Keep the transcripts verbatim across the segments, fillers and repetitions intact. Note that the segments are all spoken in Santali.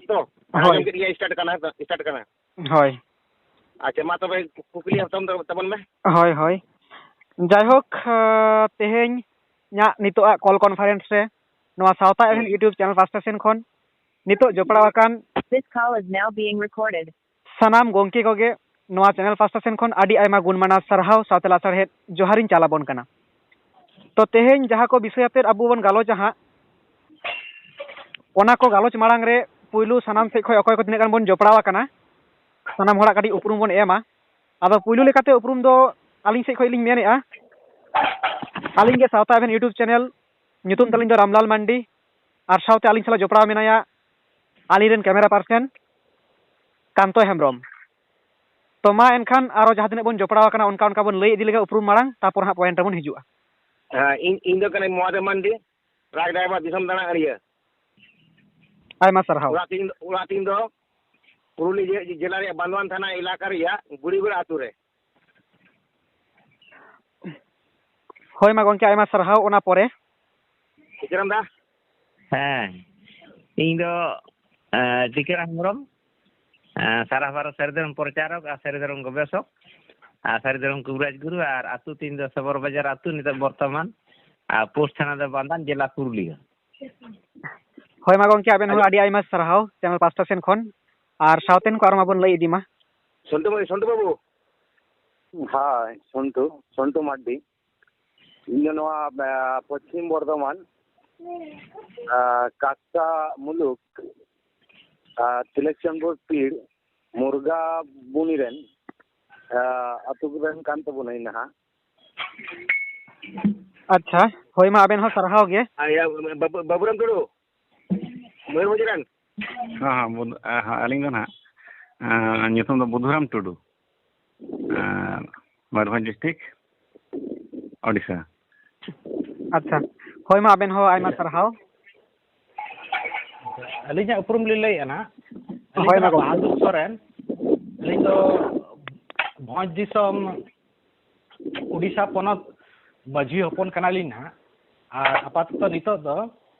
ᱛᱚ, ᱦᱳᱭ᱾ ᱟᱸᱡᱚᱢ ᱠᱮᱫ ᱜᱮᱭᱟ, start ᱠᱟᱱᱟ, start ᱠᱟᱱᱟ᱾ ᱦᱳᱭ᱾ ᱟᱪᱪᱷᱟ, ᱢᱟ ᱛᱚᱵᱮ ᱠᱩᱠᱞᱤ ᱦᱟᱛᱟᱣ ᱛᱟᱵᱚᱱ ᱢᱮ᱾ ᱦᱳᱭ, ᱦᱳᱭ᱾ ᱡᱟᱭᱦᱳᱠ, ᱟᱸ, ᱛᱮᱦᱮᱧᱟᱜ ᱱᱤᱛᱚᱜᱟᱜ call conference ᱨᱮ ᱱᱚᱣᱟ ᱥᱟᱶᱛᱟ ᱮᱵᱷᱮᱱ ᱦᱩᱸ᱾ YouTube channel ᱯᱟᱥᱴᱟ ᱥᱮᱱ ᱠᱷᱚᱱ ᱱᱤᱛᱚᱜ ᱡᱚᱯᱲᱟᱣ ᱟᱠᱟᱱ This call is now being recorded. ᱥᱟᱱᱟᱢ ᱜᱚᱢᱠᱮ ᱠᱚᱜᱮ ᱱᱚᱣᱟ channel ᱯᱟᱥᱴᱟ ᱥᱮᱱ ᱠᱷᱚᱱ ᱟᱹᱰᱤ ᱟᱭᱢᱟ ᱜᱩᱱ ᱢᱟᱱᱟᱣ ᱥᱟᱨᱦᱟᱣ ᱥᱟᱶᱛᱮ ᱞᱟᱥᱟᱲᱦᱮᱫ ᱡᱚᱦᱟᱨᱤᱧ ᱪᱟᱞ ᱟᱵᱚᱱ ᱠᱟᱱᱟ᱾ ᱛᱚ, ᱛᱮᱦᱮᱧ ᱡᱟᱦᱟᱸ ᱠᱚ ᱵᱤᱥᱚᱭ ᱟᱛᱮᱫ ᱟᱵᱚ ᱵᱚᱱ ᱜᱟᱞᱚᱪᱟ ᱦᱟᱸᱜ, ᱚᱱᱟ ᱠᱚ ᱜᱟᱞᱚᱪ ᱢᱟᱲᱟᱝ ᱨᱮ ᱯᱩᱭᱞᱩ ᱥᱟᱱᱟᱢ ᱥᱮᱫ ᱠᱷᱚᱱ ᱚᱠᱚᱭ ᱠᱚ ᱛᱤᱱᱟᱹᱜ ᱜᱟᱱ ᱵᱚᱱ ᱡᱚᱯᱲᱟᱣ ᱟᱠᱟᱱᱟ, ᱥᱟᱱᱟᱢ ᱦᱚᱲᱟᱜ ᱠᱟᱹᱴᱤᱡ ᱩᱯᱨᱩᱢ ᱵᱚᱱ ᱮᱢᱟ᱾ ᱟᱫᱚ ᱯᱩᱭᱞᱩ ᱞᱮᱠᱟᱛᱮ ᱩᱯᱨᱩᱢ ᱫᱚ ᱟᱹᱞᱤᱧ ᱥᱮᱫ ᱠᱷᱚᱱ ᱞᱤᱧ ᱢᱮᱱᱮᱫᱼᱟ, ᱟᱹᱞᱤᱧ ᱜᱮ ᱥᱟᱶᱛᱟ ᱮᱵᱷᱮᱱ YouTube channel, ᱧᱩᱛᱩᱢ ᱛᱟᱹᱞᱤᱧ ᱫᱚ ᱨᱟᱢᱞᱟᱞ ᱢᱟᱱᱰᱤ, ᱟᱨ ᱥᱟᱶᱛᱮ ᱟᱹᱞᱤᱧ ᱥᱟᱞᱟᱜ ᱡᱚᱯᱲᱟᱣ ᱢᱮᱱᱟᱭᱟ ᱟᱹᱞᱤᱧ ᱨᱮᱱ camera person ᱠᱟᱱᱛᱚ ᱦᱮᱢᱵᱨᱚᱢ᱾ ᱛᱚ ᱢᱟ ᱮᱱᱠᱷᱟᱱ ᱟᱨᱚ ᱡᱟᱦᱟᱸ ᱛᱤᱱᱟᱹᱜ ᱵᱚᱱ ᱡᱚᱯᱲᱟᱣ ᱟᱠᱟᱱᱟ ᱚᱱᱠᱟ ᱚᱱᱠᱟ ᱵᱚᱱ ᱞᱟᱹᱭ ᱤᱫᱤ ᱞᱮᱜᱮ ᱩᱯᱨᱩᱢ ᱢᱟᱲᱟᱝ, ᱛᱟᱨᱯᱚᱨ ᱦᱟᱸᱜ point ᱨᱮᱵᱚᱱ ᱦᱤᱡᱩᱜᱼᱟ᱾ ᱦᱮᱸ, ᱤᱧ, ᱤᱧ ᱫᱚ ᱠᱟᱹᱱᱟᱹᱧ ᱢᱚᱦᱟᱫᱮᱵ ᱢᱟᱱᱰᱤ, truck driver, ᱫᱤᱥᱚᱢ ᱫᱟᱬᱟ ᱟᱹᱲᱤᱭᱟᱹ᱾ ᱟᱭᱢᱟ ᱥᱟᱨᱦᱟᱣ᱾ ᱚᱲᱟᱜ ᱛᱤᱧ, ᱚᱲᱟᱜ ᱛᱤᱧ ᱫᱚ ᱯᱩᱨᱩᱞᱤᱭᱟᱹ ᱡᱮ-, ᱡᱮᱞᱟ ᱨᱮᱭᱟᱜ ᱵᱟᱱᱫᱳᱣᱟᱱ ᱛᱷᱟᱱᱟ ᱮᱞᱟᱠᱟ ᱨᱮᱭᱟᱜ ᱜᱩᱲᱤᱵᱟᱲᱟ ᱟᱹᱛᱩ ᱨᱮ᱾ ᱦᱳᱭ ᱢᱟ ᱜᱚᱢᱠᱮ, ᱟᱭᱢᱟ ᱥᱟᱨᱦᱟᱣ᱾ ᱚᱱᱟ ᱯᱚᱨᱮ? ᱴᱤᱠᱟᱹᱨᱟᱢ ᱫᱟ? ᱦᱮᱸ, ᱤᱧ ᱫᱚ, ᱮᱸ, ᱴᱤᱠᱟᱹᱨᱟᱢ ᱦᱮᱢᱵᱨᱚᱢ, ᱮᱸ, ᱥᱟᱨᱟ ᱵᱷᱟᱨᱚᱛ ᱥᱟᱹᱨᱤ ᱫᱷᱚᱨᱚᱢ ᱯᱨᱚᱪᱟᱨᱚᱠ ᱟᱨ ᱥᱟᱹᱨᱤ ᱫᱷᱚᱨᱚᱢ ᱜᱚᱵᱮᱥᱚᱠ ᱟᱨ ᱥᱟᱹᱨᱤ ᱫᱷᱚᱨᱚᱢ ᱠᱚᱵᱤᱨᱟᱡᱽ ᱜᱩᱨᱩ, ᱟᱨ ᱟᱹᱛᱩ ᱛᱤᱧ ᱫᱚ ᱥᱚᱵᱚᱨ ᱵᱟᱡᱟᱨ ᱟᱹᱛᱩ, ᱱᱤᱛᱚᱜ ᱵᱚᱨᱛᱚᱢᱟᱱ, ᱟᱨ post ᱛᱷᱟᱱᱟ ᱫᱚ ᱵᱟᱱᱫᱟᱱ, ᱡᱮᱞᱟ ᱯᱩᱨᱩᱞᱤᱭᱟᱹ᱾ ᱦᱳᱭ ᱢᱟ ᱜᱚᱢᱠᱮ, ᱟᱵᱮᱱ ᱦᱚᱸ ᱟᱹᱰᱤ ᱟᱭᱢᱟ ᱥᱟᱨᱦᱟᱣ channel ᱯᱟᱥᱴᱟ ᱥᱮᱱ ᱠᱷᱚᱱ, ᱟᱨ ᱥᱟᱶᱛᱮᱱ ᱠᱚ ᱟᱨᱚ ᱢᱟᱵᱚᱱ ᱞᱟᱹᱭ ᱤᱫᱤ ᱢᱟ᱾ ᱥᱚᱱᱴᱩ ᱵᱟᱹᱵᱩ, ᱥᱚᱱᱴᱩ ᱵᱟᱹᱵᱩ᱾ ᱦᱳᱭ, ᱥᱚᱱᱴᱩ, ᱥᱚᱱᱴᱩ ᱢᱟᱨᱰᱤ᱾ ᱤᱧ ᱫᱚ ᱱᱚᱣᱟ, ᱮ, ᱯᱚᱪᱷᱤᱢ ᱵᱚᱨᱫᱷᱚᱢᱟᱱ, ᱮ, ᱠᱟᱠᱥᱟ ᱢᱩᱞᱩᱠ, ᱮ, ᱛᱤᱞᱚᱠᱪᱚᱸᱫᱽᱯᱩᱨ ᱯᱤᱲ, ᱢᱩᱨᱜᱟ ᱵᱩᱱᱤ ᱨᱮᱱ, ᱮ, ᱟᱹᱛᱩ ᱨᱮᱱ ᱠᱟᱱ ᱛᱟᱵᱚᱱᱟᱹᱧ ᱱᱟᱦᱟᱜ᱾ ᱟᱪᱪᱷᱟ, ᱦᱳᱭ ᱢᱟ, ᱟᱵᱮᱱ ᱦᱚᱸ ᱥᱟᱨᱦᱟᱣ ᱜᱮ᱾ ᱟᱨ ᱤᱭᱟᱹ, ᱵᱟᱹᱵᱩ-, ᱵᱟᱹᱵᱩᱨᱟᱢ ᱴᱩᱰᱩ, ᱢᱚᱭᱩᱨᱵᱷᱚᱸᱡᱽ ᱨᱮᱱ᱾ ᱦᱮᱸ, ᱦᱮᱸ, ᱵᱩᱫᱷ-, ᱦᱮᱸ, ᱟᱹᱞᱤᱧ ᱫᱚ ᱱᱟᱦᱟᱜ, ᱮᱸ, ᱧᱩᱛᱩᱢ ᱫᱚ ᱵᱩᱫᱷᱩᱨᱟᱢ ᱴᱩᱰᱩ, ᱮᱸ, ᱢᱚᱭᱩᱨᱵᱷᱚᱸᱡᱽ district, ᱳᱰᱤᱥᱟ᱾ ᱟᱪᱪᱷᱟ, ᱦᱳᱭ ᱢᱟ, ᱟᱵᱮᱱ ᱦᱚᱸ ᱟᱭᱢᱟ ᱥᱟᱨᱦᱟᱣ᱾ ᱟᱹᱞᱤᱧᱟᱜ ᱩᱯᱨᱩᱢ ᱞᱤᱧ ᱞᱟᱹᱭᱮᱫᱼᱟ ᱱᱟᱦᱟᱜ, ᱟᱹᱞᱤᱧ ᱦᱳᱭ ᱫᱚ ᱢᱟ ᱱᱟᱦᱟᱜ ᱜᱚᱢᱠᱮ᱾ ᱵᱟᱦᱟᱫᱩᱨ ᱥᱚᱨᱮᱱ, ᱟᱹᱞᱤᱧ ᱫᱚ ᱵᱷᱚᱸᱡᱽ ᱫᱤᱥᱚᱢ ᱩᱰᱤᱥᱟ ᱯᱚᱱᱚᱛ ᱢᱟᱹᱡᱷᱤ ᱦᱚᱯᱚᱱ ᱠᱟᱱᱟᱞᱤᱧ ᱱᱟᱦᱟᱜ᱾ ᱟᱨ ᱟᱯᱟᱛᱚᱛᱚ ᱱᱤᱛᱚᱜ ᱫᱚ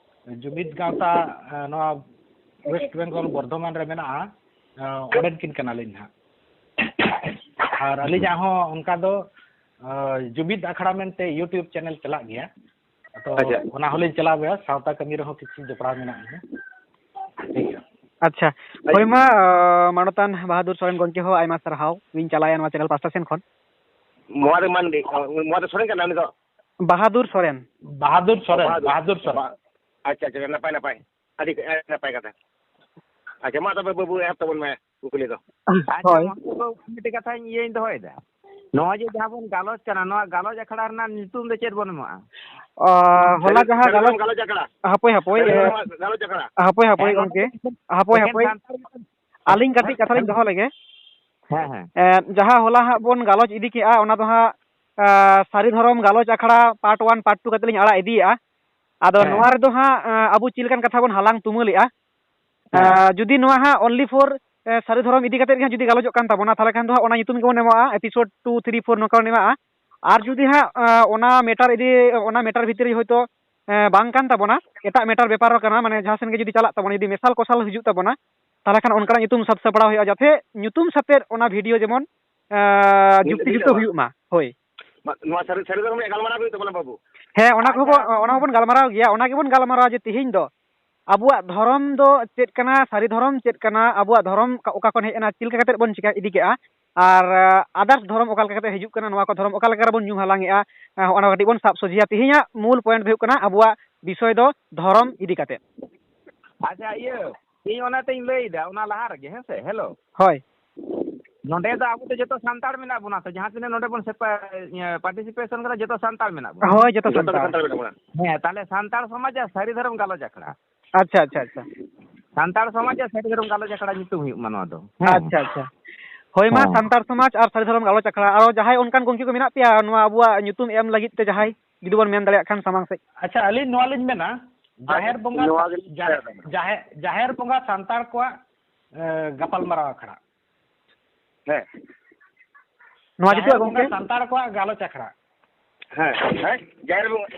ᱡᱩᱢᱤᱫ ᱜᱟᱶᱛᱟ, ᱮ, ᱱᱚᱣᱟ ᱳᱭᱮᱥᱴ ᱵᱮᱝᱜᱚᱞ ᱵᱚᱨᱫᱷᱚᱢᱟᱱ ᱨᱮ ᱢᱮᱱᱟᱜᱼᱟ, ᱚᱸᱰᱮᱱ ᱠᱤᱱ ᱠᱟᱱᱟᱞᱤᱧ ᱱᱟᱦᱟᱜ᱾ ᱟᱨ ᱟᱹᱞᱤᱧᱟᱜ ᱦᱚᱸ ᱚᱱᱠᱟ ᱫᱚ ᱡᱩᱢᱤᱫ ᱟᱠᱷᱲᱟ ᱢᱮᱱᱛᱮ YouTube ᱪᱮᱱᱮᱞ ᱪᱟᱞᱟᱜ ᱜᱮᱭᱟ᱾ ᱛᱚ ᱟᱪᱪᱷᱟ᱾ ᱚᱱᱟ ᱦᱚᱸᱞᱤᱧ ᱪᱟᱞᱟᱣ ᱜᱮᱭᱟ, ᱥᱟᱶᱛᱟ ᱠᱟᱹᱢᱤ ᱨᱮᱦᱚᱸ ᱠᱤᱪᱷᱩ ᱡᱚᱯᱲᱟᱣ ᱢᱮᱱᱟᱜ ᱞᱤᱧᱟ᱾ ᱴᱷᱤᱠ ᱜᱮᱭᱟ᱾ ᱟᱪᱪᱷᱟ᱾ ᱦᱳᱭ᱾ ᱦᱳᱭ ᱢᱟ, ᱢᱟᱱᱚᱛᱟᱱ ᱵᱟᱦᱟᱫᱩᱨ ᱥᱚᱨᱮᱱ ᱜᱚᱢᱠᱮ ᱦᱚᱸ ᱟᱭᱢᱟ ᱥᱟᱨᱦᱟᱣ ᱵᱤᱱ ᱪᱟᱞᱟᱭᱟ ᱱᱚᱣᱟ ᱪᱮᱱᱮᱞ ᱯᱟᱥᱴᱟ ᱥᱮᱱ ᱠᱷᱚᱱ᱾ ᱢᱚᱦᱟᱫᱮᱵ ᱢᱟᱱᱰᱤ, ᱢᱚᱦᱟᱫᱮᱵ ᱥᱚᱨᱮᱱ ᱠᱟᱱᱟ ᱩᱱᱤ ᱫᱚ? ᱵᱟᱦᱟᱫᱩᱨ ᱥᱚᱨᱮᱱ, ᱵᱟᱦᱟᱫᱩᱨ ᱥᱚᱨᱮᱱ, ᱵᱟᱦᱟᱫᱩᱨ᱾ ᱵᱟᱦᱟᱫᱩᱨ ᱥᱚᱨᱮᱱ᱾ ᱵᱟ-, ᱟᱪᱪᱷᱟ, ᱟᱪᱪᱷᱟ, ᱱᱟᱯᱟᱭ, ᱱᱟᱯᱟᱭ᱾ ᱟᱹᱰᱤ, ᱟᱹᱰᱤ ᱱᱟᱯᱟᱭ ᱠᱟᱛᱷᱟ᱾ ᱟᱪᱪᱷᱟ, ᱢᱟ ᱛᱚᱵᱮ ᱵᱟᱹᱵᱩ, ᱮᱦᱚᱵ ᱛᱟᱵᱚᱱ ᱢᱮ ᱠᱩᱠᱞᱤ ᱫᱚ᱾ ᱟᱪᱪᱷᱟ, ᱦᱳᱭ᱾ ᱢᱟ ᱛᱚᱵᱮ ᱢᱤᱫᱴᱮᱡ ᱠᱟᱛᱷᱟᱧ ᱤᱭᱟᱹᱧ ᱫᱚᱦᱚᱭᱮᱫᱟ᱾ ᱱᱚᱣᱟ ᱡᱮ ᱡᱟᱦᱟᱸ ᱵᱚᱱ ᱜᱟᱞᱚᱪ ᱠᱟᱱᱟ, ᱱᱚᱣᱟ ᱜᱟᱞᱚᱪ ᱟᱠᱷᱲᱟ ᱨᱮᱱᱟᱜ ᱧᱩᱛᱩᱢ ᱫᱚ ᱪᱮᱫ ᱵᱚᱱ ᱮᱢᱟᱜᱼᱟ? ᱚ, ᱦᱚᱞᱟ ᱥᱟᱹᱨᱤ-, ᱡᱟᱦᱟᱸ ᱥᱟᱹᱨᱤ ᱜᱟᱞᱚᱪ, ᱫᱷᱚᱨᱚᱢ ᱜᱟᱞᱚᱪ ᱟᱠᱷᱲᱟ᱾ ᱦᱟᱯᱳᱭ, ᱦᱟᱯᱳᱭ, ᱥᱟᱹᱨᱤ ᱮ, ᱫᱷᱚᱨᱚᱢ ᱜᱟᱞᱚᱪ ᱟᱠᱷᱲᱟ᱾ ᱦᱟᱯᱳᱭ, ᱦᱟᱯᱳᱭ, ᱦᱮᱸ, ᱱᱚᱣᱟ ᱜᱚᱢᱠᱮ᱾ ᱫᱚ ᱮᱠᱷᱮᱱ, ᱦᱟᱯᱳᱭ, ᱮᱠᱷᱮᱱ ᱦᱟᱯᱳᱭ᱾ ᱥᱟᱱᱛᱟᱲ ᱜᱮ᱾ ᱟᱹᱞᱤᱧ ᱠᱟᱹᱴᱤᱡ ᱠᱟᱛᱷᱟ ᱞᱤᱧ ᱦᱮᱸ᱾ ᱫᱚᱦᱚ ᱞᱮᱜᱮ᱾ ᱦᱮᱸ, ᱦᱮᱸ᱾ ᱮ, ᱡᱟᱦᱟᱸ ᱦᱚᱞᱟ ᱦᱟᱸᱜ ᱵᱚᱱ ᱜᱟᱞᱚᱪ ᱤᱫᱤ ᱠᱮᱜᱼᱟ, ᱚᱱᱟ ᱫᱚ ᱦᱟᱸᱜ, ᱟ, ᱥᱟᱹᱨᱤ ᱫᱷᱚᱨᱚᱢ ᱜᱟᱞᱚᱪ ᱟᱠᱷᱲᱟ part one, part two ᱠᱟᱛᱮ ᱞᱤᱧ ᱟᱲᱟᱜ ᱤᱫᱤᱭᱮᱜᱼᱟ᱾ ᱟᱫᱚ ᱦᱮᱸ᱾ ᱱᱚᱣᱟ ᱨᱮᱫᱚ ᱦᱟᱸᱜ, ᱟ, ᱟᱵᱚ ᱪᱮᱫ ᱞᱮᱠᱟᱱ ᱠᱟᱛᱷᱟ ᱵᱚᱱ ᱦᱟᱞᱟᱝ ᱛᱩᱢᱟᱹᱞᱮᱜᱼᱟ? ᱦᱮᱸ᱾ ᱟ, ᱡᱩᱫᱤ ᱱᱚᱣᱟ ᱦᱟᱸᱜ only for, ᱮ, ᱥᱟᱹᱨᱤ ᱫᱷᱚᱨᱚᱢ ᱤᱫᱤ ᱠᱟᱛᱮ ᱜᱮ ᱦᱟᱸᱜ ᱡᱩᱫᱤ ᱜᱟᱞᱚᱪᱚᱜ ᱠᱟᱱ ᱛᱟᱵᱚᱱᱟ, ᱛᱟᱦᱚᱞᱮ ᱠᱷᱟᱱ ᱫᱚ ᱦᱟᱸᱜ ᱚᱱᱟ ᱧᱩᱛᱩᱢ ᱜᱮᱵᱚᱱ ᱮᱢᱟᱜᱼᱟ, episode two, three, four ᱱᱚᱝᱠᱟ ᱵᱚᱱ ᱮᱢᱟᱜᱼᱟ᱾ ᱟᱨ ᱡᱩᱫᱤ ᱦᱟᱸᱜ, ᱟ, ᱚᱱᱟ matter ᱤᱫᱤ, ᱚᱱᱟ matter ᱵᱷᱤᱛᱨᱤ ᱦᱚᱭᱛᱳ, ᱮ, ᱵᱟᱝ ᱠᱟᱱ ᱛᱟᱵᱚᱱᱟ, ᱮᱴᱟᱜ matter ᱵᱮᱯᱟᱨ ᱦᱚᱸ ᱠᱟᱱᱟ, ᱢᱟᱱᱮ ᱡᱟᱦᱟᱸ ᱥᱮᱱ ᱜᱮ ᱡᱩᱫᱤ ᱪᱟᱞᱟᱜ ᱛᱟᱵᱚᱱᱟ, ᱡᱩᱫᱤ ᱢᱮᱥᱟᱞ ᱠᱚᱥᱟᱞ ᱦᱤᱡᱩᱜ ᱛᱟᱵᱚᱱᱟ, ᱛᱟᱦᱚᱞᱮ ᱠᱷᱟᱱ ᱚᱱᱠᱟᱱᱟᱜ ᱧᱩᱛᱩᱢ ᱥᱟᱵ ᱥᱟᱯᱲᱟᱣ ᱦᱩᱭᱩᱜᱼᱟ, ᱡᱟᱛᱮ ᱧᱩᱛᱩᱢ ᱥᱟᱛᱮᱫ ᱚᱱᱟ video ᱡᱮᱢᱚᱱ, ᱮ, ᱡᱩᱠᱛᱤ ᱡᱩᱠᱛᱚ ᱦᱩᱭᱩᱜᱼᱟ᱾ ᱦᱩᱭᱩᱜ ᱢᱟ᱾ ᱦᱳᱭ᱾ ᱢᱟ-, ᱱᱚᱣᱟ ᱥᱟᱹᱨᱤ, ᱥᱟᱹᱨᱤ ᱫᱷᱚᱨᱚᱢ ᱨᱮᱭᱟᱜ ᱜᱟᱞᱢᱟᱨᱟᱣ ᱜᱮ ᱦᱩᱭᱩᱜ ᱛᱟᱵᱚᱱᱟ, ᱵᱟᱹᱵᱩ᱾ ᱦᱮᱸ, ᱚᱱᱟ ᱠᱚᱦᱚᱸ ᱟᱪᱪᱷᱟ᱾ ᱵᱚᱱ, ᱚᱱᱟ ᱦᱚᱸᱵᱚᱱ ᱜᱟᱞᱢᱟᱨᱟᱣ ᱜᱮᱭᱟ᱾ ᱚᱱᱟ ᱜᱮᱵᱚᱱ ᱜᱟᱞᱢᱟᱨᱟᱣᱟ ᱡᱮ ᱛᱤᱦᱤᱧ ᱫᱚ ᱟᱵᱚᱣᱟᱜ ᱫᱷᱚᱨᱚᱢ ᱫᱚ ᱪᱮᱫ ᱠᱟᱱᱟ, ᱥᱟᱹᱨᱤ ᱫᱷᱚᱨᱚᱢ ᱪᱮᱫ ᱠᱟᱱᱟ, ᱟᱵᱚᱣᱟᱜ ᱫᱷᱚᱨᱚᱢ ᱚᱠᱟ, ᱚᱠᱟ ᱠᱷᱚᱱ ᱦᱮᱡ ᱮᱱᱟ, ᱪᱮᱫ ᱞᱮᱠᱟ ᱠᱟᱛᱮᱫ ᱵᱚᱱ ᱪᱤᱠᱟ ᱤᱫᱤ ᱠᱮᱜᱼᱟ, ᱟᱨ, ᱟ, others ᱫᱷᱚᱨᱚᱢ ᱚᱠᱟ ᱞᱮᱠᱟ ᱠᱟᱛᱮᱫ ᱦᱤᱡᱩᱜ ᱠᱟᱱᱟ, ᱱᱚᱣᱟ ᱠᱚ ᱫᱷᱚᱨᱚᱢ ᱚᱠᱟ ᱞᱮᱠᱟ ᱨᱮᱵᱚᱱ ᱧᱩ ᱦᱟᱞᱟᱝ ᱮᱜᱼᱟ, ᱟ, ᱚᱱᱟ ᱠᱟᱹᱴᱤᱡ ᱵᱚᱱ ᱥᱟᱵ ᱥᱚᱡᱷᱮᱭᱟ᱾ ᱛᱤᱦᱤᱧᱟᱜ ᱢᱩᱞ point ᱫᱚ ᱦᱩᱭᱩᱜ ᱠᱟᱱᱟ ᱟᱵᱚᱣᱟᱜ ᱵᱤᱥᱚᱭ ᱫᱚ ᱫᱷᱚᱨᱚᱢ ᱤᱫᱤ ᱠᱟᱛᱮᱫ᱾ ᱟᱪᱪᱷᱟ, ᱤᱭᱟᱹ, ᱤᱧ ᱚᱱᱟᱛᱮᱧ ᱞᱟᱹᱭᱫᱟ, ᱚᱱᱟ ᱞᱟᱦᱟ ᱨᱮᱜᱮ, ᱦᱮᱸ ᱥᱮ? Hello᱾ ᱦᱳᱭ᱾ ᱱᱚᱰᱮ ᱫᱚ ᱟᱵᱚ ᱫᱚ ᱡᱚᱛᱚ ᱥᱟᱱᱛᱟᱲ ᱢᱮᱱᱟᱜ ᱵᱚᱱᱟ ᱛᱚ, ᱡᱟᱦᱟᱸ ᱛᱤᱱᱟᱹᱜ ᱱᱚᱰᱮ ᱵᱚᱱ ᱥᱮᱯᱟ-, ᱤᱭᱟᱹ, participation ᱠᱟᱱᱟ, ᱡᱚᱛᱚ ᱥᱟᱱᱛᱟᱲ ᱢᱮᱱᱟᱜ ᱵᱚᱱᱟ᱾ ᱦᱳᱭ, ᱡᱚᱛᱚ ᱡᱚᱛᱚ ᱜᱮ ᱥᱟᱱᱛᱟᱲ᱾ ᱥᱟᱱᱛᱟᱲ ᱢᱮᱱᱟᱜ ᱵᱚᱱᱟ᱾ ᱦᱮᱸ, ᱛᱟᱦᱞᱮ ᱥᱟᱱᱛᱟᱲ ᱥᱚᱢᱟᱡᱽ ᱟᱨ ᱥᱟᱹᱨᱤ ᱫᱷᱚᱨᱚᱢ ᱜᱟᱞᱚᱪ ᱟᱠᱷᱲᱟ᱾ ᱟᱪᱪᱷᱟ, ᱟᱪᱪᱷᱟ, ᱟᱪᱪᱷᱟ᱾ ᱥᱟᱱᱛᱟᱲ ᱥᱚᱢᱟᱡᱽ ᱟᱨ ᱥᱟᱹᱨᱤ ᱫᱷᱚᱨᱚᱢ ᱜᱟᱞᱚᱪ ᱟᱠᱷᱲᱟ ᱧᱩᱛᱩᱢ ᱦᱩᱭᱩᱜ ᱢᱟ ᱱᱚᱣᱟ ᱫᱚ᱾ ᱦᱮᱸ᱾ ᱟᱪᱪᱷᱟ, ᱟᱪᱪᱷᱟ᱾ ᱦᱳᱭ ᱢᱟ, ᱦᱮᱸ᱾ ᱥᱟᱱᱛᱟᱲ ᱥᱚᱢᱟᱡᱽ ᱟᱨ ᱥᱟᱹᱨᱤ ᱫᱷᱚᱨᱚᱢ ᱜᱟᱞᱚᱪ ᱟᱠᱷᱲᱟ᱾ ᱟᱨᱚ ᱡᱟᱦᱟᱸᱭ ᱚᱱᱠᱟᱱ ᱜᱚᱢᱠᱮ ᱠᱚ ᱢᱮᱱᱟᱜ ᱯᱮᱭᱟ ᱱᱚᱣᱟ ᱟᱵᱚᱣᱟᱜ ᱧᱩᱛᱩᱢ ᱮᱢ ᱞᱟᱹᱜᱤᱫ ᱛᱮ, ᱡᱟᱦᱟᱸᱭ ᱡᱩᱫᱤ ᱵᱚᱱ ᱢᱮᱱ ᱫᱟᱲᱮᱭᱟᱜ ᱠᱷᱟᱱ ᱥᱟᱢᱟᱝ ᱥᱮᱫ? ᱟᱪᱪᱷᱟ, ᱟᱹᱞᱤᱧ ᱱᱚᱣᱟ ᱞᱤᱧ ᱢᱮᱱᱟ, ᱡᱟᱦᱮᱨ ᱵᱚᱸᱜᱟ, ᱱᱚᱣᱟ ᱜᱮᱞᱤᱧ ᱡᱟᱦᱮᱨ, ᱢᱮᱱᱟ᱾ ᱡᱟᱦᱮᱨ, ᱡᱟᱦᱮᱨ ᱵᱚᱸᱜᱟ ᱥᱟᱱᱛᱟᱲ ᱠᱚᱣᱟᱜ, ᱮ, ᱜᱟᱯᱟᱞᱢᱟᱨᱟᱣ ᱟᱠᱷᱲᱟ᱾ ᱦᱮᱸ᱾ ᱱᱚᱣᱟ ᱡᱟᱦᱮᱨ ᱡᱩᱛᱩᱜᱼᱟ ᱵᱚᱸᱜᱟ ᱜᱚᱢᱠᱮ? ᱥᱟᱱᱛᱟᱲ ᱠᱚᱣᱟᱜ ᱜᱟᱞᱚᱪ ᱟᱠᱷᱲᱟ᱾ ᱦᱮᱸ, ᱦᱮᱸ, ᱡᱟᱦᱮᱨ ᱵᱚᱸᱜᱟ,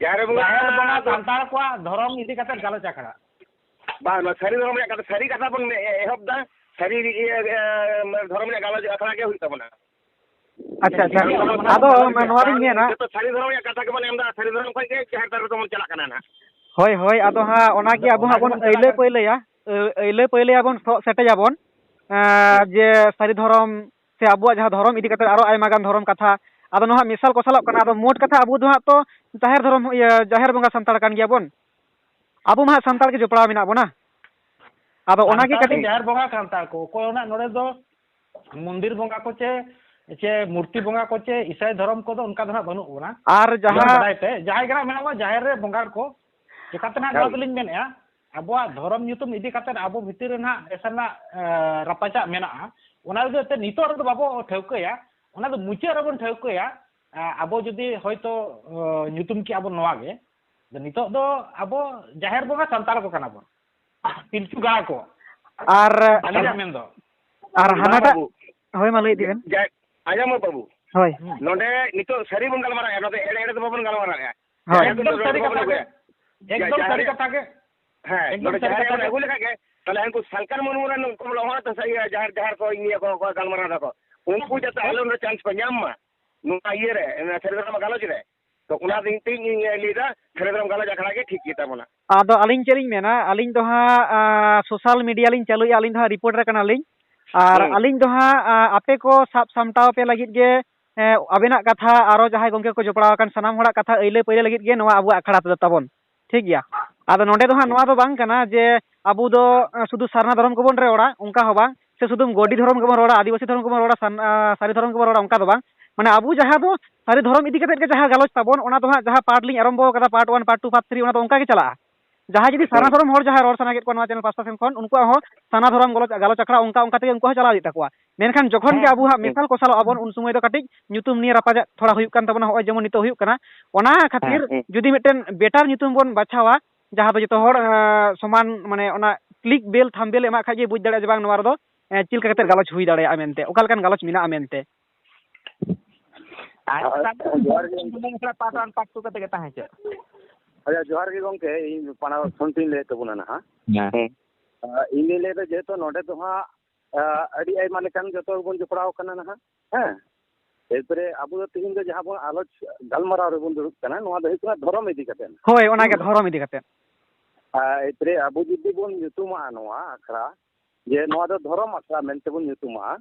ᱡᱟᱦᱮᱨ ᱵᱚᱸᱜᱟ ᱡᱟᱦᱮᱨ ᱵᱚᱸᱜᱟ ᱫᱚ ᱥᱟᱱᱛᱟᱲ ᱠᱚᱣᱟᱜ ᱫᱷᱚᱨᱚᱢ ᱤᱫᱤ ᱠᱟᱛᱮ ᱜᱟᱞᱚᱪ ᱟᱠᱷᱲᱟ᱾ ᱵᱟᱝ, ᱱᱚᱣᱟ ᱥᱟᱹᱨᱤ ᱫᱷᱚᱨᱚᱢ ᱨᱮᱭᱟᱜ ᱠᱟᱛᱷᱟ, ᱥᱟᱹᱨᱤ ᱠᱟᱛᱷᱟ ᱵᱚᱱ ᱮ-, ᱮᱦᱚᱵ ᱫᱟ, ᱥᱟᱹᱨᱤ ᱤᱭᱟᱹ, ᱮ, ᱫᱷᱚᱨᱚᱢ ᱨᱮᱭᱟᱜ ᱜᱟᱞᱚᱪ ᱟᱠᱷᱲᱟ ᱜᱮ ᱦᱩᱭᱩᱜ ᱛᱟᱵᱚᱱᱟ᱾ ᱟᱪᱪᱷᱟ, ᱟᱪᱪᱷᱟ᱾ ᱟᱫᱚ ᱱᱚᱣᱟ ᱫᱚᱧ ᱢᱮᱱᱟ, ᱡᱚᱛᱚ ᱥᱟᱹᱨᱤ ᱫᱷᱚᱨᱚᱢ ᱨᱮᱭᱟᱜ ᱠᱟᱛᱷᱟ ᱜᱮᱵᱚᱱ ᱮᱢ ᱫᱟ, ᱥᱟᱹᱨᱤ ᱫᱷᱚᱨᱚᱢ ᱠᱷᱚᱱ ᱜᱮ ᱡᱟᱦᱮᱨ ᱛᱷᱟᱱ ᱨᱮᱫᱚ ᱵᱚᱱ ᱪᱟᱞᱟᱜ ᱠᱟᱱᱟ ᱱᱟᱦᱟᱜ᱾ ᱦᱳᱭ, ᱦᱳᱭ, ᱟᱫᱚ ᱦᱟᱸᱜ ᱚᱱᱟ ᱜᱮ ᱟᱫᱚ ᱟᱵᱚ ᱚᱱᱟ ᱦᱟᱸᱜ ᱵᱚᱱ ᱜᱮᱵᱚᱱ ᱪᱟᱞᱟᱜ ᱟᱹᱭᱞᱟᱹ ᱠᱟᱱᱟ᱾ ᱯᱟᱹᱭᱞᱟᱹᱭᱟ, ᱟᱹ-, ᱟᱹᱭᱞᱟᱹ ᱯᱟᱹᱭᱞᱟᱹᱭᱟᱵᱚᱱ, ᱥᱚᱜ ᱥᱮᱴᱮᱡᱟᱵᱚᱱ, ᱮᱸ, ᱦᱩᱸ᱾ ᱡᱮ ᱥᱟᱹᱨᱤ ᱫᱷᱚᱨᱚᱢ ᱥᱮ ᱟᱵᱚᱣᱟᱜ ᱡᱟᱦᱟᱸ ᱫᱷᱚᱨᱚᱢ ᱤᱫᱤ ᱠᱟᱛᱮ ᱟᱨᱚ ᱟᱭᱢᱟ ᱜᱟᱱ ᱫᱷᱚᱨᱚᱢ ᱠᱟᱛᱷᱟ, ᱟᱫᱚ ᱱᱚᱣᱟ ᱢᱮᱥᱟᱞ ᱠᱚᱥᱟᱞᱚᱜ ᱠᱟᱱᱟ᱾ ᱟᱫᱚ ᱢᱳᱴ ᱠᱟᱛᱷᱟ ᱟᱵᱚ ᱫᱚ ᱦᱟᱸᱜ ᱛᱚ ᱡᱟᱦᱮᱨ ᱫᱷᱚᱨᱚᱢ, ᱤᱭᱟᱹ, ᱡᱟᱦᱮᱨ ᱵᱚᱸᱜᱟ ᱥᱟᱱᱛᱟᱲ ᱠᱟᱱ ᱜᱮᱭᱟᱵᱚᱱ, ᱟᱵᱚ ᱢᱟ ᱦᱟᱸᱜ ᱥᱟᱱᱛᱟᱲ ᱜᱮ ᱡᱚᱯᱲᱟᱣ ᱢᱮᱱᱟᱜ ᱵᱚᱱᱟ᱾ ᱟᱫᱚ ᱚᱱᱟ ᱜᱮ ᱥᱟᱱᱛᱟᱲ ᱫᱚ ᱠᱟᱹᱴᱤᱡ ᱡᱟᱦᱮᱨ ᱵᱚᱸᱜᱟ ᱠᱟᱱ ᱛᱟᱠᱚ, ᱚᱠᱚᱭ ᱦᱚᱸ ᱱᱟᱜ ᱱᱚᱰᱮ ᱫᱚ ᱢᱚᱱᱫᱤᱨ ᱵᱚᱸᱜᱟ ᱠᱚ ᱪᱮ, ᱪᱮ ᱢᱩᱨᱛᱤ ᱵᱚᱸᱜᱟ ᱠᱚ ᱪᱮ ᱤᱥᱟᱹᱭ ᱫᱷᱚᱨᱚᱢ ᱠᱚᱫᱚ ᱚᱱᱠᱟ ᱫᱚ ᱱᱟᱜ ᱵᱟᱹᱱᱩᱜ ᱵᱚᱱᱟ᱾ ᱟᱨ ᱤᱧᱟᱹᱜ ᱡᱟᱦᱟᱸ ᱵᱟᱰᱟᱭ ᱛᱮ ᱡᱟᱦᱟᱸᱭ ᱜᱮ ᱱᱟᱜ ᱢᱮᱱᱟᱜ ᱵᱚᱱᱟ ᱡᱟᱦᱮᱨ ᱨᱮ ᱵᱚᱸᱜᱟ ᱠᱚ, ᱪᱮᱠᱟᱛᱮ ᱱᱟᱜ ᱱᱚᱣᱟ ᱦᱳᱭ᱾ ᱫᱚᱞᱤᱧ ᱢᱮᱱᱮᱫᱼᱟ, ᱟᱵᱚᱣᱟᱜ ᱫᱷᱚᱨᱚᱢ ᱧᱩᱛᱩᱢ ᱤᱫᱤ ᱠᱟᱛᱮ ᱟᱵᱚ ᱵᱷᱤᱛᱤᱨ ᱨᱮ ᱱᱟᱜ ᱮᱥᱮᱨ ᱨᱮᱱᱟᱜ, ᱮ, ᱨᱟᱯᱟᱪᱟᱜ ᱢᱮᱱᱟᱜᱼᱟ᱾ ᱚᱱᱟ ᱤᱫᱤ ᱛᱮ ᱱᱤᱛᱚᱜ ᱨᱮᱫᱚ ᱵᱟᱵᱚ ᱴᱷᱟᱹᱣᱠᱟᱹᱭᱟ, ᱚᱱᱟ ᱫᱚ ᱢᱩᱪᱟᱹᱫ ᱨᱮᱵᱚᱱ ᱴᱷᱟᱹᱣᱠᱟᱹᱭᱟ᱾ ᱮ, ᱟᱵᱚ ᱡᱩᱫᱤ ᱦᱚᱭᱛᱳ, ᱚ, ᱧᱩᱛᱩᱢ ᱠᱮᱜᱼᱟ ᱵᱚᱱ ᱱᱚᱣᱟ ᱜᱮ, ᱟᱫᱚ ᱱᱤᱛᱚᱜ ᱫᱚ ᱟᱵᱚ ᱡᱟᱦᱮᱨ ᱵᱚᱸᱜᱟ ᱥᱟᱱᱛᱟᱲ ᱠᱚ ᱠᱟᱱᱟ ᱵᱚᱱ᱾ ᱯᱤᱞᱪᱩ ᱜᱟᱲ ᱠᱚ᱾ ᱟᱨ ᱟᱹᱞᱤᱧᱟᱜ ᱢᱮᱱ ᱫᱚ᱾ ᱟᱨ ᱵᱟᱝ ᱦᱟᱱᱟᱴᱟᱜ, ᱵᱟᱹᱵᱩ᱾ ᱦᱳᱭ, ᱢᱟ ᱞᱟᱹᱭ ᱤᱫᱤ ᱵᱮᱱ᱾ ᱡᱟ-, ᱟᱸᱡᱚᱢ ᱢᱮ ᱵᱟᱹᱵᱩ᱾ ᱦᱳᱭ᱾ ᱦᱩᱸ᱾ ᱱᱚᱰᱮ ᱱᱤᱛᱚᱜ ᱥᱟᱹᱨᱤ ᱵᱚᱱ ᱜᱟᱞᱢᱟᱨᱟᱣᱮᱫᱼᱟ, ᱱᱚᱰᱮ ᱮᱲᱮ ᱮᱲᱮ ᱫᱚ ᱵᱟᱵᱚᱱ ᱜᱟᱞᱢᱟᱨᱟᱣᱮᱫᱼᱟ᱾ ᱦᱳᱭ᱾ ᱡᱟᱦᱮᱸ ᱮᱠᱫᱚᱢ ᱫᱚ ᱥᱟᱹᱨᱤ ᱱᱚᱰᱮ ᱠᱟᱛᱷᱟ ᱵᱟᱵᱚᱱ ᱜᱮ᱾ ᱟᱹᱜᱩᱭᱟ᱾ ᱮᱠᱫᱚᱢ ᱡᱟ-, ᱥᱟᱹᱨᱤ ᱡᱟᱦᱮᱨ ᱠᱟᱛᱷᱟ ᱜᱮ᱾ ᱦᱮᱸ, ᱮᱠᱫᱚᱢ ᱱᱚᱰᱮ ᱥᱟᱹᱨᱤ ᱡᱟᱦᱮᱨ ᱠᱟᱛᱷᱟ ᱵᱚᱱ ᱜᱮ᱾ ᱟᱹᱜᱩ ᱞᱮᱠᱷᱟᱡ ᱜᱮ, ᱛᱟᱦᱞᱮ ᱦᱟᱱᱠᱩ ᱥᱟᱱᱛᱟᱲ ᱢᱟᱹᱱᱢᱤ ᱨᱮᱱ ᱩᱱᱠᱩ ᱵᱚᱞᱮ ᱦᱚᱲ ᱫᱚ ᱥᱟᱹᱨᱤ ᱡᱟᱦᱮᱨ, ᱡᱟᱦᱮᱨ ᱠᱚ ᱤᱭᱟᱹ ᱠᱚ, ᱠᱚ ᱜᱟᱞᱢᱟᱨᱟᱣ ᱫᱟᱠᱚ᱾ ᱩᱱᱠᱩ ᱡᱟᱛᱮ ᱟᱞᱮ ᱱᱚᱰᱮ chance ᱠᱚ ᱧᱟᱢ ᱢᱟ, ᱱᱚᱣᱟ ᱤᱭᱟᱹ ᱨᱮ, ᱱᱚᱣᱟ ᱥᱟᱹᱨᱤ ᱫᱷᱚᱨᱚᱢ ᱜᱟᱞᱚᱪ ᱨᱮ᱾ ᱛᱚ ᱚᱱᱟ ᱫᱤᱱ ᱛᱮ ᱤᱧ ᱞᱟᱹᱭᱫᱟ, ᱥᱟᱹᱨᱤ ᱫᱷᱚᱨᱚᱢ ᱜᱟᱞᱚᱪ ᱟᱠᱷᱲᱟ ᱜᱮ ᱴᱷᱤᱠ ᱜᱮ ᱛᱟᱵᱚᱱᱟ᱾ ᱟᱫᱚ ᱟᱹᱞᱤᱧ ᱪᱮᱫ ᱞᱤᱧ ᱢᱮᱱᱟ, ᱟᱹᱞᱤᱧ ᱫᱚ ᱦᱟᱸᱜ, ᱟᱸ, social media ᱞᱤᱧ ᱪᱟᱹᱞᱩᱭᱮᱫᱼᱟ, ᱟᱹᱞᱤᱧ ᱫᱚ ᱦᱟᱸᱜ reporter ᱠᱟᱱᱟᱞᱤᱧ᱾ ᱟᱨ ᱦᱩᱸ᱾ ᱟᱹᱞᱤᱧ ᱫᱚ ᱦᱟᱸᱜ, ᱟᱸ, ᱟᱯᱮ ᱠᱚ ᱥᱟᱵ ᱥᱟᱢᱴᱟᱣ ᱯᱮ ᱞᱟᱹᱜᱤᱫ ᱜᱮ, ᱮᱸ, ᱟᱵᱮᱱᱟᱜ ᱠᱟᱛᱷᱟ, ᱟᱨᱚ ᱡᱟᱦᱟᱸᱭ ᱜᱚᱢᱠᱮ ᱠᱚ ᱡᱚᱯᱲᱟᱣ ᱟᱠᱟᱱ ᱥᱟᱱᱟᱢ ᱦᱚᱲᱟᱜ ᱠᱟᱛᱷᱟ ᱟᱹᱭᱞᱟᱹ ᱯᱟᱹᱭᱞᱟᱹ ᱞᱟᱹᱜᱤᱫ ᱜᱮ ᱱᱚᱣᱟ ᱟᱵᱚᱣᱟᱜ ᱟᱠᱷᱲᱟ ᱫᱚ ᱛᱟᱵᱚᱱ᱾ ᱴᱷᱤᱠ ᱜᱮᱭᱟ᱾ ᱟᱫᱚ ᱱᱚᱰᱮ ᱫᱚ ᱦᱟᱸᱜ ᱱᱚᱣᱟ ᱫᱚ ᱵᱟᱝ ᱠᱟᱱᱟ ᱡᱮ ᱟᱵᱚ ᱫᱚ, ᱮᱸ, ᱥᱩᱫᱷᱩ ᱥᱟᱨᱱᱟ ᱫᱷᱚᱨᱚᱢ ᱜᱮᱵᱚᱱ ᱨᱚᱲᱟ, ᱚᱱᱠᱟ ᱦᱚᱸ ᱵᱟᱝ, ᱥᱮ ᱥᱩᱫᱷᱩ ᱜᱚᱰᱤ ᱫᱷᱚᱨᱚᱢ ᱜᱮᱵᱚᱱ ᱨᱚᱲᱟ, ᱟᱹᱫᱤᱵᱟᱹᱥᱤ ᱫᱷᱚᱨᱚᱢ ᱜᱮᱵᱚᱱ ᱨᱚᱲᱟ, ᱥᱟᱱ-, ᱟᱸ, ᱥᱟᱹᱨᱤ ᱫᱷᱚᱨᱚᱢ ᱜᱮᱵᱚᱱ ᱨᱚᱲᱟ, ᱚᱱᱠᱟ ᱫᱚ ᱵᱟᱝ᱾ ᱢᱟᱱᱮ ᱟᱵᱚ ᱡᱟᱦᱟᱸ ᱫᱚ ᱥᱟᱹᱨᱤ ᱫᱷᱚᱨᱚᱢ ᱤᱫᱤ ᱠᱟᱛᱮᱫ ᱜᱮ ᱡᱟᱦᱟᱸ ᱜᱟᱞᱚᱪ ᱛᱟᱵᱚᱱ, ᱚᱱᱟ ᱫᱚ ᱦᱟᱸᱜ ᱡᱟᱦᱟᱸ part ᱞᱤᱧ ᱟᱨᱟᱢᱵᱚ ᱟᱠᱟᱫᱟ, part one, part two, part three, ᱚᱱᱟ ᱫᱚ ᱚᱱᱠᱟ ᱜᱮ ᱪᱟᱞᱟᱜᱼᱟ᱾ ᱡᱟᱦᱟᱸᱭ ᱡᱩᱫᱤ ᱥᱟᱨᱱᱟ ᱦᱩᱸ᱾ ᱫᱷᱚᱨᱚᱢ ᱦᱚᱲ ᱡᱟᱦᱟᱸᱭ ᱨᱚᱲ ᱥᱟᱱᱟ ᱠᱮᱫ ᱠᱚᱣᱟ ᱱᱚᱣᱟ channel ᱯᱟᱥᱴᱟ ᱥᱮᱱ ᱠᱷᱚᱱ, ᱩᱱᱠᱩᱣᱟᱜ ᱦᱚᱸ ᱥᱟᱨᱱᱟ ᱫᱷᱚᱨᱚᱢ ᱜᱟᱞᱚᱪ, ᱜᱟᱞᱚᱪ ᱟᱠᱷᱲᱟ ᱚᱱᱠᱟ ᱚᱱᱠᱟ ᱛᱮᱜᱮ ᱩᱱᱠᱩ ᱦᱚᱸ ᱪᱟᱞᱟᱣ ᱤᱫᱤᱜ ᱛᱟᱠᱚᱣᱟ᱾ ᱢᱮᱱᱠᱷᱟᱱ ᱡᱚᱠᱷᱚᱱ ᱜᱮ ᱦᱮᱸ, ᱟᱵᱚ ᱦᱟᱸᱜ ᱦᱮᱸ᱾ ᱢᱮᱥᱟᱞ ᱠᱚᱥᱟᱞᱚᱜ ᱟᱵᱚᱱ, ᱩᱱ ᱥᱚᱢᱚᱭ ᱫᱚ ᱠᱟᱹᱴᱤᱡ ᱧᱩᱛᱩᱢ ᱱᱤᱭᱮ ᱨᱟᱯᱟᱪᱟᱜ ᱛᱷᱚᱲᱟ ᱦᱩᱭᱩᱜ ᱠᱟᱱ ᱛᱟᱵᱚᱱᱟ, ᱦᱚᱸᱜᱼᱚᱭ ᱡᱮᱢᱚᱱ ᱱᱤᱛᱚᱜ ᱦᱩᱭᱩᱜ ᱠᱟᱱᱟ᱾ ᱚᱱᱟ ᱠᱷᱟᱹᱛᱤᱨ ᱦᱮᱸ, ᱦᱮᱸ᱾ ᱡᱩᱫᱤ ᱢᱤᱫᱴᱮᱱ better ᱧᱩᱛᱩᱢ ᱵᱚᱱ ᱵᱟᱪᱷᱟᱣᱟ, ᱡᱟᱦᱟᱸ ᱫᱚ ᱡᱚᱛᱚ ᱦᱚᱲ, ᱮᱸ, ᱥᱚᱢᱟᱱ, ᱢᱟᱱᱮ ᱚᱱᱟ click bell, thumbnail ᱮᱢᱟᱜ ᱠᱷᱟᱡ ᱜᱮ ᱵᱩᱡᱽ ᱫᱟᱲᱮᱭᱟᱜᱼᱟ ᱡᱮ ᱵᱟᱝ ᱱᱚᱣᱟ ᱨᱮᱫᱚ, ᱮᱸ, ᱪᱮᱫ ᱞᱮᱠᱟ ᱠᱟᱛᱮ ᱜᱟᱞᱚᱪ ᱦᱩᱭ ᱫᱟᱲᱮᱭᱟᱜᱼᱟ ᱢᱮᱱᱛᱮ, ᱚᱠᱟ ᱞᱮᱠᱟᱱ ᱜᱟᱞᱚᱪ ᱢᱮᱱᱟᱜᱼᱟ ᱢᱮᱱᱛᱮ᱾ ᱟᱪᱪᱷᱟ, ᱡᱚᱦᱟᱨ ᱜᱮ᱾ ᱢᱚᱱᱮ ᱠᱟᱱᱟ part one, part two ᱠᱟᱛᱮ ᱜᱮ ᱛᱟᱦᱮᱸ ᱦᱚᱪᱚᱜ᱾ ᱟᱪᱪᱷᱟ, ᱡᱚᱦᱟᱨ ᱜᱮ ᱜᱚᱢᱠᱮ, ᱤᱧ ᱯᱟᱱᱟ ᱠᱷᱚᱱ ᱤᱧ ᱞᱟᱹᱭᱮᱫ ᱛᱟᱵᱚᱱᱟ ᱱᱟᱦᱟᱜ᱾ ᱦᱮᱸ᱾ ᱦᱮᱸ᱾ ᱟᱨ ᱤᱧ ᱞᱟᱹᱭ ᱞᱮᱫᱟ, ᱡᱮᱦᱮᱛᱩ ᱱᱚᱰᱮ ᱫᱚ ᱦᱟᱸᱜ, ᱟᱨ ᱟᱹᱰᱤ ᱟᱭᱢᱟ ᱞᱮᱠᱟᱱ ᱡᱚᱛᱚ ᱜᱮᱵᱚᱱ ᱡᱚᱯᱲᱟᱣ ᱟᱠᱟᱱᱟ ᱱᱟᱦᱟᱜ᱾ ᱦᱮᱸ᱾ ᱮᱨᱯᱚᱨᱮ ᱟᱵᱚ ᱫᱚ ᱛᱮᱦᱮᱧ ᱫᱚ ᱡᱟᱦᱟᱸ ᱵᱚᱱ ᱟᱞᱳᱪ ᱜᱟᱞᱢᱟᱨᱟᱣ ᱨᱮᱵᱚᱱ ᱫᱩᱲᱩᱵ ᱠᱟᱱᱟ, ᱱᱚᱣᱟ ᱫᱚ ᱦᱩᱭᱩᱜ ᱠᱟᱱᱟ ᱫᱷᱚᱨᱚᱢ ᱤᱫᱤ ᱠᱟᱛᱮ᱾ ᱦᱳᱭ, ᱚᱱᱟᱜᱮ ᱦᱩᱸ᱾ ᱫᱷᱚᱨᱚᱢ ᱤᱫᱤ ᱠᱟᱛᱮ᱾ ᱟᱨ ᱮᱨᱯᱚᱨᱮ ᱟᱵᱚ ᱡᱩᱫᱤ ᱵᱚᱱ ᱧᱩᱛᱩᱢᱟᱜᱼᱟ ᱱᱚᱣᱟ ᱟᱠᱷᱲᱟ, ᱡᱮ ᱱᱚᱣᱟ ᱫᱚ ᱫᱷᱚᱨᱚᱢ ᱟᱠᱷᱲᱟ ᱢᱮᱱᱛᱮ ᱵᱚᱱ ᱧᱩᱛᱩᱢᱟᱜᱼᱟ,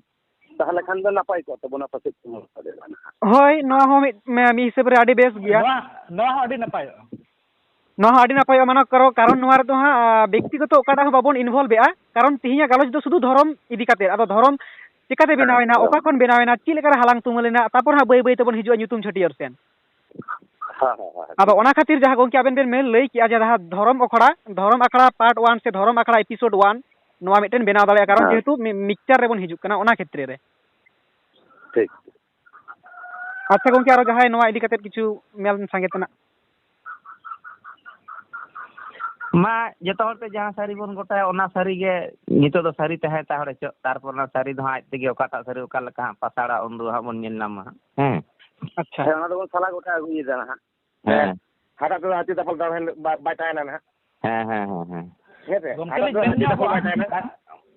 ᱛᱟᱦᱚᱞᱮ ᱠᱷᱟᱱ ᱫᱚ ᱱᱟᱯᱟᱭ ᱠᱚᱜ ᱛᱟᱵᱚᱱᱟ ᱯᱟᱥᱮᱡ᱾ ᱦᱳᱭ, ᱱᱚᱣᱟ ᱦᱚᱸ ᱢᱤᱫ, ᱢᱤᱫ ᱦᱤᱥᱟᱹᱵ ᱨᱮ ᱟᱹᱰᱤ ᱵᱮᱥ ᱜᱮᱭᱟ᱾ ᱱᱚᱣᱟ, ᱱᱚᱣᱟ ᱦᱚᱸ ᱟᱹᱰᱤ ᱱᱟᱯᱟᱭᱚᱜᱼᱟ᱾ ᱱᱚᱣᱟ ᱦᱚᱸ ᱟᱹᱰᱤ ᱱᱟᱯᱟᱭᱚᱜᱼᱟ, ᱢᱟᱱᱮ ᱠᱟᱨᱚ-, ᱠᱟᱨᱚᱱ ᱱᱚᱣᱟ ᱨᱮᱫᱚ ᱦᱟᱸᱜ, ᱟ, ᱵᱮᱠᱛᱤᱜᱚᱛᱚ ᱚᱠᱟᱴᱟᱜ ᱦᱚᱸ ᱵᱟᱵᱚᱱ involve ᱮᱜᱼᱟ, ᱠᱟᱨᱚᱱ ᱛᱤᱦᱤᱧᱟᱜ ᱜᱟᱞᱚᱪ ᱫᱚ ᱥᱩᱫᱷᱩ ᱫᱷᱚᱨᱚᱢ ᱤᱫᱤ ᱠᱟᱛᱮ᱾ ᱟᱫᱚ ᱫᱷᱚᱨᱚᱢ ᱪᱤᱠᱟᱛᱮ ᱦᱮᱸ, ᱵᱮᱱᱟᱣ ᱮᱱᱟ, ᱫᱷᱚᱨᱚᱢ᱾ ᱚᱠᱟ ᱠᱷᱚᱱ ᱵᱮᱱᱟᱣ ᱮᱱᱟ, ᱪᱮᱫ ᱞᱮᱠᱟᱨᱮ ᱦᱟᱞᱟᱝ ᱛᱩᱢᱟᱹᱞ ᱮᱱᱟ, ᱛᱟᱨᱯᱚᱨ ᱦᱟᱸᱜ ᱵᱟᱹᱭ ᱵᱟᱹᱭ ᱛᱮᱵᱚᱱ ᱦᱤᱡᱩᱜᱼᱟ ᱧᱩᱛᱩᱢ ᱪᱷᱟᱹᱴᱭᱟᱹᱨ ᱥᱮᱱ᱾ ᱦᱮᱸ, ᱦᱮᱸ, ᱦᱮᱸ, ᱟᱫᱚ ᱦᱮᱸ᱾ ᱚᱱᱟ ᱠᱷᱟᱹᱛᱤᱨ ᱡᱟᱦᱟᱸ ᱜᱚᱢᱠᱮ ᱟᱵᱮᱱ ᱵᱮᱱ ᱢᱮᱱ ᱞᱟᱹᱭ ᱠᱮᱜᱼᱟ, ᱡᱮ ᱡᱟᱦᱟᱸ ᱫᱷᱚᱨᱚᱢ ᱟᱠᱷᱲᱟ, ᱫᱷᱚᱨᱚᱢ ᱟᱠᱷᱲᱟ part one ᱥᱮ ᱫᱷᱚᱨᱚᱢ ᱟᱠᱷᱲᱟ episode one, ᱱᱚᱣᱟ ᱢᱤᱫᱴᱮᱱ ᱵᱮᱱᱟᱣ ᱫᱟᱲᱮᱭᱟᱜᱼᱟ, ᱠᱟᱨᱚᱱ ᱦᱮᱸ᱾ ᱡᱮᱦᱮᱛᱩ ᱢᱤ-, mixture ᱨᱮᱵᱚᱱ ᱦᱤᱡᱩᱜ ᱠᱟᱱᱟ, ᱚᱱᱟ ᱠᱷᱮᱛᱨᱮ ᱨᱮ᱾ ᱴᱷᱤᱠ᱾ ᱟᱪᱪᱷᱟ ᱜᱚᱢᱠᱮ, ᱟᱨᱚ ᱡᱟᱦᱟᱸᱭ ᱱᱚᱣᱟ ᱤᱫᱤ ᱠᱟᱛᱮ ᱠᱤᱪᱷᱩ ᱢᱮᱱ ᱥᱟᱸᱜᱮ ᱛᱮᱱᱟᱜ? ᱢᱟ, ᱡᱚᱛᱚ ᱦᱚᱲ ᱛᱮ ᱡᱟᱦᱟᱸ ᱥᱟᱹᱨᱤ ᱵᱚᱱ ᱜᱚᱴᱟᱭᱟ, ᱚᱱᱟ ᱥᱟᱹᱨᱤ ᱜᱮ ᱱᱤᱛᱚᱜ ᱫᱚ ᱥᱟᱹᱨᱤ ᱛᱟᱦᱮᱸ ᱦᱟᱛᱟᱲ ᱦᱚᱪᱚᱜ, ᱛᱟᱨᱯᱚᱨ ᱚᱱᱟ ᱥᱟᱹᱨᱤ ᱫᱚ ᱦᱟᱸᱜ ᱟᱡ ᱛᱮᱜᱮ ᱚᱠᱟᱴᱟᱜ ᱥᱟᱹᱨᱤ ᱚᱠᱟ ᱞᱮᱠᱟ ᱦᱟᱸᱜ ᱯᱟᱥᱟᱲᱟ, ᱩᱱ ᱫᱚ ᱦᱟᱸᱜ ᱵᱚᱱ ᱧᱮᱞ ᱧᱟᱢᱟ ᱦᱟᱸᱜ᱾ ᱦᱮᱸ᱾ ᱟᱪᱪᱷᱟ᱾ ᱦᱮᱸ, ᱚᱱᱟ ᱫᱚᱵᱚᱱ ᱥᱟᱞᱟ ᱜᱚᱴᱟ ᱟᱹᱜᱩᱭᱮᱫᱟ ᱱᱟᱦᱟᱜ᱾ ᱦᱮᱸ᱾ ᱦᱟᱴᱟᱜ ᱛᱮᱫᱚ ᱦᱟᱹᱛᱤ ᱫᱟᱯᱚᱞ ᱫᱟᱲᱮ ᱵᱟᱭ, ᱵᱟᱭ ᱛᱟᱦᱮᱱᱟ ᱱᱟᱦᱟᱜ᱾ ᱦᱮᱸ, ᱦᱮᱸ, ᱦᱮᱸ, ᱦᱮᱸ᱾ ᱦᱮᱸ ᱥᱮ? ᱜᱚᱢᱠᱮ ᱦᱟᱴᱟᱜ ᱞᱤᱧ ᱛᱮᱫᱚ ᱢᱮᱱ ᱦᱟᱹᱛᱤ ᱧᱚᱜ ᱫᱟᱯᱚᱞ ᱠᱚᱣᱟ, ᱵᱟᱭ ᱛᱟᱦᱮᱱᱟ᱾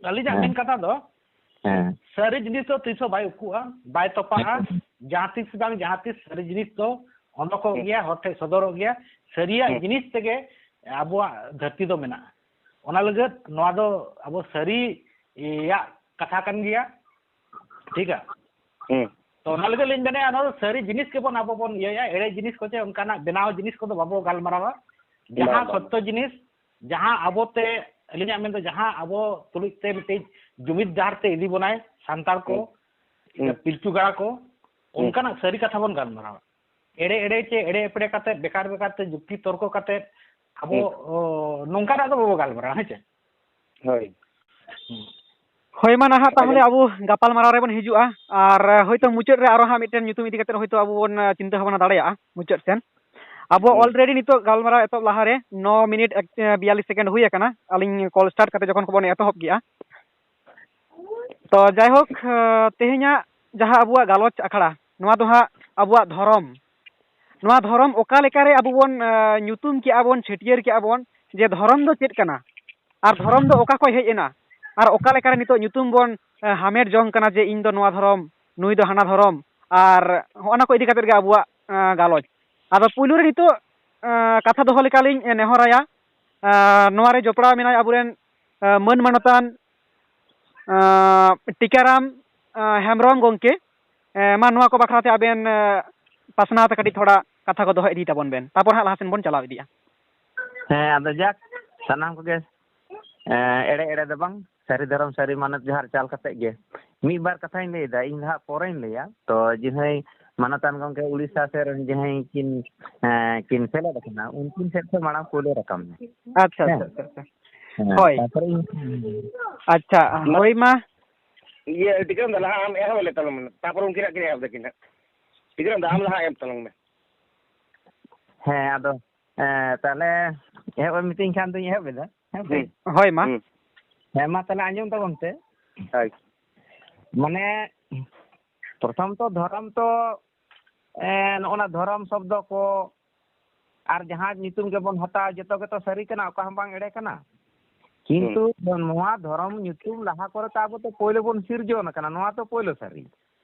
ᱟᱹᱞᱤᱧᱟᱜ ᱦᱮᱸ᱾ ᱢᱮᱱ ᱠᱟᱛᱷᱟ ᱫᱚ, ᱦᱮᱸ᱾ ᱥᱟᱹᱨᱤ ᱡᱤᱱᱤᱥ ᱫᱚ ᱛᱤᱥ ᱦᱚᱸ ᱵᱟᱭ ᱩᱠᱩᱜᱼᱟ, ᱵᱟᱭ ᱛᱚᱯᱟᱜᱼᱟ᱾ ᱦᱮᱸ᱾ ᱡᱟᱦᱟᱸ ᱛᱤᱥ ᱵᱟᱝ ᱡᱟᱦᱟᱸ ᱛᱤᱥ ᱥᱟᱹᱨᱤ ᱡᱤᱱᱤᱥ ᱫᱚ ᱚᱰᱚᱠᱚᱜ ᱦᱮᱸ᱾ ᱜᱮᱭᱟ, ᱦᱚᱲ ᱴᱷᱮᱱ ᱥᱚᱫᱚᱨᱚᱜ ᱜᱮᱭᱟ᱾ ᱥᱟᱹᱨᱤᱭᱟᱜ ᱦᱮᱸ᱾ ᱡᱤᱱᱤᱥ ᱛᱮᱜᱮ ᱟᱵᱚᱣᱟᱜ ᱫᱷᱟᱹᱨᱛᱤ ᱫᱚ ᱢᱮᱱᱟᱜᱼᱟ᱾ ᱚᱱᱟ ᱞᱟᱹᱜᱤᱫ ᱱᱚᱣᱟ ᱫᱚ ᱟᱵᱚ ᱥᱟᱹᱨᱤᱭᱟᱜ ᱠᱟᱛᱷᱟ ᱠᱟᱱ ᱜᱮᱭᱟ᱾ ᱴᱷᱤᱠᱟ? ᱦᱮᱸ᱾ ᱛᱚ ᱚᱱᱟ ᱞᱟᱹᱜᱤᱫ ᱞᱤᱧ ᱢᱮᱱᱮᱫᱼᱟ, ᱱᱚᱣᱟ ᱫᱚ ᱥᱟᱹᱨᱤ ᱡᱤᱱᱤᱥ ᱜᱮᱵᱚᱱ ᱟᱵᱚ ᱵᱚᱱ ᱤᱭᱟᱹᱭᱟ, ᱮᱲᱮ ᱡᱤᱱᱤᱥ ᱠᱚ ᱪᱮ ᱚᱱᱠᱟᱱᱟᱜ ᱵᱮᱱᱟᱣ ᱡᱤᱱᱤᱥ ᱠᱚᱫᱚ ᱵᱟᱵᱚ ᱜᱟᱞᱢᱟᱨᱟᱣᱟ᱾ ᱡᱟᱦᱟᱸ ᱵᱟᱝ, ᱵᱟᱝ᱾ ᱥᱚᱛᱭᱚ ᱡᱤᱱᱤᱥ, ᱡᱟᱦᱟᱸ ᱟᱵᱚᱛᱮ, ᱟᱹᱞᱤᱧᱟᱜ ᱢᱮᱱᱫᱚ ᱡᱟᱦᱟᱸ ᱟᱵᱚ ᱛᱩᱞᱩᱡ ᱛᱮ ᱢᱤᱫᱴᱤᱡ ᱡᱩᱢᱤᱫ ᱰᱟᱦᱟᱨ ᱛᱮ ᱤᱫᱤ ᱵᱚᱱᱟᱭ ᱥᱟᱱᱛᱟᱲ ᱠᱚ, ᱦᱩᱸ᱾ ᱯᱤᱞᱪᱩ ᱜᱟᱲᱟ ᱠᱚ, ᱦᱩᱸ᱾ ᱚᱱᱠᱟᱱᱟᱜ ᱥᱟᱹᱨᱤ ᱠᱟᱛᱷᱟ ᱵᱚᱱ ᱜᱟᱞᱢᱟᱨᱟᱣᱟ᱾ ᱮᱲᱮ ᱮᱲᱮ ᱪᱮ ᱮᱲᱮ ᱮᱯᱲᱮ ᱠᱟᱛᱮ, ᱵᱮᱠᱟᱨ ᱵᱮᱠᱟᱨ ᱛᱮ ᱡᱩᱠᱛᱤ ᱛᱚᱨᱠᱚ ᱠᱟᱛᱮ ᱟᱵᱚ, ᱦᱩᱸ᱾ ᱚ, ᱱᱚᱝᱠᱟᱱᱟᱜ ᱫᱚ ᱵᱟᱵᱚ ᱜᱟᱞᱢᱟᱨᱟᱣᱟ, ᱦᱮᱸ ᱪᱮ? ᱦᱳᱭ᱾ ᱦᱩᱸ᱾ ᱦᱳᱭ, ᱢᱟ ᱱᱟᱦᱟᱜ ᱛᱟᱦᱚᱞᱮ ᱟᱵᱚ ᱜᱟᱯᱟᱞ ᱢᱟᱨᱟᱣ ᱨᱮᱵᱚᱱ ᱦᱤᱡᱩᱜᱼᱟ᱾ ᱟᱨ ᱦᱳᱭᱛᱳ ᱢᱩᱪᱟᱹᱫ ᱨᱮ ᱟᱨᱚ ᱦᱟᱸᱜ ᱢᱤᱫᱴᱮᱱ ᱧᱩᱛᱩᱢ ᱤᱫᱤ ᱠᱟᱛᱮ ᱦᱳᱭᱛᱳ ᱟᱵᱚ ᱵᱚᱱ, ᱟᱸ, ᱪᱤᱱᱛᱟᱹ ᱵᱷᱟᱵᱽᱱᱟ ᱫᱟᱲᱮᱭᱟᱜᱼᱟ ᱢᱩᱪᱟᱹᱫ ᱥᱮᱱ᱾ ᱟᱵᱚ ᱦᱩᱸ᱾ Already ᱱᱤᱛᱚᱜ ᱜᱟᱞᱢᱟᱨᱟᱣ ᱮᱛᱚᱦᱚᱵ ᱞᱟᱦᱟᱨᱮ ᱱᱚ ᱢᱤᱱᱤᱴ ᱮᱠ-, ᱵᱤᱭᱟᱞᱞᱤᱥ ᱥᱮᱠᱮᱱᱰ ᱦᱩᱭ ᱟᱠᱟᱱᱟ, ᱟᱹᱞᱤᱧ ᱠᱚᱞ ᱥᱴᱟᱨᱴ ᱠᱟᱛᱮ ᱡᱚᱠᱷᱚᱱ ᱠᱚᱵᱚᱱ ᱮᱛᱚᱦᱚᱵ ᱠᱮᱜᱼᱟ᱾ ᱛᱚ ᱡᱟᱭᱦᱳᱠ, ᱟᱸ, ᱛᱮᱦᱮᱧᱟᱜ ᱡᱟᱦᱟᱸ ᱟᱵᱚᱣᱟᱜ ᱜᱟᱞᱚᱪ ᱟᱠᱷᱲᱟ, ᱱᱚᱣᱟ ᱫᱚ ᱦᱟᱸᱜ ᱟᱵᱚᱣᱟᱜ ᱫᱷᱚᱨᱚᱢ, ᱱᱚᱣᱟ ᱫᱷᱚᱨᱚᱢ ᱚᱠᱟ ᱞᱮᱠᱟᱨᱮ ᱟᱵᱚ ᱵᱚᱱ ᱧᱩᱛᱩᱢ ᱠᱮᱜᱼᱟ ᱵᱚᱱ, ᱪᱷᱟᱹᱴᱭᱟᱹᱨ ᱠᱮᱜᱼᱟ ᱵᱚᱱ, ᱡᱮ ᱫᱷᱚᱨᱚᱢ ᱫᱚ ᱪᱮᱫ ᱠᱟᱱᱟ ᱟᱨ ᱫᱷᱚᱨᱚᱢ ᱫᱚ ᱚᱠᱟ ᱠᱷᱚᱱ ᱦᱮᱡ ᱮᱱᱟ ᱟᱨ ᱚᱠᱟ ᱞᱮᱠᱟᱨᱮ ᱱᱤᱛᱚᱜ ᱧᱩᱛᱩᱢ ᱵᱚᱱ ᱦᱟᱢᱮᱴ ᱡᱚᱝ ᱠᱟᱱᱟ ᱡᱮ ᱤᱧ ᱫᱚ ᱱᱚᱣᱟ ᱫᱷᱚᱨᱚᱢ, ᱱᱩᱭ ᱫᱚ ᱦᱟᱱᱟ ᱫᱷᱚᱨᱚᱢ, ᱟᱨ ᱦᱚᱸᱜᱼᱚ ᱱᱟ ᱠᱚ ᱤᱫᱤ ᱠᱟᱛᱮᱫ ᱜᱮ ᱟᱵᱚᱣᱟᱜ ᱜᱟᱞᱚᱪ᱾ ᱟᱫᱚ ᱯᱩᱭᱞᱩ ᱨᱮ ᱱᱤᱛᱚᱜ ᱠᱟᱛᱷᱟ ᱫᱚᱦᱚ ᱞᱮᱠᱟᱞᱤᱧ ᱱᱮᱦᱚᱨᱟᱭᱟ, ᱱᱚᱣᱟ ᱨᱮ ᱡᱚᱯᱲᱟᱣ ᱢᱮᱱᱟᱭ ᱟᱵᱚᱨᱮᱱ ᱢᱟᱹᱱ ᱢᱟᱱᱚᱛᱟᱱ ᱴᱤᱠᱟᱨᱟᱢ ᱦᱮᱢᱵᱨᱚᱢ ᱜᱚᱢᱠᱮ᱾ ᱢᱟ ᱱᱚᱣᱟ ᱠᱚ ᱵᱟᱠᱷᱨᱟ ᱛᱮ ᱟᱵᱮᱱ ᱯᱟᱥᱱᱟᱣ ᱛᱮ ᱠᱟᱹᱴᱤᱡ ᱛᱷᱚᱲᱟ ᱠᱟᱛᱷᱟ ᱠᱚ ᱫᱚᱦᱚ ᱤᱫᱤ ᱛᱟᱵᱚᱱ ᱵᱮᱱ, ᱛᱟᱯᱚᱨ ᱦᱟᱸᱜ ᱞᱟᱦᱟ ᱥᱮᱱ ᱵᱚᱱ ᱪᱟᱞᱟᱣ ᱤᱫᱤᱜᱼᱟ᱾ ᱦᱮᱸ, ᱟᱫᱚ ᱡᱟᱠ, ᱥᱟᱱᱟᱢ ᱠᱚᱜᱮ ᱮᱲᱮ ᱮᱲᱮ ᱫᱚ ᱵᱟᱝ, ᱥᱟᱹᱨᱤ ᱫᱷᱚᱨᱚᱢ ᱥᱟᱹᱨᱤ ᱢᱟᱱᱚᱛ ᱡᱚᱦᱟᱨ ᱪᱟᱞ ᱠᱟᱛᱮ ᱜᱮ ᱢᱤᱫ ᱵᱟᱨ ᱠᱟᱛᱷᱟᱧ ᱞᱟᱹᱭᱫᱟ, ᱤᱧ ᱫᱚ ᱦᱟᱸᱜ ᱯᱚᱨᱮᱧ ᱞᱟᱹᱭᱟ᱾ ᱛᱚ ᱡᱟᱦᱟᱸᱭ ᱢᱟᱱᱚᱛᱟᱱ ᱜᱚᱢᱠᱮ ᱩᱲᱤᱥᱥᱟ ᱥᱮᱫ ᱨᱮᱱ ᱡᱟᱦᱟᱸᱭ ᱠᱤᱱ ᱠᱤᱱ ᱥᱮᱞᱮᱫ ᱟᱠᱟᱱᱟ, ᱩᱱᱠᱤᱱ ᱥᱮᱫ ᱠᱷᱚᱱ ᱢᱟᱲᱟᱝ ᱯᱳᱭᱞᱳ ᱨᱟᱠᱟᱵ ᱢᱮ᱾ ᱟᱪᱪᱷᱟ, ᱦᱮᱸ᱾ ᱟᱪᱪᱷᱟ, ᱟᱪᱪᱷᱟ, ᱟᱪᱪᱷᱟ᱾ ᱦᱮᱸ, ᱦᱳᱭ᱾ ᱛᱟᱨᱯᱚᱨᱮ ᱤᱧ ᱟᱪᱪᱷᱟ, ᱦᱳᱭ ᱢᱟ᱾ ᱤᱭᱟᱹ, ᱴᱤᱠᱟᱹᱨᱟᱢ ᱫᱟ, ᱞᱟᱦᱟ ᱟᱢ ᱮᱦᱚᱵ ᱞᱮ ᱛᱟᱞᱟᱝ ᱢᱮ, ᱛᱟᱨᱯᱚᱨ ᱩᱱᱠᱤᱱᱟᱜ ᱠᱤᱱ ᱮᱦᱚᱵ ᱫᱟᱠᱤᱱ ᱦᱟᱸᱜ᱾ ᱴᱤᱠᱟᱹᱨᱟᱢ ᱫᱟ, ᱟᱢ ᱞᱟᱦᱟ ᱮᱢ ᱛᱟᱞᱟᱝ ᱢᱮ᱾ ᱦᱮᱸ, ᱟᱫᱚ, ᱮᱸ, ᱛᱟᱦᱞᱮ ᱮᱦᱚᱵ ᱮᱢ ᱢᱤᱛᱟᱹᱧ ᱠᱷᱟᱱ ᱫᱚᱧ ᱮᱦᱚᱵ ᱮᱫᱟ, ᱦᱮᱸ ᱥᱮ? ᱦᱩᱸ᱾ ᱦᱳᱭ, ᱢᱟ᱾ ᱦᱩᱸ᱾ ᱦᱮᱸ, ᱢᱟ ᱛᱟᱦᱞᱮ ᱟᱸᱡᱚᱢ ᱛᱟᱵᱚᱱ ᱯᱮ᱾ ᱦᱳᱭ᱾ ᱢᱟᱱᱮ, ᱯᱨᱚᱛᱷᱚᱢ ᱛᱚ ᱫᱷᱚᱨᱚᱢ ᱛᱚ, ᱮᱸ, ᱱᱚᱜᱼᱚ ᱱᱟ ᱫᱷᱚᱨᱚᱢ ᱥᱚᱵᱫᱚ ᱠᱚ ᱟᱨ ᱡᱟᱦᱟᱸ ᱧᱩᱛᱩᱢ ᱜᱮᱵᱚᱱ ᱦᱟᱛᱟᱣ, ᱡᱚᱛᱚ ᱜᱮᱛᱚ ᱥᱟᱹᱨᱤ ᱠᱟᱱᱟ, ᱚᱠᱟ ᱦᱚᱸ ᱵᱟᱝ ᱮᱲᱮ ᱠᱟᱱᱟ᱾ ᱠᱤᱱᱛᱩ ᱦᱩᱸ᱾ ᱱᱚᱣᱟ ᱫᱷᱚᱨᱚᱢ ᱧᱩᱛᱩᱢ ᱞᱟᱦᱟ ᱠᱚᱨᱮ ᱛᱚ ᱟᱵᱚ ᱫᱚ ᱯᱳᱭᱞᱳ ᱵᱚᱱ ᱥᱤᱨᱡᱚᱱ ᱟᱠᱟᱱᱟ, ᱱᱚᱣᱟ ᱛᱚ ᱯᱳᱭᱞᱳ ᱥᱟᱹᱨᱤ᱾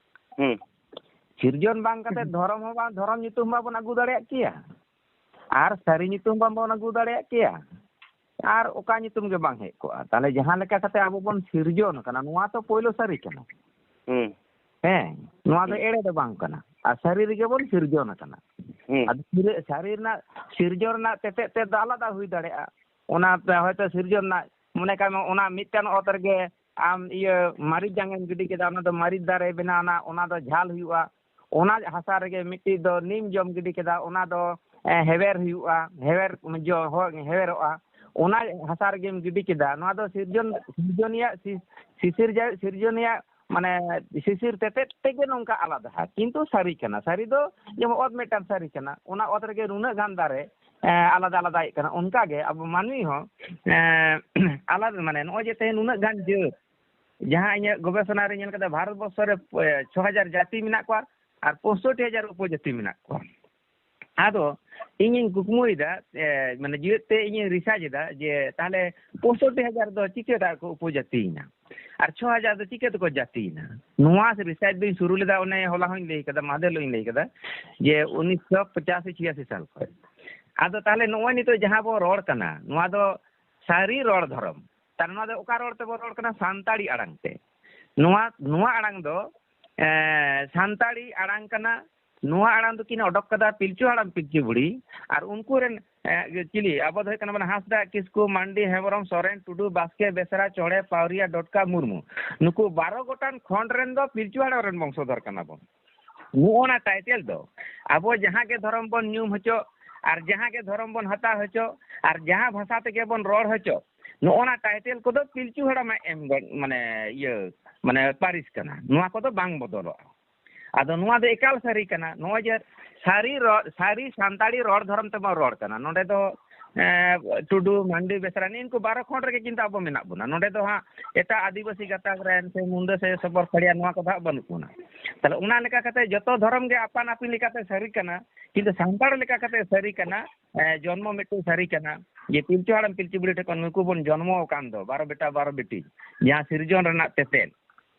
ᱦᱩᱸ᱾ ᱥᱤᱨᱡᱚᱱ ᱵᱟᱝ ᱠᱟᱛᱮ ᱫᱷᱚᱨᱚᱢ ᱦᱚᱸ ᱵᱟᱝ, ᱫᱷᱚᱨᱚᱢ ᱧᱩᱛᱩᱢ ᱵᱟᱵᱚᱱ ᱟᱹᱜᱩ ᱫᱟᱲᱮᱭᱟᱜ ᱠᱮᱭᱟ, ᱟᱨ ᱥᱟᱹᱨᱤ ᱧᱩᱛᱩᱢ ᱵᱟᱵᱚᱱ ᱟᱹᱜᱩ ᱫᱟᱲᱮᱭᱟᱜ ᱠᱮᱭᱟ, ᱟᱨ ᱚᱠᱟ ᱧᱩᱛᱩᱢ ᱜᱮ ᱵᱟᱝ ᱦᱮᱡ ᱠᱚᱜᱼᱟ᱾ ᱛᱟᱦᱞᱮ ᱡᱟᱦᱟᱸ ᱞᱮᱠᱟ ᱠᱟᱛᱮ ᱟᱵᱚ ᱵᱚᱱ ᱥᱤᱨᱡᱚᱱ ᱟᱠᱟᱱᱟ, ᱱᱚᱣᱟ ᱛᱚ ᱯᱳᱭᱞᱳ ᱥᱟᱹᱨᱤ ᱠᱟᱱᱟ᱾ ᱦᱩᱸ᱾ ᱦᱮᱸ, ᱱᱚᱣᱟ ᱫᱚ ᱦᱩᱸ᱾ ᱮᱲᱮ ᱫᱚ ᱵᱟᱝ ᱠᱟᱱᱟ᱾ ᱟᱨ ᱥᱟᱹᱨᱤ ᱨᱮᱜᱮ ᱵᱚᱱ ᱥᱤᱨᱡᱚᱱ ᱟᱠᱟᱱᱟ᱾ ᱦᱩᱸ᱾ ᱟᱫᱚ ᱥᱤᱨ-, ᱥᱟᱹᱨᱤ ᱨᱮᱱᱟᱜ ᱥᱤᱨᱡᱚᱱ ᱨᱮᱱᱟᱜ ᱛᱮᱛᱮᱫ ᱛᱮᱫ ᱫᱚ ᱟᱞᱟᱫᱟ ᱦᱩᱭ ᱫᱟᱲᱮᱭᱟᱜᱼᱟ᱾ ᱚᱱᱟ ᱛᱮ ᱦᱚᱭᱛᱳ ᱥᱤᱨᱡᱚᱱ ᱨᱮᱱᱟᱜ, ᱢᱚᱱᱮ ᱠᱟᱜ ᱢᱮ, ᱚᱱᱟ ᱢᱤᱫᱴᱟᱝ ᱚᱛ ᱨᱮᱜᱮ ᱟᱢ ᱤᱭᱟᱹ ᱢᱟᱹᱨᱤᱪ ᱡᱟᱝ ᱮᱢ ᱜᱤᱰᱤ ᱠᱮᱫᱟ, ᱚᱱᱟ ᱫᱚ ᱢᱟᱹᱨᱤᱪ ᱫᱟᱨᱮ ᱵᱮᱱᱟᱣ ᱮᱱᱟ, ᱚᱱᱟ ᱫᱚ ᱡᱷᱟᱞ ᱦᱩᱭᱩᱜᱼᱟ᱾ ᱚᱱᱟ ᱦᱟᱥᱟ ᱨᱮᱜᱮ ᱢᱤᱫᱴᱤᱡ ᱫᱚ ᱱᱤᱢ ᱡᱚᱢ ᱜᱤᱰᱤ ᱠᱮᱫᱟ, ᱚᱱᱟ ᱫᱚ, ᱮ, ᱦᱮᱣᱮᱨ ᱦᱩᱭᱩᱜᱼᱟ, ᱦᱮᱣᱮᱨ ᱡᱚ ᱦᱚ-, ᱦᱮᱣᱮᱨᱚᱜᱼᱟ᱾ ᱚᱱᱟ ᱦᱟᱥᱟ ᱨᱮᱜᱮᱢ ᱜᱤᱰᱤ ᱠᱮᱫᱟ᱾ ᱱᱚᱣᱟ ᱫᱚ ᱥᱤᱨᱡᱚᱱ, ᱥᱤᱨᱡᱚᱱᱤᱭᱟᱜ ᱥᱤ-, ᱥᱤᱥᱤᱨᱡᱟᱹᱣ, ᱥᱤᱨᱡᱚᱱᱤᱭᱟᱜ ᱢᱟᱱᱮ ᱥᱤᱥᱤᱨ ᱛᱮᱛᱮᱫ ᱛᱮᱜᱮ ᱱᱚᱝᱠᱟ ᱟᱞᱟᱫᱟ᱾ ᱠᱤᱱᱛᱩ ᱥᱟᱹᱨᱤ ᱠᱟᱱᱟ᱾ ᱥᱟᱹᱨᱤ ᱫᱚ ᱡᱮᱢᱚᱱ ᱚᱛ ᱢᱤᱫᱴᱟᱝ ᱥᱟᱹᱨᱤ ᱠᱟᱱᱟ, ᱚᱱᱟ ᱚᱛ ᱨᱮᱜᱮ ᱱᱩᱱᱟᱹᱜ ᱜᱟᱱ ᱫᱟᱨᱮ, ᱮ, ᱟᱞᱟᱫᱟ ᱟᱞᱟᱫᱟ ᱤᱭᱟᱹᱜ ᱠᱟᱱᱟ᱾ ᱚᱱᱠᱟ ᱜᱮ ᱟᱵᱚ ᱢᱟᱹᱱᱢᱤ ᱦᱚᱸ, ᱮ, ᱟᱞᱟᱫᱟ, ᱢᱟᱱᱮ ᱱᱚᱜᱼᱚᱭ ᱡᱮ ᱛᱮᱦᱮᱧ ᱱᱩᱱᱟᱹᱜ ᱜᱟᱱ ᱡᱟᱹᱛ, ᱡᱟᱦᱟᱸ ᱤᱧᱟᱹᱜ ᱜᱚᱵᱮᱥᱚᱱᱟ ᱨᱮ ᱧᱮᱞ ᱠᱟᱛᱮ ᱵᱷᱟᱨᱚᱛ ᱵᱚᱨᱥᱚ ᱨᱮ, ᱮ, ᱪᱷᱚ ᱦᱟᱡᱟᱨ ᱡᱟᱹᱛᱤ ᱢᱮᱱᱟᱜ ᱠᱚᱣᱟ ᱟᱨ ᱯᱚᱸᱭᱥᱚᱴᱴᱤ ᱦᱟᱡᱟᱨ ᱩᱯᱚᱡᱟᱹᱛᱤ ᱢᱮᱱᱟᱜ ᱠᱚᱣᱟ᱾ ᱟᱫᱚ ᱤᱧᱤᱧ ᱠᱩᱠᱢᱩᱭᱮᱫᱟ, ᱮ, ᱢᱟᱱᱮ ᱡᱤᱣᱮᱫ ᱛᱮ ᱤᱧᱤᱧ ᱨᱤᱥᱟᱨᱪ ᱮᱫᱟ ᱡᱮ ᱛᱟᱦᱞᱮ ᱯᱚᱸᱭᱥᱚᱴᱴᱤ ᱦᱟᱡᱟᱨ ᱫᱚ ᱪᱤᱠᱟᱹ ᱫᱟᱜ ᱠᱚ ᱩᱯᱚᱡᱟᱹᱛᱤᱭᱮᱱᱟ ᱟᱨ ᱪᱷᱚ ᱦᱟᱡᱟᱨ ᱫᱚ ᱪᱤᱠᱟᱹ ᱛᱮᱠᱚ ᱡᱟᱹᱛᱤᱭᱮᱱᱟ? ᱱᱚᱣᱟ ᱨᱤᱥᱟᱨᱪ ᱫᱚᱧ ᱥᱩᱨᱩ ᱞᱮᱫᱟ, ᱚᱱᱮ ᱦᱚᱞᱟ ᱦᱚᱸᱧ ᱞᱟᱹᱭ ᱠᱟᱫᱟ, ᱢᱟᱦᱫᱮᱨ ᱦᱤᱞᱳᱜ ᱤᱧ ᱞᱟᱹᱭ ᱠᱟᱫᱟ ᱡᱮ ᱩᱱᱤᱥᱥᱚ ᱯᱚᱸᱪᱟᱥᱤ ᱪᱷᱤᱭᱟᱥᱤ ᱥᱟᱞ ᱠᱷᱚᱱ᱾ ᱟᱫᱚ ᱛᱟᱦᱞᱮ ᱱᱚᱜᱼᱚᱭ ᱱᱤᱛᱚᱜ ᱡᱟᱦᱟᱸ ᱵᱚᱱ ᱨᱚᱲ ᱠᱟᱱᱟ, ᱱᱚᱣᱟ ᱫᱚ ᱥᱟᱹᱨᱤ ᱨᱚᱲ ᱫᱷᱚᱨᱚᱢ᱾ ᱛᱟᱦᱞᱮ ᱱᱚᱣᱟ ᱫᱚ ᱚᱠᱟ ᱨᱚᱲ ᱛᱮᱵᱚᱱ ᱨᱚᱲ ᱠᱟᱱᱟ? ᱥᱟᱱᱛᱟᱲᱤ ᱟᱲᱟᱝ ᱛᱮ᱾ ᱱᱚᱣᱟ, ᱱᱚᱣᱟ ᱟᱲᱟᱝ ᱫᱚ, ᱮ, ᱥᱟᱱᱛᱟᱲᱤ ᱟᱲᱟᱝ ᱠᱟᱱᱟ᱾ ᱱᱚᱣᱟ ᱟᱲᱟᱝ ᱫᱚᱠᱤᱱ ᱚᱰᱚᱠ ᱠᱟᱫᱟ ᱯᱤᱞᱪᱩ ᱦᱟᱲᱟᱢ ᱯᱤᱞᱪᱩ ᱵᱩᱲᱦᱤ᱾ ᱟᱨ ᱩᱱᱠᱩ ᱨᱮᱱ, ᱮ, ᱪᱤᱞᱤ, ᱟᱵᱚ ᱫᱚ ᱦᱩᱭᱩᱜ ᱠᱟᱱᱟ ᱵᱚᱱ ᱦᱟᱸᱥᱫᱟ, ᱠᱤᱥᱠᱩ, ᱢᱟᱱᱰᱤ, ᱦᱮᱢᱵᱨᱚᱢ, ᱥᱚᱨᱮᱱ, ᱴᱩᱰᱩ, ᱵᱟᱥᱠᱮ, ᱵᱮᱥᱨᱟ, ᱪᱚᱬᱮ, ᱯᱟᱣᱨᱤᱭᱟ, ᱰᱚᱴᱠᱟ, ᱢᱩᱨᱢᱩ᱾ ᱱᱩᱠᱩ ᱵᱟᱨᱚ ᱜᱚᱴᱟᱝ ᱠᱷᱚᱸᱰ ᱨᱮᱱ ᱫᱚ ᱯᱤᱞᱪᱩ ᱦᱟᱲᱟᱢ ᱨᱮᱱ ᱵᱚᱝᱥᱚᱫᱷᱚᱨ ᱠᱟᱱᱟ ᱵᱚᱱ᱾ ᱱᱚᱜᱼᱚ ᱱᱟ ᱴᱟᱭᱴᱮᱞ ᱫᱚ ᱟᱵᱚ ᱡᱟᱦᱟᱸ ᱜᱮ ᱫᱷᱚᱨᱚᱢ ᱵᱚᱱ ᱧᱩᱢ ᱦᱚᱪᱚ, ᱟᱨ ᱡᱟᱦᱟᱸ ᱜᱮ ᱫᱷᱚᱨᱚᱢ ᱵᱚᱱ ᱦᱟᱛᱟᱣ ᱦᱚᱪᱚ, ᱟᱨ ᱡᱟᱦᱟᱸ ᱵᱷᱟᱥᱟ ᱛᱮᱜᱮ ᱵᱚᱱ ᱨᱚᱲ ᱦᱚᱪᱚ, ᱱᱚᱜᱼᱚ ᱱᱟ ᱴᱟᱭᱴᱮᱞ ᱠᱚᱫᱚ ᱯᱤᱞᱪᱩ ᱦᱟᱲᱟᱢᱟᱜ ᱮᱢ ᱜᱚ-, ᱢᱟᱱᱮ ᱤᱭᱟᱹ, ᱢᱟᱱᱮ ᱯᱟᱹᱨᱤᱥ ᱠᱟᱱᱟ᱾ ᱱᱚᱣᱟ ᱠᱚᱫᱚ ᱵᱟᱝ ᱵᱚᱫᱚᱞᱚᱜᱼᱟ᱾ ᱟᱫᱚ ᱱᱚᱣᱟ ᱫᱚ ᱮᱠᱟᱞ ᱥᱟᱹᱨᱤ ᱠᱟᱱᱟ᱾ ᱱᱚᱜᱼᱚᱭ ᱡᱮ ᱥᱟᱹᱨᱤ ᱨᱚᱲ, ᱥᱟᱹᱨᱤ ᱥᱟᱱᱛᱟᱲᱤ ᱨᱚᱲ ᱫᱷᱚᱨᱚᱢ ᱛᱮᱵᱚᱱ ᱨᱚᱲ ᱠᱟᱱᱟ᱾ ᱱᱚᱰᱮ ᱫᱚ, ᱮᱸ, ᱴᱩᱰᱩ, ᱢᱟᱱᱰᱤ, ᱵᱮᱥᱨᱟ, ᱱᱤᱱᱠᱩ ᱵᱟᱨᱚ ᱠᱷᱚᱸᱰ ᱨᱮᱜᱮ ᱠᱤᱱᱛᱩ ᱟᱵᱚ ᱢᱮᱱᱟᱜ ᱵᱚᱱᱟ᱾ ᱱᱚᱰᱮ ᱫᱚ ᱦᱟᱸᱜ ᱮᱴᱟᱜ ᱟᱹᱫᱤᱵᱟᱹᱥᱤ ᱜᱟᱛᱟᱠ ᱨᱮᱱ ᱥᱮ ᱢᱩᱱᱰᱟᱹ ᱥᱮ ᱥᱚᱵᱚᱨ ᱠᱷᱟᱲᱤᱭᱟ ᱱᱚᱣᱟ ᱠᱚᱫᱚ ᱦᱟᱸᱜ ᱵᱟᱹᱱᱩᱜ ᱵᱚᱱᱟ᱾ ᱛᱟᱦᱞᱮ ᱚᱱᱟ ᱞᱮᱠᱟ ᱠᱟᱛᱮ ᱡᱚᱛᱚ ᱫᱷᱚᱨᱚᱢ ᱜᱮ ᱟᱯᱟᱱ ᱟᱹᱯᱤᱱ ᱞᱮᱠᱟᱛᱮ ᱥᱟᱹᱨᱤ ᱠᱟᱱᱟ, ᱠᱤᱱᱛᱩ ᱥᱟᱱᱛᱟᱲ ᱞᱮᱠᱟ ᱠᱟᱛᱮ ᱥᱟᱹᱨᱤ ᱠᱟᱱᱟ, ᱮᱸ, ᱡᱚᱱᱢᱚ ᱢᱤᱫᱴᱮᱱ ᱥᱟᱹᱨᱤ ᱠᱟᱱᱟ ᱡᱮ ᱯᱤᱞᱪᱩ ᱦᱟᱲᱟᱢ ᱯᱤᱞᱪᱩ ᱵᱩᱲᱦᱤ ᱴᱷᱮᱱ ᱠᱷᱚᱱ ᱱᱩᱠᱩ ᱵᱚᱱ ᱡᱚᱱᱢᱚ ᱟᱠᱟᱱ ᱫᱚ, ᱵᱟᱨᱚ ᱵᱮᱴᱟ ᱵᱟᱨᱚ ᱵᱤᱴᱤ, ᱡᱟᱦᱟᱸ ᱥᱤᱨᱡᱚᱱ ᱨᱮᱱᱟᱜ ᱛᱮᱛᱮᱫ᱾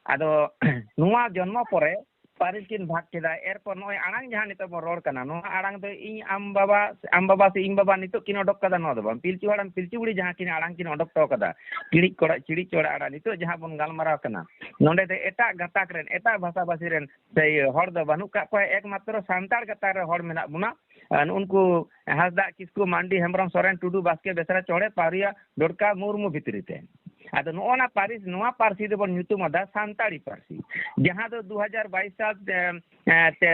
ᱟᱫᱚ ᱱᱚᱣᱟ ᱡᱚᱱᱢᱚ ᱯᱚᱨᱮ ᱯᱟᱹᱨᱤᱥ ᱠᱤᱱ ᱵᱷᱟᱜᱽ ᱠᱮᱫᱟ᱾ ᱮᱨᱯᱚᱨ ᱱᱚᱜᱼᱚᱭ ᱟᱲᱟᱝ ᱡᱟᱦᱟᱸ ᱱᱤᱛᱚᱜ ᱵᱚᱱ ᱨᱚᱲ ᱠᱟᱱᱟ, ᱱᱚᱣᱟ ᱟᱲᱟᱝ ᱫᱚ ᱤᱧ ᱟᱢ ᱵᱟᱵᱟ, ᱟᱢ ᱵᱟᱵᱟ ᱥᱮ ᱤᱧ ᱵᱟᱵᱟ ᱱᱤᱛᱚᱜ ᱠᱤᱱ ᱚᱰᱚᱠ ᱠᱟᱫᱟ, ᱱᱚᱣᱟ ᱫᱚ ᱵᱟᱝ᱾ ᱯᱤᱞᱪᱩ ᱦᱟᱲᱟᱢ ᱯᱤᱞᱪᱩ ᱵᱩᱲᱦᱤ ᱡᱟᱦᱟᱸ ᱠᱤᱱ ᱟᱲᱟᱝ ᱠᱤᱱ ᱚᱰᱚᱠ ᱦᱚᱴᱚ ᱠᱟᱫᱟ, ᱪᱤᱲᱤᱡ ᱠᱚᱲᱟ, ᱪᱤᱲᱤᱡ ᱪᱚᱲᱟ ᱟᱲᱟᱝ, ᱱᱤᱛᱚᱜ ᱡᱟᱦᱟᱸ ᱵᱚᱱ ᱜᱟᱞᱢᱟᱨᱟᱣ ᱠᱟᱱᱟ, ᱱᱚᱰᱮ ᱫᱚ ᱮᱴᱟᱜ ᱜᱟᱛᱟᱠ ᱨᱮᱱ, ᱮᱴᱟᱜ ᱵᱷᱟᱥᱟᱵᱷᱟᱥᱤ ᱨᱮᱱ ᱥᱮ ᱤᱭᱟᱹ ᱦᱚᱲ ᱫᱚ ᱵᱟᱹᱱᱩᱜ ᱠᱟᱜ ᱠᱚᱣᱟ, ᱮᱠᱢᱟᱛᱨᱚ ᱥᱟᱱᱛᱟᱲ ᱜᱟᱛᱟᱠ ᱨᱮ ᱦᱚᱲ ᱢᱮᱱᱟᱜ ᱵᱚᱱᱟ᱾ ᱟᱨ ᱩᱱᱠᱩ ᱦᱟᱸᱥᱫᱟ, ᱠᱤᱥᱠᱩ, ᱢᱟᱱᱰᱤ, ᱦᱮᱢᱵᱨᱚᱢ, ᱥᱚᱨᱮᱱ, ᱴᱩᱰᱩ, ᱵᱟᱥᱠᱮ, ᱵᱮᱥᱨᱟ, ᱪᱚᱬᱮ, ᱯᱟᱣᱨᱤᱭᱟ, ᱰᱚᱴᱠᱟ, ᱢᱩᱨᱢᱩ ᱵᱷᱤᱛᱨᱤ ᱛᱮ᱾ ᱟᱫᱚ ᱱᱚᱜᱼᱚ ᱱᱟ ᱯᱟᱹᱨᱤᱥ, ᱱᱚᱣᱟ ᱯᱟᱹᱨᱥᱤ ᱫᱚᱵᱚᱱ ᱧᱩᱛᱩᱢ ᱟᱫᱟ ᱥᱟᱱᱛᱟᱲᱤ ᱯᱟᱹᱨᱥᱤ, ᱡᱟᱦᱟᱸ ᱫᱚ ᱫᱩ ᱦᱟᱡᱟᱨ ᱵᱟᱭᱤᱥ ᱥᱟᱞ ᱛᱮ, ᱮ, ᱛᱮ,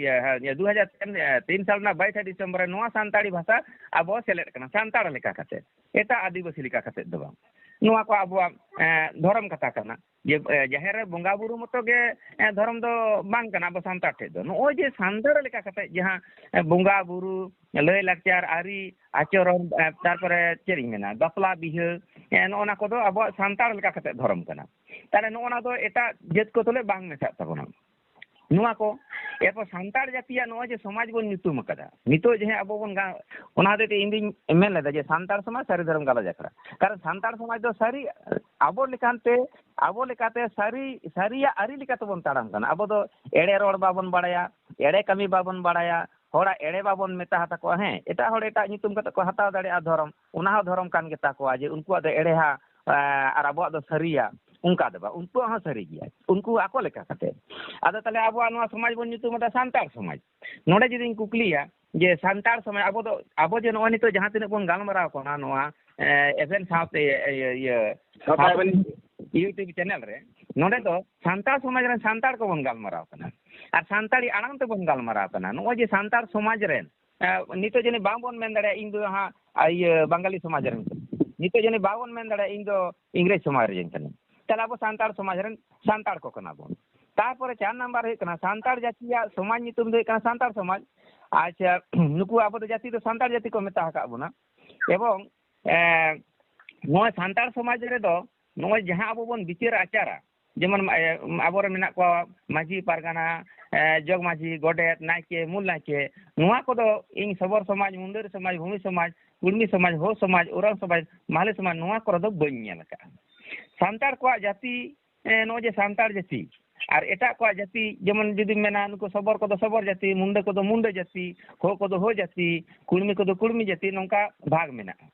ᱤᱭᱟᱹ, ᱦᱮᱸ, ᱫᱩ ᱦᱟᱡᱟᱨ ᱛᱤᱱ ᱥᱟᱞ ᱨᱮᱱᱟᱜ ᱵᱟᱭᱤᱥᱮ ᱰᱤᱥᱮᱢᱵᱚᱨ ᱨᱮ ᱱᱚᱣᱟ ᱥᱟᱱᱛᱟᱲᱤ ᱵᱷᱟᱥᱟ ᱟᱵᱚ ᱥᱮᱞᱮᱫ ᱠᱟᱱᱟ, ᱥᱟᱱᱛᱟᱲ ᱞᱮᱠᱟ ᱠᱟᱛᱮ, ᱮᱴᱟᱜ ᱟᱹᱫᱤᱵᱟᱹᱥᱤ ᱞᱮᱠᱟ ᱠᱟᱛᱮ ᱫᱚ ᱵᱟᱝ᱾ ᱱᱚᱣᱟ ᱠᱚ ᱟᱵᱚᱣᱟᱜ, ᱮ, ᱫᱷᱚᱨᱚᱢ ᱠᱟᱛᱷᱟ ᱠᱟᱱᱟ᱾ ᱡᱮ, ᱮ, ᱡᱟᱦᱮᱨ ᱨᱮ ᱵᱚᱸᱜᱟ ᱵᱩᱨᱩ ᱢᱚᱛᱚ ᱜᱮ, ᱮ, ᱫᱷᱚᱨᱚᱢ ᱫᱚ ᱵᱟᱝ ᱠᱟᱱᱟ ᱟᱵᱚ ᱥᱟᱱᱛᱟᱲ ᱴᱷᱮᱡ ᱫᱚ᱾ ᱱᱚᱜᱼᱚᱭ ᱡᱮ ᱥᱟᱱᱛᱟᱲ ᱞᱮᱠᱟ ᱠᱟᱛᱮ ᱡᱟᱦᱟᱸ, ᱮ, ᱵᱚᱸᱜᱟ ᱵᱩᱨᱩ, ᱞᱟᱹᱭ ᱞᱟᱠᱪᱟᱨ, ᱟᱹᱨᱤ ᱟᱪᱚᱨᱚᱱ, ᱮ, ᱛᱟᱨᱯᱚᱨᱮ ᱪᱮᱫ ᱤᱧ ᱢᱮᱱᱟ, ᱵᱟᱯᱞᱟ ᱵᱤᱦᱟᱹ, ᱮ, ᱱᱚᱜᱼᱚ ᱱᱟ ᱠᱚᱫᱚ ᱟᱵᱚᱣᱟᱜ ᱥᱟᱱᱛᱟᱲ ᱞᱮᱠᱟ ᱠᱟᱛᱮ ᱫᱷᱚᱨᱚᱢ ᱠᱟᱱᱟ᱾ ᱛᱟᱦᱞᱮ ᱱᱚᱜᱼᱚ ᱱᱟ ᱫᱚ ᱮᱴᱟᱜ ᱡᱟᱹᱛ ᱠᱚ ᱛᱩᱞᱩᱡ ᱵᱟᱝ ᱢᱮᱥᱟᱜ ᱛᱟᱵᱚᱱᱟ᱾ ᱱᱚᱣᱟ ᱠᱚ᱾ ᱮᱨᱯᱚᱨ ᱥᱟᱱᱛᱟᱲ ᱡᱟᱹᱛᱤᱭᱟᱜ ᱱᱚᱜᱼᱚᱭ ᱡᱮ ᱥᱚᱢᱟᱡᱽ ᱵᱚᱱ ᱧᱩᱛᱩᱢ ᱟᱠᱟᱫᱟ, ᱱᱤᱛᱚᱜ ᱡᱟᱦᱟᱸ ᱟᱵᱚ ᱵᱚᱱ ᱜᱟ-, ᱚᱱᱟ ᱦᱚᱛᱮᱡ ᱛᱮ ᱤᱧ ᱫᱩᱧ ᱢᱮᱱ ᱞᱮᱫᱟ ᱡᱮ ᱥᱟᱱᱛᱟᱲ ᱥᱚᱢᱟᱡᱽ ᱥᱟᱹᱨᱤ ᱫᱷᱚᱨᱚᱢ ᱜᱟᱞᱚᱪ ᱟᱠᱷᱲᱟ᱾ ᱠᱟᱨᱚᱱ ᱥᱟᱱᱛᱟᱲ ᱥᱚᱢᱟᱡᱽ ᱫᱚ ᱥᱟᱹᱨᱤ, ᱟᱵᱚ ᱞᱮᱠᱟᱱᱛᱮ, ᱟᱵᱚ ᱞᱮᱠᱟᱛᱮ ᱥᱟᱹᱨᱤ, ᱥᱟᱹᱨᱤᱭᱟᱜ ᱟᱹᱨᱤ ᱞᱮᱠᱟ ᱛᱮᱵᱚᱱ ᱛᱟᱲᱟᱢ ᱠᱟᱱᱟ᱾ ᱟᱵᱚ ᱫᱚ ᱮᱲᱮ ᱨᱚᱲ ᱵᱟᱵᱚᱱ ᱵᱟᱲᱟᱭᱟ, ᱮᱲᱮ ᱠᱟᱹᱢᱤ ᱵᱟᱵᱚᱱ ᱵᱟᱲᱟᱭᱟ, ᱦᱚᱲᱟᱜ ᱮᱲᱮ ᱵᱟᱵᱚᱱ ᱢᱮᱛᱟ ᱛᱟᱠᱚᱣᱟ᱾ ᱦᱮᱸ, ᱮᱴᱟᱜ ᱦᱚᱲ ᱮᱴᱟᱜ ᱧᱩᱛᱩᱢ ᱠᱟᱛᱮ ᱠᱚ ᱦᱟᱛᱟᱣ ᱫᱟᱲᱮᱭᱟᱜᱼᱟ ᱫᱷᱚᱨᱚᱢ, ᱚᱱᱟ ᱦᱚᱸ ᱫᱷᱚᱨᱚᱢ ᱠᱟᱱ ᱜᱮᱛᱟ ᱠᱚᱣᱟ ᱡᱮ ᱩᱱᱠᱩᱣᱟᱜ ᱫᱚ ᱮᱲᱮᱦᱟ, ᱮ, ᱟᱨ ᱟᱵᱚᱣᱟᱜ ᱫᱚ ᱥᱟᱹᱨᱤᱭᱟ, ᱚᱱᱠᱟ ᱫᱚ ᱵᱟᱝ, ᱩᱱᱠᱩᱣᱟᱜ ᱦᱚᱸ ᱥᱟᱹᱨᱤ ᱜᱮᱭᱟ, ᱩᱱᱠᱩ ᱟᱠᱚ ᱞᱮᱠᱟ ᱠᱟᱛᱮ᱾ ᱟᱫᱚ ᱛᱟᱦᱚᱞᱮ ᱟᱵᱚᱣᱟᱜ ᱱᱚᱣᱟ ᱥᱚᱢᱟᱡᱽ ᱵᱚᱱ ᱧᱩᱛᱩᱢ ᱟᱫᱟ ᱥᱟᱱᱛᱟᱲ ᱥᱚᱢᱟᱡᱽ᱾ ᱱᱚᱰᱮ ᱡᱩᱫᱤᱧ ᱠᱩᱠᱞᱤᱭᱟ ᱡᱮ ᱥᱟᱱᱛᱟᱲ ᱥᱚᱢᱟᱡᱽ, ᱟᱵᱚ ᱫᱚ, ᱟᱵᱚ ᱡᱮ ᱱᱚᱜᱼᱚᱭ ᱱᱤᱛᱚᱜ ᱡᱟᱦᱟᱸ ᱛᱤᱱᱟᱹᱜ ᱵᱚᱱ ᱜᱟᱞᱢᱟᱨᱟᱣ ᱠᱟᱱᱟ ᱱᱚᱣᱟ, ᱮ, ᱮᱵᱷᱮᱱ ᱥᱟᱶᱛᱮ, ᱤᱭᱟᱹ, ᱤᱭᱟᱹ, ᱥᱟᱶᱛᱟ ᱥᱟᱶᱛᱟ ᱵᱚᱱ YouTube ᱪᱮᱱᱮᱞ ᱨᱮ, ᱱᱚᱰᱮ ᱫᱚ ᱥᱟᱱᱛᱟᱲ ᱥᱚᱢᱟᱡᱽ ᱨᱮᱱ ᱥᱟᱱᱛᱟᱲ ᱠᱚᱵᱚᱱ ᱜᱟᱞᱢᱟᱨᱟᱣ ᱠᱟᱱᱟ ᱟᱨ ᱥᱟᱱᱛᱟᱲᱤ ᱟᱲᱟᱝ ᱛᱮᱵᱚᱱ ᱜᱟᱞᱢᱟᱨᱟᱣ ᱠᱟᱱᱟ᱾ ᱱᱚᱜᱼᱚᱭ ᱡᱮ ᱥᱟᱱᱛᱟᱲ ᱥᱚᱢᱟᱡᱽ ᱨᱮᱱ, ᱮ, ᱱᱤᱛᱚᱜ ᱡᱟᱹᱱᱤᱡ ᱵᱟᱝᱵᱚᱱ ᱢᱮᱱ ᱫᱟᱲᱮᱭᱟᱜᱼᱟ ᱤᱧ ᱫᱚ ᱦᱟᱸᱜ, ᱟ, ᱤᱭᱟᱹ, ᱵᱟᱝᱜᱟᱞᱤ ᱥᱚᱢᱟᱡᱽ ᱨᱮᱱ ᱠᱟᱹᱱᱟᱹᱧ᱾ ᱱᱤᱛᱚᱜ ᱡᱟᱹᱱᱤᱡ ᱵᱟᱵᱚᱱ ᱢᱮᱱ ᱫᱟᱲᱮᱭᱟᱜᱼᱟ ᱤᱧ ᱫᱚ ᱤᱝᱨᱮᱡᱽ ᱥᱚᱢᱟᱡᱽ ᱨᱮᱱ ᱠᱟᱹᱱᱟᱹᱧ᱾ ᱛᱟᱦᱞᱮ ᱟᱵᱚ ᱥᱟᱱᱛᱟᱲ ᱥᱚᱢᱟᱡᱽ ᱨᱮᱱ ᱥᱟᱱᱛᱟᱲ ᱠᱚ ᱠᱟᱱᱟ ᱵᱚᱱ᱾ ᱛᱟᱨᱯᱚᱨᱮ ᱪᱟᱨ ᱱᱟᱢᱵᱟᱨ ᱦᱩᱭᱩᱜ ᱠᱟᱱᱟ ᱥᱟᱱᱛᱟᱲ ᱡᱟᱹᱛᱤᱭᱟᱜ ᱥᱚᱢᱟᱡᱽ ᱧᱩᱛᱩᱢ ᱫᱚ ᱦᱩᱭᱩᱜ ᱠᱟᱱᱟ ᱥᱟᱱᱛᱟᱲ ᱥᱚᱢᱟᱡᱽ᱾ ᱟᱪᱪᱷᱟ, ᱱᱩᱠᱩ ᱟᱵᱚ ᱫᱚ ᱡᱟᱹᱛᱤ ᱫᱚ ᱥᱟᱱᱛᱟᱲ ᱡᱟᱹᱛᱤ ᱠᱚ ᱢᱮᱛᱟ ᱟᱠᱟᱫ ᱵᱚᱱᱟ᱾ ᱮᱵᱚᱝ, ᱮ, ᱱᱚᱣᱟ ᱥᱟᱱᱛᱟᱲ ᱥᱚᱢᱟᱡᱽ ᱨᱮᱫᱚ ᱱᱚᱜᱼᱚᱭ ᱡᱟᱦᱟᱸ ᱟᱵᱚ ᱵᱚᱱ ᱵᱤᱪᱟᱹᱨ ᱟᱪᱟᱨᱟ, ᱡᱮᱢᱚᱱ, ᱮ, ᱟᱵᱚᱨᱮ ᱢᱮᱱᱟᱜ ᱠᱚᱣᱟ ᱢᱟᱹᱡᱷᱤ ᱯᱟᱨᱜᱟᱱᱟ, ᱮ, ᱡᱚᱜᱽ ᱢᱟᱹᱡᱷᱤ, ᱜᱚᱰᱮᱛ, ᱱᱟᱭᱠᱮ, ᱢᱩᱞ ᱱᱟᱭᱠᱮ, ᱱᱚᱣᱟ ᱠᱚᱫᱚ ᱤᱧ ᱥᱚᱵᱚᱨ ᱥᱚᱢᱟᱡᱽ, ᱢᱩᱱᱰᱟᱹᱨᱤ ᱥᱚᱢᱟᱡᱽ, ᱵᱷᱩᱢᱤ ᱥᱚᱢᱟᱡᱽ, ᱠᱩᱲᱢᱤ ᱥᱚᱢᱟᱡᱽ, ᱦᱳ ᱥᱚᱢᱟᱡᱽ, ᱳᱨᱟᱝ ᱥᱚᱢᱟᱡᱽ, ᱢᱟᱦᱞᱮ ᱥᱚᱢᱟᱡᱽ, ᱱᱚᱣᱟ ᱠᱚᱨᱮ ᱫᱚ ᱵᱟᱹᱧ ᱧᱮᱞ ᱟᱠᱟᱫᱼᱟ᱾ ᱥᱟᱱᱛᱟᱲ ᱠᱚᱣᱟᱜ ᱡᱟᱹᱛᱤ, ᱮ, ᱱᱚᱜᱼᱚᱭ ᱡᱮ ᱥᱟᱱᱛᱟᱲ ᱡᱟᱹᱛᱤ ᱟᱨ ᱮᱴᱟᱜ ᱠᱚᱣᱟᱜ ᱡᱟᱹᱛᱤ, ᱡᱮᱢᱚᱱ ᱡᱩᱫᱤᱢ ᱢᱮᱱᱟ ᱱᱩᱠᱩ ᱥᱚᱵᱚᱨ ᱠᱚᱫᱚ ᱥᱚᱵᱚᱨ ᱡᱟᱹᱛᱤ, ᱢᱩᱱᱰᱟᱹ ᱠᱚᱫᱚ ᱢᱩᱱᱰᱟᱹ ᱡᱟᱹᱛᱤ, ᱦᱳ ᱠᱚᱫᱚ ᱦᱳ ᱡᱟᱹᱛᱤ, ᱠᱩᱲᱢᱤ ᱠᱚᱫᱚ ᱠᱩᱲᱢᱤ ᱡᱟᱹᱛᱤ, ᱱᱚᱝᱠᱟ ᱵᱷᱟᱜᱽ ᱢᱮᱱᱟᱜᱼᱟ᱾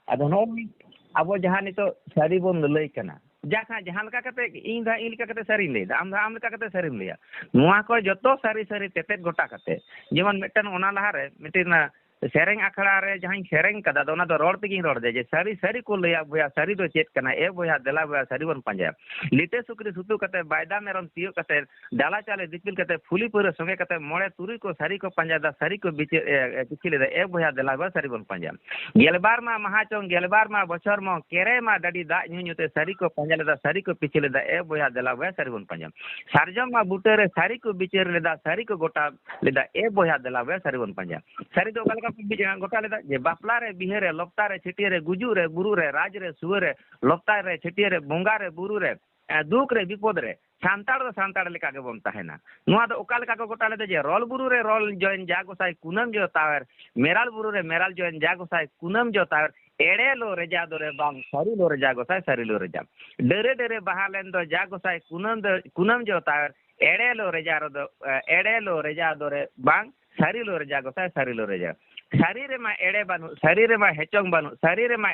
ᱟᱫᱚ ᱱᱚᱜᱼᱚᱭ ᱟᱵᱚ ᱡᱟᱦᱟᱸ ᱱᱤᱛᱚᱜ ᱥᱟᱹᱨᱤ ᱵᱚᱱ ᱞᱟᱹᱞᱟᱹᱭ ᱠᱟᱱᱟ, ᱡᱟᱦᱟᱸ ᱠᱷᱟᱱ ᱡᱟᱦᱟᱸ ᱞᱮᱠᱟ ᱠᱟᱛᱮ ᱤᱧ ᱫᱚ ᱦᱟᱸᱜ ᱤᱧ ᱞᱮᱠᱟ ᱠᱟᱛᱮ ᱥᱟᱹᱨᱤᱧ ᱞᱟᱹᱭᱫᱟ, ᱟᱢ ᱫᱚ ᱟᱢ ᱞᱮᱠᱟ ᱠᱟᱛᱮ ᱥᱟᱹᱨᱤᱢ ᱞᱟᱹᱭᱟ, ᱱᱚᱣᱟ ᱠᱚ ᱡᱚᱛᱚ ᱥᱟᱹᱨᱤ ᱥᱟᱹᱨᱤ ᱛᱮᱛᱮᱫ ᱜᱚᱴᱟ ᱠᱟᱛᱮ, ᱡᱮᱢᱚᱱ ᱢᱤᱫᱴᱮᱱ ᱚᱱᱟ ᱞᱟᱦᱟᱨᱮ ᱢᱤᱫᱴᱮᱱ ᱥᱮᱨᱮᱧ ᱟᱠᱷᱲᱟ ᱨᱮ ᱡᱟᱦᱟᱸᱧ ᱥᱮᱨᱮᱧ ᱠᱟᱫᱟ, ᱟᱫᱚ ᱚᱱᱟ ᱫᱚ ᱨᱚᱲ ᱛᱮᱜᱮᱧ ᱨᱚᱲ ᱮᱫᱟ ᱡᱮ ᱥᱟᱹᱨᱤ ᱥᱟᱹᱨᱤ ᱠᱚ ᱞᱟᱹᱭᱟ ᱵᱚᱭᱦᱟ, ᱥᱟᱹᱨᱤ ᱫᱚ ᱪᱮᱫ ᱠᱟᱱᱟ? ᱮ ᱵᱚᱭᱦᱟ, ᱫᱮᱞᱟ ᱵᱚᱭᱦᱟ, ᱥᱟᱹᱨᱤ ᱵᱚᱱ ᱯᱟᱸᱡᱟᱭᱟ᱾ ᱞᱤᱴᱟᱹ ᱥᱩᱠᱨᱤ ᱥᱩᱛᱩ ᱠᱟᱛᱮ, ᱵᱟᱭᱫᱟ ᱢᱮᱨᱚᱢ ᱛᱤᱭᱳᱜ ᱠᱟᱛᱮ, ᱰᱟᱞᱟ ᱪᱟᱣᱞᱮ ᱫᱤᱯᱤᱞ ᱠᱟᱛᱮ, ᱯᱷᱩᱞᱤ ᱯᱟᱹᱣᱨᱟᱹ ᱥᱚᱸᱜᱮ ᱠᱟᱛᱮ, ᱢᱚᱬᱮ ᱛᱩᱨᱩᱭ ᱠᱚ ᱥᱟᱹᱨᱤ ᱠᱚ ᱯᱟᱸᱡᱟᱭᱮᱫᱟ, ᱥᱟᱹᱨᱤ ᱠᱚ ᱵᱤᱪᱟᱹᱨ, ᱮ, ᱮ, ᱵᱤᱪᱟᱹᱨ ᱮᱫᱟ, ᱮ ᱵᱚᱭᱦᱟ ᱫᱮᱞᱟ ᱵᱚᱭᱦᱟ ᱥᱟᱹᱨᱤ ᱵᱚᱱ ᱯᱟᱸᱡᱟᱭᱟ᱾ ᱜᱮᱞᱵᱟᱨ ᱢᱟ ᱢᱟᱦᱟ ᱪᱚᱝ, ᱜᱮᱞᱵᱟᱨ ᱢᱟ ᱵᱚᱪᱷᱚᱨ ᱢᱚ, ᱠᱮᱨᱮ ᱢᱟ ᱰᱟᱹᱰᱤ ᱫᱟᱜ ᱧᱩ ᱧᱩ ᱛᱮ, ᱥᱟᱹᱨᱤ ᱠᱚ ᱯᱟᱸᱡᱟ ᱞᱮᱫᱟ, ᱥᱟᱹᱨᱤ ᱠᱚ ᱯᱤᱪᱷᱟᱹ ᱞᱮᱫᱟ, ᱮ ᱵᱚᱭᱦᱟ ᱫᱮᱞᱟ ᱵᱚᱭᱦᱟ ᱥᱟᱹᱨᱤ ᱵᱚᱱ ᱯᱟᱸᱡᱟᱭᱟ᱾ ᱥᱟᱨᱡᱚᱢ ᱢᱟ ᱵᱩᱴᱟᱹ ᱨᱮ ᱥᱟᱹᱨᱤ ᱠᱚ ᱵᱤᱪᱟᱹᱨ ᱞᱮᱫᱟ, ᱥᱟᱹᱨᱤ ᱠᱚ ᱜᱚᱴᱟ ᱞᱮᱫᱟ, ᱮ ᱵᱚᱭᱦᱟ ᱫᱮᱞᱟ ᱵᱚᱭᱦᱟ ᱥᱟᱹᱨᱤ ᱵᱚᱱ ᱯᱟᱸᱡᱟᱭᱟ᱾ ᱥᱟᱹᱨᱤ ᱫᱚ ᱚᱠᱟ ᱞᱮᱠᱟ ᱠᱚ ᱵᱤ-, ᱜᱚᱴᱟ ᱞᱮᱫᱟ? ᱡᱮ ᱵᱟᱯᱞᱟ ᱨᱮ, ᱵᱤᱦᱟᱹ ᱨᱮ, ᱞᱚᱯᱛᱟ ᱨᱮ, ᱪᱷᱟᱹᱴᱭᱟᱹ ᱨᱮ, ᱜᱩᱡᱩᱜ ᱨᱮ, ᱵᱩᱨᱩ ᱨᱮ, ᱨᱟᱡᱽ ᱨᱮ, ᱥᱩᱣᱟᱹ ᱨᱮ, ᱞᱚᱯᱛᱟ ᱨᱮ, ᱪᱷᱟᱹᱴᱭᱟᱹ ᱨᱮ, ᱵᱚᱸᱜᱟ ᱨᱮ, ᱵᱩᱨᱩ ᱨᱮ, ᱮ, ᱫᱩᱠ ᱨᱮ, ᱵᱤᱯᱚᱫ ᱨᱮ ᱥᱟᱱᱛᱟᱲ ᱫᱚ ᱥᱟᱱᱛᱟᱲ ᱞᱮᱠᱟ ᱜᱮᱵᱚᱱ ᱛᱟᱦᱮᱱᱟ᱾ ᱱᱚᱣᱟ ᱫᱚ ᱚᱠᱟ ᱞᱮᱠᱟ ᱠᱚ ᱜᱚᱴᱟ ᱞᱮᱫᱟ ᱡᱮ, "ᱨᱚᱞ ᱵᱩᱨᱩ ᱨᱮ ᱨᱚᱞ ᱡᱚᱭᱮᱱ ᱡᱟ ᱜᱚᱸᱥᱟᱭ ᱠᱩᱱᱟᱹᱢ ᱡᱚ ᱛᱟᱣᱮᱨ, ᱢᱮᱨᱟᱞ ᱵᱩᱨᱩ ᱨᱮ ᱢᱮᱨᱟᱞ ᱡᱚᱭᱮᱱ ᱡᱟ ᱜᱚᱸᱥᱟᱭ ᱠᱩᱱᱟᱹᱢ ᱡᱚ ᱛᱟᱣᱮᱨ, ᱮᱲᱮ ᱞᱚ ᱨᱮᱡᱟ ᱫᱚᱨᱮ ᱵᱟᱝ, ᱥᱟᱹᱨᱤ ᱞᱚ ᱨᱮᱡᱟ ᱜᱚᱸᱥᱟᱭ ᱥᱟᱹᱨᱤ ᱞᱚ ᱨᱮᱡᱟ᱾ ᱰᱟᱹᱨᱮ ᱰᱟᱹᱨᱮ ᱵᱟᱦᱟ ᱞᱮᱱ ᱫᱚ ᱡᱟ ᱜᱚᱸᱥᱟᱭ ᱠᱩᱱᱟᱹᱢ ᱫᱚ, ᱠᱩᱱᱟᱹᱢ ᱡᱚ ᱛᱟᱣᱮᱨ, ᱮᱲᱮ ᱞᱚ ᱨᱮᱡᱟ ᱨᱮᱫᱚ, ᱮ, ᱮᱲᱮ ᱞᱚ ᱨᱮᱡᱟ ᱫᱚᱨᱮ ᱵᱟᱝ, ᱥᱟᱹᱨᱤ ᱞᱚ ᱨᱮᱡᱟ ᱜᱚᱸᱥᱟᱭ ᱥᱟᱹᱨᱤ ᱞᱚ ᱨᱮᱡᱟ᱾ ᱥᱟᱹᱨᱤ ᱨᱮᱢᱟ ᱮᱲᱮ ᱵᱟᱹᱱᱩᱜ, ᱥᱟᱹᱨᱤ ᱨᱮᱢᱟ ᱦᱮᱪᱚᱝ ᱵᱟᱹᱱᱩᱜ, ᱥᱟᱹᱨᱤ ᱨᱮᱢᱟ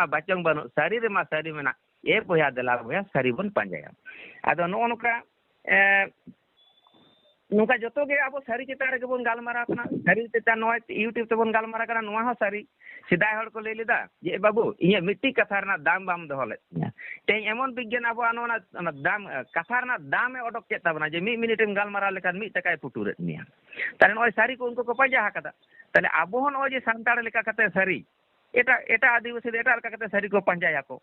ᱵᱟᱪᱚᱝ ᱵᱟᱹᱱᱩᱜ, ᱥᱟᱹᱨᱤ ᱨᱮᱢᱟ ᱥᱟᱹᱨᱤ ᱢᱮᱱᱟᱜ, ᱮ ᱵᱚᱭᱦᱟ ᱫᱮᱞᱟ ᱵᱚᱭᱦᱟ ᱥᱟᱹᱨᱤ ᱵᱚᱱ ᱯᱟᱸᱡᱟᱭᱟ᱾ ᱟᱫᱚ ᱱᱚᱜᱼᱚ ᱱᱚᱝᱠᱟ, ᱮ, ᱱᱚᱝᱠᱟ ᱡᱚᱛᱚ ᱜᱮ ᱟᱵᱚ ᱥᱟᱹᱨᱤ ᱪᱮᱛᱟᱱ ᱨᱮᱜᱮ ᱵᱚᱱ ᱜᱟᱞᱢᱟᱨᱟᱣ ᱠᱟᱱᱟ, ᱥᱟᱹᱨᱤ ᱪᱮᱛᱟᱱ ᱱᱚᱣᱟ YouTube ᱛᱮᱵᱚᱱ ᱜᱟᱞᱢᱟᱨᱟᱣ ᱠᱟᱱᱟ, ᱱᱚᱣᱟ ᱦᱚᱸ ᱥᱟᱹᱨᱤ᱾ ᱥᱮᱫᱟᱭ ᱦᱚᱲ ᱠᱚ ᱞᱟᱹᱭ ᱞᱮᱫᱟ ᱡᱮ, "ᱮ ᱵᱟᱹᱵᱩ, ᱤᱧᱟᱹᱜ ᱢᱤᱫᱴᱤᱡ ᱠᱟᱛᱷᱟ ᱨᱮᱱᱟᱜ ᱫᱟᱢ ᱵᱟᱢ ᱫᱚᱦᱚ ᱞᱮᱫ ᱛᱤᱧᱟᱹ᱾" ᱛᱮᱦᱮᱧ ᱮᱢᱚᱱ ᱵᱤᱜᱽᱜᱟᱱ ᱟᱵᱚᱣᱟᱜ ᱱᱚᱣᱟ ᱚᱱᱟ ᱫᱟᱢ, ᱠᱟᱛᱷᱟ ᱨᱮᱱᱟᱜ ᱫᱟᱢ ᱮ ᱚᱰᱚᱠ ᱠᱮᱫ ᱛᱟᱵᱚᱱᱟ ᱡᱮ ᱢᱤᱫ ᱢᱤᱱᱤᱴ ᱮᱢ ᱜᱟᱞᱢᱟᱨᱟᱣ ᱞᱮᱠᱷᱟᱱ ᱢᱤᱫ ᱴᱟᱠᱟᱭ ᱯᱩᱴᱩᱨᱮᱫ ᱢᱮᱭᱟ᱾ ᱛᱟᱦᱞᱮ ᱱᱚᱜᱼᱚᱭ ᱥᱟᱹᱨᱤ ᱠᱚ ᱩᱱᱠᱩ ᱠᱚ ᱯᱟᱸᱡᱟ ᱟᱠᱟᱫᱟ᱾ ᱛᱟᱦᱞᱮ ᱟᱵᱚ ᱦᱚᱸ ᱱᱚᱜᱼᱚᱭ ᱡᱮ ᱥᱟᱱᱛᱟᱲ ᱞᱮᱠᱟ ᱠᱟᱛᱮ ᱥᱟᱹᱨᱤ, ᱮᱴᱟᱜ, ᱮᱴᱟᱜ ᱟᱹᱫᱤᱵᱟᱹᱥᱤ ᱫᱚ ᱮᱴᱟᱜ ᱞᱮᱠᱟ ᱠᱟᱛᱮ ᱥᱟᱹᱨᱤ ᱠᱚ ᱯᱟᱸᱡᱟᱭᱟᱠᱚ᱾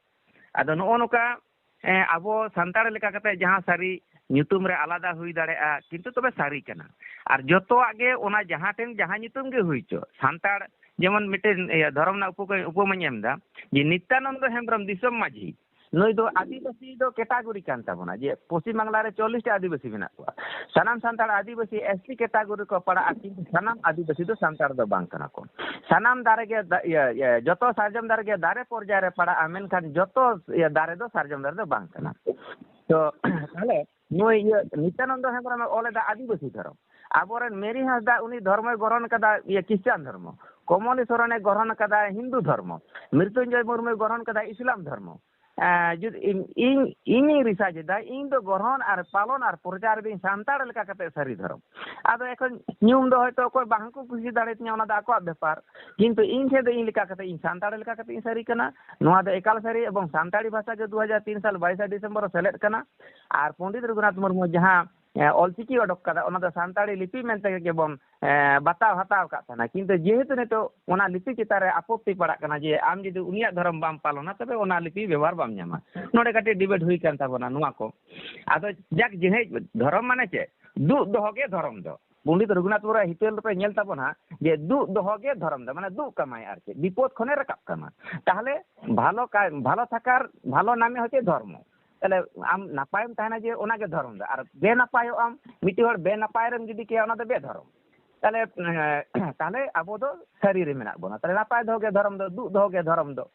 ᱟᱫᱚ ᱱᱚᱜᱼᱚ ᱱᱚᱝᱠᱟ, ᱮ, ᱟᱵᱚ ᱥᱟᱱᱛᱟᱲ ᱞᱮᱠᱟ ᱠᱟᱛᱮ ᱡᱟᱦᱟᱸ ᱥᱟᱹᱨᱤ ᱧᱩᱛᱩᱢ ᱨᱮ ᱟᱞᱟᱫᱟ ᱦᱩᱭ ᱫᱟᱲᱮᱭᱟᱜᱼᱟ, ᱠᱤᱱᱛᱩ ᱛᱚᱵᱮ ᱥᱟᱹᱨᱤ ᱠᱟᱱᱟ᱾ ᱟᱨ ᱡᱚᱛᱚᱣᱟᱜ ᱜᱮ ᱚᱱᱟ ᱡᱟᱦᱟᱸ ᱴᱷᱮᱱ ᱡᱟᱦᱟᱸ ᱧᱩᱛᱩᱢ ᱜᱮ ᱦᱩᱭ ᱦᱚᱪᱚ, ᱥᱟᱱᱛᱟᱲ ᱡᱮᱢᱚᱱ ᱢᱤᱫᱴᱮᱱ, ᱤᱭᱟᱹ, ᱫᱷᱚᱨᱚᱢ ᱨᱮᱱᱟᱜ ᱩᱯᱚ-, ᱩᱯᱚᱢᱟᱧ ᱮᱢ ᱮᱫᱟ ᱡᱮ ᱱᱤᱛᱭᱟᱱᱚᱱᱫᱚ ᱦᱮᱢᱵᱨᱚᱢ ᱫᱤᱥᱚᱢ ᱢᱟᱹᱡᱷᱤ, ᱱᱩᱭ ᱫᱚ ᱟᱹᱫᱤᱵᱟᱹᱥᱤ ᱫᱚ ᱠᱮᱴᱟᱜᱚᱨᱤ ᱠᱟᱱ ᱛᱟᱵᱚᱱᱟ, ᱡᱮ ᱯᱚᱥᱪᱤᱢ ᱵᱟᱝᱞᱟ ᱨᱮ ᱪᱚᱞᱞᱤᱥ ᱴᱤ ᱟᱹᱫᱤᱵᱟᱹᱥᱤ ᱢᱮᱱᱟᱜ ᱠᱚᱣᱟ᱾ ᱥᱟᱱᱟᱢ ᱥᱟᱱᱛᱟᱲ ᱟᱹᱫᱤᱵᱟᱹᱥᱤ ᱮᱥ ᱴᱤ ᱠᱮᱴᱟᱜᱚᱨᱤ ᱠᱚ ᱯᱟᱲᱟᱜᱼᱟ, ᱠᱤᱱᱛᱩ ᱥᱟᱱᱟᱢ ᱟᱹᱫᱤᱵᱟᱹᱥᱤ ᱫᱚ ᱥᱟᱱᱛᱟᱲ ᱫᱚ ᱵᱟᱝ ᱠᱟᱱᱟ ᱠᱚ᱾ ᱥᱟᱱᱟᱢ ᱫᱟᱨᱮ ᱜᱮ ᱫᱟ-, ᱤᱭᱟᱹ, ᱤᱭᱟᱹ, ᱡᱚᱛᱚ ᱥᱟᱨᱡᱚᱢ ᱫᱟᱨᱮ ᱜᱮ ᱫᱟᱨᱮ ᱯᱚᱨᱡᱟᱭ ᱨᱮ ᱯᱟᱲᱟᱜᱼᱟ, ᱢᱮᱱᱠᱷᱟᱱ ᱡᱚᱛᱚ, ᱤᱭᱟᱹ, ᱫᱟᱨᱮ ᱫᱚ ᱥᱟᱨᱡᱚᱢ ᱫᱟᱨᱮ ᱫᱚ ᱵᱟᱝ ᱠᱟᱱᱟ᱾ ᱛᱚ, ᱛᱟᱦᱞᱮ ᱱᱩᱭ, ᱤᱭᱟᱹ, ᱱᱤᱛᱭᱟᱱᱚᱱᱫᱚ ᱦᱮᱢᱵᱨᱚᱢ ᱮ ᱚᱞ ᱮᱫᱟ ᱟᱹᱫᱤᱵᱟᱹᱥᱤ ᱫᱷᱚᱨᱚᱢ᱾ ᱟᱵᱚᱨᱮᱱ ᱢᱮᱨᱤ ᱦᱟᱸᱥᱫᱟ ᱩᱱᱤ ᱫᱷᱚᱨᱢᱚᱭ ᱜᱨᱚᱦᱚᱱ ᱠᱟᱫᱟ, ᱤᱭᱟᱹ, ᱠᱷᱨᱤᱥᱴᱟᱱ ᱫᱷᱚᱨᱢᱚ᱾ ᱠᱚᱢᱚᱞᱤ ᱥᱚᱨᱮᱱᱮ ᱜᱨᱚᱦᱚᱱ ᱠᱟᱫᱟ ᱦᱤᱱᱫᱩ ᱫᱷᱚᱨᱢᱚ᱾ ᱢᱨᱤᱛᱩᱧᱡᱚᱭ ᱢᱩᱨᱢᱩᱭ ᱜᱨᱚᱦᱚᱱ ᱠᱟᱫᱟ ᱤᱥᱞᱟᱢ ᱫᱷᱚᱨᱢᱚ᱾ ᱮᱸ, ᱡᱩᱫᱤ ᱤᱧ, ᱤᱧ, ᱤᱧᱤᱧ ᱨᱤᱥᱟᱨᱪ ᱮᱫᱟ, ᱤᱧ ᱫᱚ ᱜᱨᱚᱦᱚᱱ ᱟᱨ ᱯᱟᱞᱚᱱ ᱟᱨ ᱯᱨᱚᱪᱟᱨ ᱮᱫᱟᱹᱧ ᱥᱟᱱᱛᱟᱲ ᱞᱮᱠᱟ ᱠᱟᱛᱮ ᱥᱟᱹᱨᱤ ᱫᱷᱚᱨᱚᱢ᱾ ᱟᱫᱚ ᱮᱠᱷᱚᱱ ᱧᱩᱢ ᱫᱚ ᱦᱚᱭᱛᱳ ᱚᱠᱚᱭ ᱵᱟᱝ ᱠᱚ ᱠᱩᱥᱤ ᱫᱟᱲᱮᱭᱟᱛᱤᱧᱟ, ᱚᱱᱟ ᱫᱚ ᱟᱠᱚᱣᱟᱜ ᱵᱮᱯᱟᱨ, ᱠᱤᱱᱛᱩ ᱤᱧ ᱴᱷᱮᱱ ᱫᱚ ᱤᱧ ᱞᱮᱠᱟ ᱠᱟᱛᱮ ᱤᱧ ᱥᱟᱱᱛᱟᱲ ᱞᱮᱠᱟ ᱠᱟᱛᱮ ᱤᱧ ᱥᱟᱹᱨᱤ ᱠᱟᱱᱟ᱾ ᱱᱚᱣᱟ ᱫᱚ ᱮᱠᱟᱞ ᱥᱟᱹᱨᱤ, ᱮᱵᱚᱝ ᱥᱟᱱᱛᱟᱲᱤ ᱵᱷᱟᱥᱟ ᱜᱮ ᱫᱩ ᱦᱟᱡᱟᱨ ᱛᱤᱱ ᱥᱟᱞ ᱵᱟᱭᱤᱥᱟ ᱰᱤᱥᱮᱢᱵᱚᱨ ᱨᱮ ᱥᱮᱞᱮᱫ ᱠᱟᱱᱟ᱾ ᱟᱨ ᱯᱚᱱᱰᱤᱛ ᱨᱚᱜᱷᱩᱱᱟᱛᱷ ᱢᱩᱨᱢᱩ ᱡᱟᱦᱟᱸ, ᱮ, ᱚᱞᱪᱤᱠᱤ ᱚᱰᱚᱠ ᱠᱟᱫᱟ, ᱚᱱᱟ ᱫᱚ ᱥᱟᱱᱛᱟᱲᱤ ᱞᱤᱯᱤ ᱢᱮᱱᱛᱮ ᱜᱮᱵᱚᱱ, ᱮ, ᱵᱟᱛᱟᱣ ᱦᱟᱛᱟᱣ ᱠᱟᱜ ᱛᱟᱦᱮᱱᱟ᱾ ᱠᱤᱱᱛᱩ ᱡᱮᱦᱮᱛᱩ ᱱᱤᱛᱚᱜ ᱚᱱᱟ ᱞᱤᱯᱤ ᱪᱮᱛᱟᱱ ᱨᱮ ᱟᱯᱚᱛᱛᱤ ᱯᱟᱲᱟᱜ ᱠᱟᱱᱟ ᱡᱮ ᱟᱢ ᱡᱩᱫᱤ ᱩᱱᱤᱭᱟᱜ ᱫᱷᱚᱨᱚᱢ ᱵᱟᱢ ᱯᱟᱞᱚᱱᱟ, ᱛᱚᱵᱮ ᱚᱱᱟ ᱞᱤᱯᱤ ᱵᱮᱵᱚᱦᱟᱨ ᱵᱟᱢ ᱧᱟᱢᱟ᱾ ᱱᱚᱰᱮ ᱠᱟᱹᱴᱤᱡ ᱰᱤᱵᱮᱴ ᱦᱩᱭ ᱠᱟᱱ ᱛᱟᱵᱚᱱᱟ ᱱᱚᱣᱟ ᱠᱚ᱾ ᱟᱫᱚ ᱡᱟᱠ, ᱡᱮᱦᱮᱛᱩ ᱫᱷᱚᱨᱚᱢ ᱢᱟᱱᱮ ᱪᱮᱫ? ᱫᱩᱜ ᱫᱚᱦᱚ ᱜᱮ ᱫᱷᱚᱨᱚᱢ ᱫᱚ᱾ ᱯᱚᱱᱰᱤᱛ ᱨᱚᱜᱷᱩᱱᱟᱛᱷ ᱢᱩᱨᱢᱩᱣᱟᱜ ᱦᱤᱛᱟᱹᱞ ᱨᱮᱯᱮ ᱧᱮᱞ ᱛᱟᱵᱚᱱᱟ ᱡᱮ ᱫᱩᱜ ᱫᱚᱦᱚ ᱜᱮ ᱫᱷᱚᱨᱚᱢ ᱫᱚ, ᱢᱟᱱᱮ ᱫᱩᱜ ᱠᱟᱢᱟᱭ ᱟᱨ ᱪᱮᱫ, ᱵᱤᱯᱚᱫ ᱠᱷᱚᱱᱮ ᱨᱟᱠᱟᱵ ᱠᱟᱢᱟ᱾ ᱛᱟᱦᱞᱮ ᱵᱷᱟᱞᱚ ᱠᱟ-, ᱵᱷᱟᱞᱚ ᱛᱷᱟᱠᱟᱨ, ᱵᱷᱟᱞᱚ ᱱᱟᱢᱮ ᱦᱚᱪᱪᱷᱮ ᱫᱷᱚᱨᱢᱚ᱾ ᱛᱟᱦᱞᱮ ᱟᱢ ᱱᱟᱯᱟᱭᱮᱢ ᱛᱟᱦᱮᱱᱟ ᱡᱮ ᱚᱱᱟᱜᱮ ᱫᱷᱚᱨᱚᱢ ᱫᱚ, ᱟᱨ ᱵᱮᱱᱟᱯᱟᱭᱚᱜ ᱟᱢ, ᱢᱤᱫᱴᱮᱱ ᱦᱚᱲ ᱵᱮᱱᱟᱯᱟᱭ ᱨᱮᱢ ᱜᱤᱰᱤ ᱠᱟᱭᱟ, ᱚᱱᱟ ᱫᱚ ᱵᱮᱫᱷᱚᱨᱚᱢ᱾ ᱛᱟᱦᱞᱮ ᱮᱸ, ᱛᱟᱦᱞᱮ ᱟᱵᱚ ᱫᱚ ᱥᱟᱹᱨᱤ ᱨᱮ ᱢᱮᱱᱟᱜ ᱵᱚᱱᱟ, ᱛᱟᱦᱞᱮ ᱱᱟᱯᱟᱭ ᱫᱚᱦᱚ ᱜᱮ ᱫᱷᱚᱨᱚᱢ ᱫᱚ, ᱫᱩᱜ ᱫᱚᱦᱚ ᱜᱮ ᱫᱷᱚᱨᱚᱢ ᱫᱚ᱾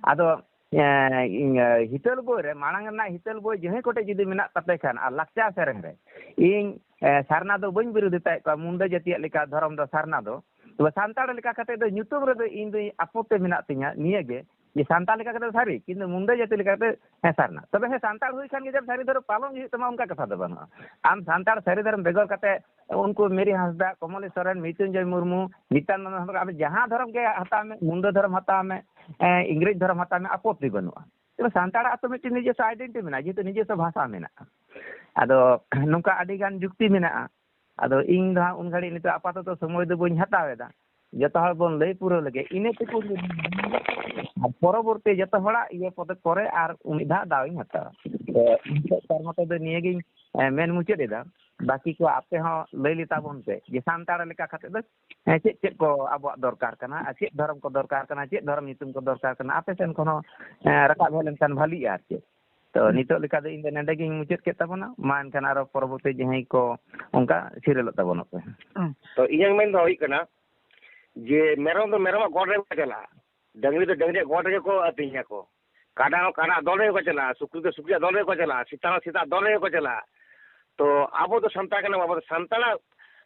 ᱟᱫᱚ ᱮᱸ, ᱤᱧ, ᱮᱸ, ᱦᱤᱛᱟᱹᱞ ᱵᱳᱭ ᱨᱮ, ᱢᱟᱲᱟᱝ ᱨᱮᱱᱟᱜ ᱦᱤᱛᱟᱹᱞ ᱵᱳᱭ ᱡᱟᱦᱟᱸᱭ ᱠᱚᱴᱷᱮᱡ ᱡᱩᱫᱤ ᱢᱮᱱᱟᱜ ᱛᱟᱯᱮ ᱠᱷᱟᱱ, ᱟᱨ ᱞᱟᱠᱪᱟᱨ ᱥᱮᱨᱮᱧ ᱨᱮ, ᱤᱧ ᱮᱸ, ᱥᱟᱨᱱᱟ ᱫᱚ ᱵᱟᱹᱧ ᱵᱤᱨᱳᱫᱷᱤᱛᱟᱭᱮᱫ ᱠᱚᱣᱟ, ᱢᱩᱱᱰᱟᱹ ᱡᱟᱹᱛᱤᱭᱟᱜ ᱞᱮᱠᱟ ᱫᱷᱚᱨᱚᱢ ᱫᱚ ᱥᱟᱨᱱᱟ ᱫᱚ᱾ ᱛᱚᱵᱮ ᱥᱟᱱᱛᱟᱲ ᱞᱮᱠᱟ ᱠᱟᱛᱮ ᱫᱚ ᱧᱩᱛᱩᱢ ᱨᱮᱫᱚ ᱤᱧ ᱫᱚ ᱟᱯᱚᱛᱛᱤ ᱢᱮᱱᱟᱜ ᱛᱤᱧᱟ ᱱᱤᱭᱟᱹ ᱜᱮ, ᱡᱮ ᱥᱟᱱᱛᱟᱲ ᱞᱮᱠᱟ ᱠᱟᱛᱮ ᱥᱟᱹᱨᱤ, ᱠᱤᱱᱛᱩ ᱢᱩᱱᱰᱟᱹ ᱡᱟᱹᱛᱤ ᱞᱮᱠᱟ ᱠᱟᱛᱮ ᱦᱮᱸ ᱥᱟᱨᱱᱟ᱾ ᱛᱚᱵᱮ ᱦᱮᱸ, ᱥᱟᱱᱛᱟᱲ ᱦᱩᱭ ᱠᱷᱟᱱ ᱜᱮ ᱡᱮ ᱥᱟᱹᱨᱤ ᱫᱷᱚᱨᱚᱢ ᱯᱟᱞᱚᱱ ᱜᱮ ᱦᱩᱭᱩᱜ ᱛᱟᱢᱟ, ᱚᱱᱠᱟ ᱠᱟᱛᱷᱟ ᱫᱚ ᱵᱟᱹᱱᱩᱜᱼᱟ᱾ ᱟᱢ ᱥᱟᱱᱛᱟᱲ ᱥᱟᱹᱨᱤ ᱫᱷᱚᱨᱚᱢ ᱵᱮᱜᱚᱨ ᱠᱟᱛᱮ ᱩᱱᱠᱩ ᱢᱤᱨᱤ ᱦᱟᱸᱥᱫᱟ, ᱠᱚᱢᱚᱞᱤ ᱥᱚᱨᱮᱱ, ᱢᱨᱤᱛᱩᱧᱡᱚᱭ ᱢᱩᱨᱢᱩ, ᱱᱤᱛᱭᱟᱱᱫᱚᱱ ᱦᱮᱢᱵᱨᱚᱢ, ᱟᱢ ᱡᱟᱦᱟᱸ ᱫᱷᱚᱨᱚᱢ ᱜᱮ ᱦᱟᱛᱟᱣ ᱢᱮ, ᱢᱩᱱᱰᱟᱹ ᱫᱷᱚᱨᱚᱢ ᱦᱟᱛᱟᱣ ᱢᱮ, ᱮ, ᱤᱝᱨᱮᱡᱽ ᱫᱷᱚᱨᱚᱢ ᱦᱟᱛᱟᱣ ᱢᱮ, ᱟᱯᱚᱛᱛᱤ ᱵᱟᱹᱱᱩᱜᱼᱟ᱾ ᱛᱚᱵᱮ ᱥᱟᱱᱛᱟᱲᱟᱜ ᱛᱚ ᱢᱤᱫᱴᱮᱱ ᱱᱤᱡᱚᱥᱥᱚ identity ᱢᱮᱱᱟᱜᱼᱟ, ᱡᱮᱦᱮᱛᱩ ᱱᱤᱡᱚᱥᱥᱚ ᱵᱷᱟᱥᱟ ᱢᱮᱱᱟᱜᱼᱟ᱾ ᱟᱫᱚ ᱱᱚᱝᱠᱟ ᱟᱹᱰᱤ ᱜᱟᱱ ᱡᱩᱠᱛᱤ ᱢᱮᱱᱟᱜᱼᱟ᱾ ᱟᱫᱚ ᱤᱧ ᱫᱚ ᱦᱟᱸᱜ ᱩᱱ ᱜᱷᱟᱹᱲᱤᱡ ᱱᱤᱛᱚᱜ ᱟᱯᱟᱛᱚᱛᱚ ᱥᱚᱢᱚᱭ ᱫᱚ ᱵᱟᱹᱧ ᱦᱟᱛᱟᱣ ᱮᱫᱟ, ᱡᱚᱛᱚ ᱦᱚᱲ ᱵᱚᱱ ᱞᱟᱹᱭ ᱯᱩᱨᱟᱹᱣ ᱞᱮᱜᱮ, ᱤᱱᱟᱹ ᱴᱩᱠᱩ ᱜᱮ᱾ ᱟᱨ ᱯᱚᱨᱚᱵᱚᱨᱛᱤ ᱡᱚᱛᱚ ᱦᱚᱲᱟᱜ ᱤᱭᱟᱹ ᱯᱚᱫᱮ ᱯᱚᱨᱮ ᱟᱨ ᱢᱤᱫ ᱫᱷᱟᱣ ᱫᱟᱣ ᱤᱧ ᱦᱟᱛᱟᱣᱟ᱾ ᱛᱚ ᱤᱧ ᱥᱮᱫ ᱛᱟᱨ ᱢᱚᱛᱚ ᱫᱚ ᱱᱤᱭᱟᱹᱜᱤᱧ, ᱮ, ᱢᱮᱱ ᱢᱩᱪᱟᱹᱫ ᱮᱫᱟ᱾ ᱵᱟᱹᱠᱤ ᱠᱚ ᱟᱯᱮ ᱦᱚᱸ ᱞᱟᱹᱭ ᱞᱮ ᱛᱟᱵᱚᱱ ᱯᱮ ᱡᱮ ᱥᱟᱱᱛᱟᱲ ᱞᱮᱠᱟ ᱠᱟᱛᱮ ᱫᱚ, ᱮ, ᱪᱮᱫ ᱪᱮᱫ ᱠᱚ ᱟᱵᱚᱣᱟᱜ ᱫᱚᱨᱠᱟᱨ ᱠᱟᱱᱟ ᱟᱨ ᱪᱮᱫ ᱫᱷᱚᱨᱚᱢ ᱠᱚ ᱫᱚᱨᱠᱟᱨ ᱠᱟᱱᱟ, ᱪᱮᱫ ᱫᱷᱚᱨᱚᱢ ᱧᱩᱛᱩᱢ ᱠᱚ ᱫᱚᱨᱠᱟᱨ ᱠᱟᱱᱟ, ᱟᱯᱮ ᱥᱮᱱ ᱠᱷᱚᱱ ᱦᱚᱸ, ᱮ, ᱨᱟᱠᱟᱵ ᱦᱮᱡ ᱞᱮᱱᱠᱷᱟᱱ ᱵᱷᱟᱞᱤᱜᱼᱟ ᱟᱨ ᱪᱮᱫ᱾ ᱛᱚ ᱱᱤᱛᱚᱜ ᱞᱮᱠᱟ ᱫᱚ ᱤᱧ ᱫᱚ ᱱᱚᱰᱮ ᱜᱤᱧ ᱢᱩᱪᱟᱹᱫ ᱠᱮᱫ ᱛᱟᱵᱚᱱᱟ᱾ ᱢᱟ ᱮᱱᱠᱷᱟᱱ ᱟᱨᱚ ᱯᱚᱨᱚᱵᱚᱨᱛᱤ ᱡᱟᱦᱟᱸᱭ ᱠᱚ ᱚᱱᱠᱟ ᱥᱤᱨᱤᱭᱟᱞᱚᱜ ᱛᱟᱵᱚᱱᱚᱜ ᱯᱮ᱾ ᱛᱚ ᱤᱧᱟᱹᱜ ᱢᱮᱱ ᱫᱚ ᱦᱩᱭᱩᱜ ᱠᱟᱱᱟ ᱡᱮ ᱢᱮᱨᱚᱢ ᱫᱚ ᱢᱮᱨᱚᱢᱟᱜ ᱜᱚᱲ ᱨᱮ ᱠᱚ ᱪᱟᱞᱟᱜᱼᱟ, ᱰᱟᱹᱝᱨᱤ ᱫᱚ ᱰᱟᱹᱝᱨᱤᱭᱟᱜ ᱜᱚᱲ ᱨᱮᱜᱮ ᱠᱚ ᱟᱹᱛᱤᱧᱟ ᱠᱚ, ᱠᱟᱰᱟ ᱦᱚᱸ ᱠᱟᱰᱟ ᱫᱚᱞ ᱨᱮᱜᱮ ᱠᱚ ᱪᱟᱞᱟᱜᱼᱟ, ᱥᱩᱠᱨᱤ ᱫᱚ ᱥᱩᱠᱨᱤᱭᱟᱜ ᱫᱚᱞ ᱨᱮᱜᱮ ᱠᱚ ᱪᱟᱞᱟᱜᱼᱟ, ᱥᱮᱛᱟ ᱦᱚᱸ ᱥᱮᱛᱟ ᱫᱚᱞ ᱨᱮᱜᱮ ᱠᱚ ᱪᱟᱞᱟᱜᱼᱟ᱾ ᱛᱚ ᱟᱵᱚ ᱫᱚ ᱥᱟᱱᱛᱟᱲ ᱠᱟᱱᱟ ᱵᱚᱱ, ᱟᱵᱚ ᱫᱚ ᱥᱟᱱᱛᱟᱲᱟᱜ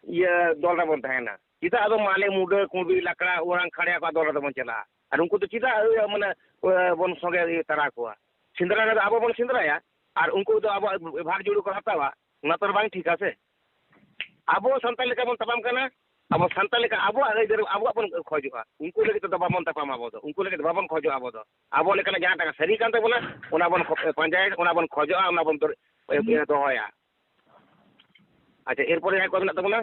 ᱤᱭᱟᱹ ᱫᱚᱞ ᱨᱮᱵᱚᱱ ᱛᱟᱦᱮᱱᱟ᱾ ᱪᱮᱫᱟᱜ ᱟᱫᱚ ᱢᱟᱞᱮ, ᱢᱩᱰᱟᱹ, ᱠᱩᱬᱵᱤ, ᱞᱟᱠᱲᱟ, ᱳᱨᱟᱝ, ᱠᱷᱟᱲᱭᱟ ᱠᱚᱣᱟᱜ ᱫᱚᱞ ᱨᱮᱫᱚ ᱵᱚᱱ ᱪᱟᱞᱟᱜᱼᱟ? ᱟᱨ ᱩᱱᱠᱩ ᱫᱚ ᱪᱮᱫᱟᱜ ᱤᱭᱟᱹ ᱢᱟᱱᱮ, ᱮ, ᱵᱚᱱ ᱥᱚᱸᱜᱮ ᱤᱭᱟᱹ ᱛᱟᱨᱟ ᱠᱚᱣᱟ? ᱥᱮᱸᱫᱽᱨᱟ ᱨᱮᱫᱚ ᱟᱵᱚ ᱵᱚᱱ ᱥᱮᱸᱫᱽᱨᱟᱭᱟ ᱟᱨ ᱩᱱᱠᱩ ᱫᱚ ᱟᱵᱚᱣᱟᱜ ᱵᱷᱟᱜᱽ ᱡᱩᱲᱩ ᱠᱚ ᱦᱟᱛᱟᱣᱟ, ᱚᱱᱟ ᱛᱚ ᱵᱟᱝ ᱴᱷᱤᱠᱟ ᱥᱮ? ᱟᱵᱚ ᱥᱟᱱᱛᱟᱲ ᱞᱮᱠᱟ ᱵᱚᱱ ᱛᱟᱯᱟᱢ ᱠᱟᱱᱟ, ᱟᱵᱚ ᱥᱟᱱᱛᱟᱲ ᱞᱮᱠᱟ ᱟᱵᱚᱣᱟᱜ ᱟᱹᱭᱫᱟᱹᱨ ᱟᱵᱚᱣᱟᱜ ᱵᱚᱱ ᱠᱷᱚᱡᱚᱜᱼᱟ, ᱩᱱᱠᱩ ᱞᱟᱹᱜᱤᱫ ᱛᱮᱫᱚ ᱵᱟᱵᱚᱱ ᱛᱟᱯᱟᱢᱟ᱾ ᱟᱵᱚ ᱫᱚ ᱩᱱᱠᱩ ᱞᱟᱹᱜᱤᱫ ᱫᱚ ᱵᱟᱵᱚᱱ ᱠᱷᱚᱡᱚᱜᱼᱟ᱾ ᱟᱵᱚ ᱫᱚ ᱟᱵᱚ ᱞᱮᱠᱟᱱᱟᱜ ᱡᱟᱦᱟᱸᱴᱟᱜ ᱥᱟᱹᱨᱤ ᱠᱟᱱ ᱛᱟᱵᱚᱱᱟ, ᱚᱱᱟ ᱵᱚᱱ ᱠᱷᱚ-, ᱯᱟᱸᱡᱟᱭᱟ, ᱚᱱᱟ ᱵᱚᱱ ᱠᱷᱚᱡᱚᱜᱼᱟ, ᱚᱱᱟ ᱵᱚᱱ ᱫᱚᱨ-, ᱤᱭᱟᱹ ᱫᱚᱦᱚᱭᱟ᱾ ᱟᱪᱪᱷᱟ, ᱮᱨᱯᱚᱨᱮ ᱡᱟᱦᱟᱸᱭ ᱠᱚ ᱢᱮᱱᱟᱜ ᱛᱟᱵᱚᱱᱟ?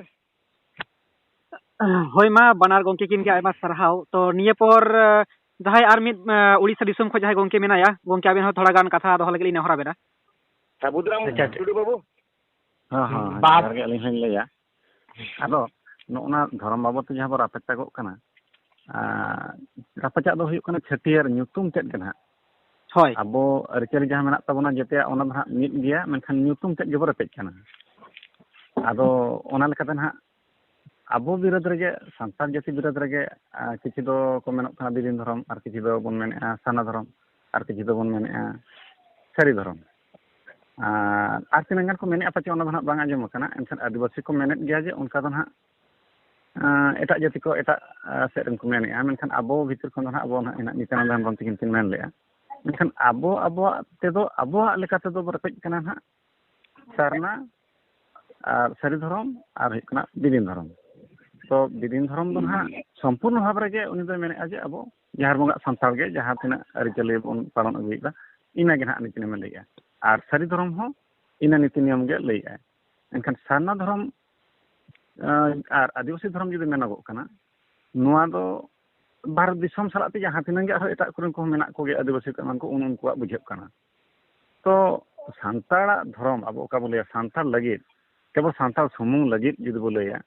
ᱦᱳᱭ, ᱢᱟ ᱵᱟᱱᱟᱨ ᱜᱚᱢᱠᱮ ᱠᱤᱱ ᱜᱮ ᱟᱭᱢᱟ ᱥᱟᱨᱦᱟᱣ᱾ ᱛᱚ ᱱᱤᱭᱟᱹ ᱯᱚᱨ, ᱮ, ᱡᱟᱦᱟᱸᱭ ᱟᱨ ᱢᱤᱫ, ᱮ, ᱩᱲᱤᱥᱥᱟ ᱫᱤᱥᱚᱢ ᱠᱷᱚᱱ ᱡᱟᱦᱟᱸᱭ ᱜᱚᱢᱠᱮ ᱢᱮᱱᱟᱭᱟ, ᱜᱚᱢᱠᱮ ᱟᱵᱮᱱ ᱦᱚᱸ ᱛᱷᱚᱲᱟ ᱜᱟᱱ ᱠᱟᱛᱷᱟ ᱫᱚᱦᱚ ᱞᱟᱹᱜᱤᱫ ᱞᱤᱧ ᱱᱮᱦᱚᱨ ᱟᱵᱮᱱᱟ᱾ ᱥᱟᱹᱵᱩᱫᱽᱨᱟᱢ ᱟᱪᱪᱷᱟ, ᱟᱪᱪᱷᱟ᱾ ᱴᱩᱰᱩ ᱵᱟᱹᱵᱩ᱾ ᱦᱮᱸ, ᱦᱮᱸ, ᱦᱮᱸ, ᱵᱟᱫ- ᱡᱚᱦᱟᱨ ᱜᱮ ᱟᱹᱞᱤᱧ ᱦᱚᱸᱧ ᱞᱟᱹᱭᱟ᱾ ᱟᱫᱚ ᱱᱚᱜᱼᱚ ᱱᱟ ᱫᱷᱚᱨᱚᱢ ᱵᱟᱵᱚᱫ ᱛᱮ ᱡᱟᱦᱟᱸ ᱵᱚ ᱨᱟᱯᱟᱪᱟᱜᱚᱜ ᱠᱟᱱᱟ, ᱟᱨ ᱨᱟᱯᱟᱪᱟᱜ ᱫᱚ ᱦᱩᱭᱩᱜ ᱠᱟᱱᱟ ᱪᱷᱟᱹᱴᱭᱟᱹᱨ ᱧᱩᱛᱩᱢ ᱪᱮᱫ ᱠᱟᱱᱟ ᱦᱟᱸᱜ? ᱦᱳᱭ᱾ ᱟᱵᱚ ᱟᱹᱨᱤᱪᱟᱹᱞᱤ ᱡᱟᱦᱟᱸ ᱢᱮᱱᱟᱜ ᱛᱟᱵᱚᱱᱟ, ᱡᱮᱛᱮᱭᱟᱜ ᱚᱱᱟ ᱫᱚ ᱦᱟᱸᱜ ᱢᱤᱫ ᱜᱮᱭᱟ, ᱢᱮᱱᱠᱷᱟᱱ ᱧᱩᱛᱩᱢ ᱛᱮᱫ ᱜᱮᱵᱚ ᱨᱮᱯᱮᱡ ᱠᱟᱱᱟ᱾ ᱟᱫᱚ ᱚᱱᱟ ᱞᱮᱠᱟᱛᱮ ᱱᱟᱦᱟᱜ ᱟᱵᱚ ᱵᱤᱨᱳᱫᱷ ᱨᱮᱜᱮ, ᱥᱟᱱᱛᱟᱲ ᱡᱟᱹᱛᱤ ᱵᱤᱨᱳᱫᱷ ᱨᱮᱜᱮ, ᱟᱨ ᱠᱤᱪᱷᱩ ᱫᱚᱠᱚ ᱢᱮᱱᱚᱜ ᱠᱟᱱᱟ ᱵᱤᱫᱤᱱ ᱫᱷᱚᱨᱚᱢ, ᱟᱨ ᱠᱤᱪᱷᱩ ᱫᱚᱵᱚᱱ ᱢᱮᱱᱮᱫᱼᱟ ᱥᱟᱨᱱᱟ ᱫᱷᱚᱨᱚᱢ, ᱟᱨ ᱠᱤᱪᱷᱩ ᱫᱚᱵᱚᱱ ᱢᱮᱱᱮᱫᱼᱟ ᱥᱟᱹᱨᱤ ᱫᱷᱚᱨᱚᱢ᱾ ᱟᱨ, ᱟᱨ ᱛᱤᱱᱟᱹᱜ ᱜᱟᱱ ᱠᱚ ᱢᱮᱱᱮᱫᱼᱟ ᱯᱟᱪᱮ, ᱚᱱᱟ ᱫᱚ ᱱᱟᱦᱟᱜ ᱵᱟᱝ ᱟᱸᱡᱚᱢ ᱟᱠᱟᱱᱟ, ᱮᱱᱠᱷᱟᱱ ᱟᱹᱫᱤᱵᱟᱹᱥᱤ ᱠᱚ ᱢᱮᱱᱮᱫ ᱜᱮᱭᱟ ᱡᱮ ᱚᱱᱠᱟ ᱫᱚ ᱱᱟᱦᱟᱜ, ᱟᱸ, ᱮᱴᱟᱜ ᱡᱟᱹᱛᱤ ᱠᱚ ᱮᱴᱟᱜ, ᱟᱸ, ᱥᱮᱫ ᱨᱮᱱ ᱠᱚ ᱢᱮᱱᱮᱫᱼᱟ, ᱢᱮᱱᱠᱷᱟᱱ ᱟᱵᱚ ᱵᱷᱤᱛᱤᱨ ᱠᱷᱚᱱ ᱫᱚ ᱱᱟᱦᱟᱜ ᱟᱵᱚ ᱱᱟᱦᱟᱜ ᱦᱮᱱᱟᱜ ᱱᱤᱛᱟᱱᱟᱱᱫ ᱦᱮᱢᱵᱨᱚᱢ ᱛᱟᱹᱠᱤᱱ ᱠᱤᱱ ᱢᱮᱱ ᱞᱮᱫᱼᱟ, ᱢᱮᱱᱠᱷᱟᱱ ᱟᱵᱚ ᱟᱵᱚᱣᱟᱜ ᱛᱮᱫᱚ, ᱟᱵᱚᱣᱟᱜ ᱞᱮᱠᱟ ᱛᱮᱫᱚ ᱵᱚ ᱨᱮᱯᱮᱡ ᱠᱟᱱᱟ ᱱᱟᱦᱟᱜ ᱥᱟᱨᱱᱟ ᱟᱨ ᱥᱟᱹᱨᱤ ᱫᱷᱚᱨᱚᱢ ᱟᱨ ᱦᱩᱭᱩᱜ ᱠᱟᱱᱟ ᱵᱤᱫᱤᱱ ᱫᱷᱚᱨᱚᱢ᱾ ᱛᱚ ᱵᱤᱫᱤᱱ ᱫᱷᱚᱨᱚᱢ ᱫᱚ ᱱᱟᱦᱟᱜ ᱥᱚᱢᱯᱩᱨᱱᱚ ᱵᱷᱟᱵᱽ ᱨᱮᱜᱮ ᱩᱱᱤ ᱫᱚᱭ ᱢᱮᱱᱮᱫᱼᱟ ᱡᱮ ᱟᱵᱚ ᱡᱟᱦᱮᱨ ᱵᱚᱸᱜᱟ ᱥᱟᱱᱛᱟᱲ ᱜᱮ ᱡᱟᱦᱟᱸ ᱛᱤᱱᱟᱹᱜ ᱟᱹᱨᱤᱪᱟᱹᱞᱤ ᱵᱚᱱ ᱯᱟᱞᱚᱱ ᱟᱹᱜᱩᱭᱮᱫᱟ, ᱤᱱᱟᱹ ᱜᱮ ᱱᱟᱦᱟᱜ ᱱᱤᱛᱤ ᱱᱤᱭᱚᱢᱮ ᱞᱟᱹᱭᱮᱫᱼᱟ᱾ ᱟᱨ ᱥᱟᱹᱨᱤ ᱫᱷᱚᱨᱚᱢ ᱦᱚᱸ ᱤᱱᱟᱹ ᱱᱤᱛᱤ ᱱᱤᱭᱚᱢ ᱜᱮ ᱞᱟᱹᱭᱮᱫᱼᱟᱭ᱾ ᱮᱱᱠᱷᱟᱱ ᱥᱟᱨᱱᱟ ᱫᱷᱚᱨᱚᱢ, ᱟᱸ, ᱟᱨ ᱟᱹᱫᱤᱵᱟᱹᱥᱤ ᱫᱷᱚᱨᱚᱢ ᱡᱩᱫᱤ ᱢᱮᱱᱚᱜᱚᱜ ᱠᱟᱱᱟ, ᱱᱚᱣᱟ ᱫᱚ ᱵᱷᱟᱨᱚᱛ ᱫᱤᱥᱚᱢ ᱥᱟᱞᱟᱜ ᱛᱮ ᱡᱟᱦᱟᱸ ᱛᱤᱱᱟᱹᱜ ᱜᱮ ᱟᱨᱦᱚᱸ ᱮᱴᱟᱜ ᱠᱚᱨᱮᱱ ᱠᱚᱦᱚᱸ ᱢᱮᱱᱟᱜ ᱠᱚᱜᱮᱭᱟ, ᱟᱹᱫᱤᱵᱟᱹᱥᱤ ᱠᱚ ᱮᱢᱟᱱ ᱠᱚ, ᱩᱱ ᱩᱱᱠᱩᱣᱟᱜ ᱵᱩᱡᱷᱟᱹᱜ ᱠᱟᱱᱟ᱾ ᱛᱚ ᱥᱟᱱᱛᱟᱲᱟᱜ ᱫᱷᱚᱨᱚᱢ, ᱟᱵᱚ ᱚᱠᱟ ᱵᱚ ᱞᱟᱹᱭᱟ ᱥᱟᱱᱛᱟᱲ ᱞᱟᱹᱜᱤᱫ, ᱠᱮᱵᱚᱞ ᱥᱟᱱᱛᱟᱲ ᱥᱩᱢᱩᱝ ᱞᱟᱹᱜᱤᱫ ᱡᱩᱫᱤ ᱵᱚ ᱞᱟᱹᱭᱟ,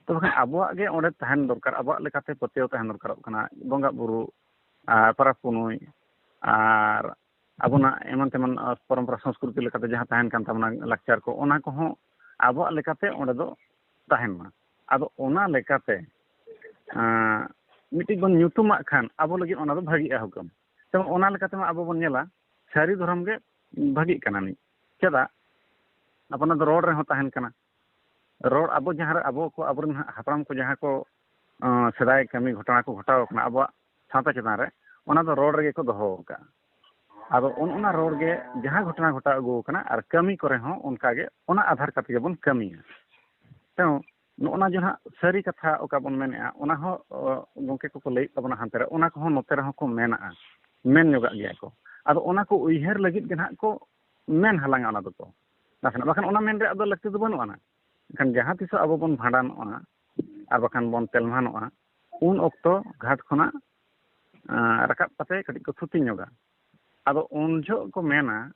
ᱛᱚᱵᱮ ᱠᱷᱟᱱ ᱟᱵᱚᱣᱟᱜ ᱜᱮ ᱚᱸᱰᱮ ᱛᱟᱦᱮᱱ ᱫᱚᱨᱠᱟᱨ, ᱟᱵᱚᱣᱟᱜ ᱞᱮᱠᱟᱛᱮ ᱯᱟᱹᱛᱭᱟᱹᱣ ᱛᱟᱦᱮᱱ ᱫᱚᱨᱠᱟᱨᱚᱜ ᱠᱟᱱᱟ᱾ ᱵᱚᱸᱜᱟ ᱵᱩᱨᱩ, ᱟᱨ ᱯᱚᱨᱚᱵᱽ ᱯᱩᱱᱟᱹᱭ, ᱟᱨ ᱟᱵᱚᱱᱟᱜ ᱮᱢᱟᱱ ᱛᱮᱢᱟᱱ, ᱟᱨ, ᱯᱚᱨᱚᱢᱯᱚᱨᱟ ᱥᱚᱝᱥᱠᱨᱤᱛᱤ ᱞᱮᱠᱟᱛᱮ ᱡᱟᱦᱟᱸ ᱛᱟᱦᱮᱱ ᱠᱟᱱ ᱛᱟᱵᱚᱱᱟ, ᱞᱟᱠᱪᱟᱨ ᱠᱚ, ᱚᱱᱟ ᱠᱚᱦᱚᱸ ᱟᱵᱚᱣᱟᱜ ᱞᱮᱠᱟᱛᱮ ᱚᱸᱰᱮ ᱫᱚ ᱛᱟᱦᱮᱱ ᱢᱟ᱾ ᱟᱫᱚ ᱚᱱᱟ ᱞᱮᱠᱟᱛᱮ, ᱟᱸ, ᱢᱤᱫᱴᱤᱡ ᱵᱚᱱ ᱧᱩᱛᱩᱢᱟᱜ ᱠᱷᱟᱱ ᱟᱵᱚ ᱞᱟᱹᱜᱤᱫ ᱚᱱᱟ ᱫᱚ ᱵᱷᱟᱹᱜᱤᱜᱼᱟ ᱦᱩᱠᱩᱢ᱾ ᱛᱮᱢᱚᱱ ᱚᱱᱟ ᱞᱮᱠᱟᱛᱮ ᱢᱟ ᱟᱵᱚ ᱵᱚᱱ ᱧᱮᱞᱟ, ᱥᱟᱹᱨᱤ ᱫᱷᱚᱨᱚᱢ ᱜᱮ ᱵᱷᱟᱹᱜᱤᱜ ᱠᱟᱱᱟ ᱱᱤᱡ᱾ ᱪᱮᱫᱟᱜ? ᱟᱵᱚ ᱚᱱᱟ ᱫᱚ ᱨᱚᱲ ᱨᱮᱦᱚᱸ ᱛᱟᱦᱮᱱ ᱠᱟᱱᱟ᱾ ᱨᱚᱲ ᱟᱵᱚ ᱡᱟᱦᱟᱸ ᱨᱮ, ᱟᱵᱚ ᱠᱚ, ᱟᱵᱚᱨᱮᱱ ᱦᱟᱯᱲᱟᱢ ᱠᱚ ᱡᱟᱦᱟᱸ ᱠᱚ, ᱟᱸ, ᱥᱮᱫᱟᱭ ᱠᱟᱹᱢᱤ ᱜᱷᱚᱴᱚᱱᱟ ᱠᱚ ᱜᱷᱚᱴᱟᱣ ᱟᱠᱟᱱᱟ ᱟᱵᱚᱣᱟᱜ ᱥᱟᱶᱛᱟ ᱪᱮᱛᱟᱱ ᱨᱮ, ᱚᱱᱟ ᱫᱚ ᱨᱚᱲ ᱨᱮᱜᱮ ᱠᱚ ᱫᱚᱦᱚ ᱟᱠᱟᱫᱼᱟ᱾ ᱟᱫᱚ ᱚᱱ ᱚᱱᱟ ᱨᱚᱲ ᱜᱮ ᱡᱟᱦᱟᱸ ᱜᱷᱚᱴᱚᱱᱟ ᱜᱷᱚᱴᱟᱣ ᱟᱹᱜᱩ ᱟᱠᱟᱱᱟ, ᱟᱨ ᱠᱟᱹᱢᱤ ᱠᱚᱨᱮ ᱦᱚᱸ ᱚᱱᱠᱟ ᱜᱮ ᱚᱱᱟ ᱟᱫᱷᱟᱨ ᱠᱟᱛᱮ ᱜᱮᱵᱚᱱ ᱠᱟᱹᱢᱤᱭᱟ᱾ ᱛᱮᱦᱚᱸ ᱱᱚᱜᱼᱚ ᱱᱟ ᱡᱟᱦᱟᱸ ᱥᱟᱹᱨᱤ ᱠᱟᱛᱷᱟ ᱚᱠᱟ ᱵᱚᱱ ᱢᱮᱱᱮᱫᱼᱟ, ᱚᱱᱟ ᱦᱚᱸ, ᱚ, ᱜᱚᱢᱠᱮ ᱠᱚᱠᱚ ᱞᱟᱹᱭᱮᱫ ᱛᱟᱵᱚᱱᱟ ᱦᱟᱱᱛᱮ ᱨᱮ, ᱚᱱᱟ ᱠᱚᱦᱚᱸ ᱱᱚᱛᱮ ᱨᱮᱦᱚᱸ ᱠᱚ ᱢᱮᱱᱟᱜᱼᱟ, ᱢᱮᱱ ᱧᱚᱜᱟᱜ ᱜᱮᱭᱟ ᱠᱚ᱾ ᱟᱫᱚ ᱚᱱᱟ ᱠᱚ ᱩᱭᱦᱟᱹᱨ ᱞᱟᱹᱜᱤᱫ ᱜᱮ ᱱᱟᱦᱟᱜ ᱠᱚ ᱢᱮᱱ ᱦᱟᱞᱟᱝᱟ ᱚᱱᱟ ᱫᱚᱠᱚ ᱱᱟᱥᱮᱱᱟᱜ, ᱵᱟᱠᱷᱟᱱ ᱚᱱᱟ ᱢᱮᱱ ᱨᱮᱭᱟᱜ ᱫᱚ ᱞᱟᱹᱠᱛᱤ ᱫᱚ ᱵᱟᱹᱱᱩᱜ ᱟᱱᱟ᱾ ᱮᱱᱠᱷᱟᱱ ᱡᱟᱦᱟᱸ ᱛᱤᱥᱚᱜ ᱟᱵᱚ ᱵᱚᱱ ᱵᱷᱟᱸᱰᱟᱱᱚᱜᱼᱟ ᱟᱨ ᱵᱟᱠᱷᱟᱱ ᱵᱚᱱ ᱛᱮᱞᱢᱟᱱᱚᱜᱼᱟ, ᱩᱱ ᱚᱠᱛᱚ ᱜᱷᱟᱴ ᱠᱷᱚᱱᱟᱜ, ᱟᱸ, ᱨᱟᱠᱟᱵ ᱠᱟᱛᱮ ᱠᱟᱹᱴᱤᱡ ᱠᱚ ᱛᱷᱩᱛᱤ ᱧᱚᱜᱟ᱾ ᱟᱫᱚ ᱩᱱ ᱡᱚᱦᱚᱜ ᱠᱚ ᱢᱮᱱᱟ,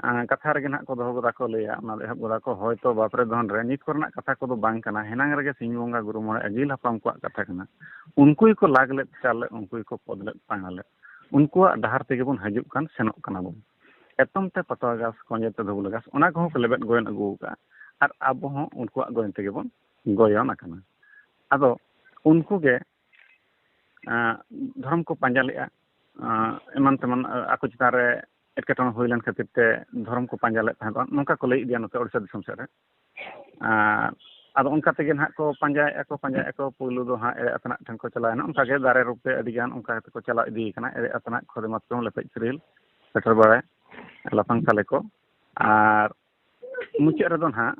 ᱟᱸ, ᱠᱟᱛᱷᱟ ᱨᱮᱜᱮ ᱱᱟᱦᱟᱜ ᱠᱚ ᱫᱚᱦᱚ ᱜᱚᱫᱟ ᱠᱚ, ᱞᱟᱹᱭᱟ, ᱚᱱᱟ ᱫᱚ ᱮᱦᱚᱵ ᱜᱚᱫᱟ ᱠᱚ, "ᱦᱚᱭᱛᱚ ᱵᱟᱯᱨᱮ ᱫᱷᱚᱱ ᱨᱮ ᱱᱤᱛ ᱠᱚᱨᱮᱱᱟᱜ ᱠᱟᱛᱷᱟ ᱠᱚᱫᱚ ᱵᱟᱝ ᱠᱟᱱᱟ, ᱦᱮᱱᱟᱝ ᱨᱮᱜᱮ ᱥᱤᱧ ᱵᱚᱸᱜᱟ ᱜᱩᱨᱩ ᱢᱚᱬᱮ ᱟᱹᱜᱤᱞ ᱦᱟᱯᱲᱟᱢ ᱠᱚᱣᱟᱜ ᱠᱟᱛᱷᱟ ᱠᱟᱱᱟ᱾ ᱩᱱᱠᱩ ᱜᱮᱠᱚ ᱞᱟᱜᱽ ᱞᱮᱫ, ᱪᱟᱞ ᱞᱮᱫ, ᱩᱱᱠᱩ ᱜᱮᱠᱚ ᱯᱚᱫ ᱞᱮᱫ, ᱯᱟᱸᱜᱟ ᱞᱮᱫ, ᱩᱱᱠᱩᱣᱟᱜ ᱰᱟᱦᱟᱨ ᱛᱮᱜᱮ ᱵᱚᱱ ᱦᱤᱡᱩᱜ ᱠᱟᱱ ᱥᱮᱱᱚᱜ ᱠᱟᱱᱟ ᱵᱚᱱ᱾ ᱮᱛᱚᱢ ᱛᱮ ᱯᱟᱴᱣᱟ ᱜᱷᱟᱥ, ᱠᱚᱸᱡᱮ ᱛᱮ ᱫᱷᱩᱵᱞᱟᱹ ᱜᱷᱟᱥ, ᱚᱱᱟ ᱠᱚᱦᱚᱸ ᱠᱚ ᱞᱮᱵᱮᱫ ᱜᱚᱭᱚᱱ ᱟᱹᱜᱩ ᱟᱠᱟᱫᱼᱟ᱾ ᱟᱨ ᱟᱵᱚ ᱦᱚᱸ ᱩᱱᱠᱩᱣᱟᱜ ᱜᱚᱭᱚᱱ ᱛᱮᱜᱮ ᱵᱚᱱ ᱜᱚᱭᱚᱱ ᱟᱠᱟᱱᱟ᱾ ᱟᱫᱚ ᱩᱱᱠᱩ ᱜᱮ ᱟᱸ, ᱫᱷᱚᱨᱚᱢ ᱠᱚ ᱯᱟᱸᱡᱟ ᱞᱮᱫᱼᱟ᱾ ᱟᱸ, ᱮᱢᱟᱱ ᱛᱮᱢᱟᱱ, ᱟᱸ, ᱟᱠᱚ ᱪᱮᱛᱟᱱ ᱨᱮ ᱮᱴᱠᱮᱴᱚᱬᱮ ᱦᱩᱭ ᱞᱮᱱ ᱠᱷᱟᱹᱛᱤᱨ ᱛᱮ ᱫᱷᱚᱨᱚᱢ ᱠᱚ ᱯᱟᱸᱡᱟ ᱞᱮᱫ ᱛᱟᱦᱮᱸ ᱠᱚᱜᱼᱟ, ᱱᱚᱝᱠᱟ ᱠᱚ ᱞᱟᱹᱭ ᱤᱫᱤᱭᱟ ᱱᱚᱛᱮ ᱳᱰᱤᱥᱟ ᱫᱤᱥᱚᱢ ᱥᱮᱫ ᱨᱮ᱾ ᱟᱨ ᱟᱫᱚ ᱚᱱᱠᱟ ᱛᱮᱜᱮ ᱱᱟᱦᱟᱜ ᱠᱚ ᱯᱟᱸᱡᱟᱭᱮᱫᱼᱟ ᱠᱚ, ᱯᱟᱸᱡᱟᱭᱮᱫᱼᱟ ᱠᱚ, ᱯᱳᱭᱞᱳ ᱫᱚ ᱦᱟᱸᱜ ᱮᱲᱮ ᱟᱛᱮᱱᱟᱜ ᱴᱷᱮᱱ ᱠᱚ ᱪᱟᱞᱟᱣᱮᱱᱟ᱾ ᱚᱱᱠᱟ ᱜᱮ ᱫᱟᱨᱮ ᱨᱩᱯ ᱛᱮ ᱟᱹᱰᱤ ᱜᱟᱱ ᱚᱱᱠᱟ ᱠᱟᱛᱮ ᱠᱚ ᱪᱟᱞᱟᱣ ᱤᱫᱤᱭ ᱠᱟᱱᱟ, ᱮᱲᱮ ᱟᱛᱮᱱᱟᱜ ᱠᱷᱚᱫᱮ ᱢᱟᱛᱠᱚᱢ, ᱞᱮᱯᱮᱡ ᱥᱤᱨᱤᱞ, ᱯᱮᱴᱮᱨ ᱵᱟᱲᱮ, ᱞᱟᱯᱷᱟᱝ ᱥᱟᱞᱮ ᱠᱚ᱾ ᱟᱨ ᱢᱩᱪᱟᱹᱫ ᱨᱮᱫᱚ ᱱᱟᱦᱟᱜ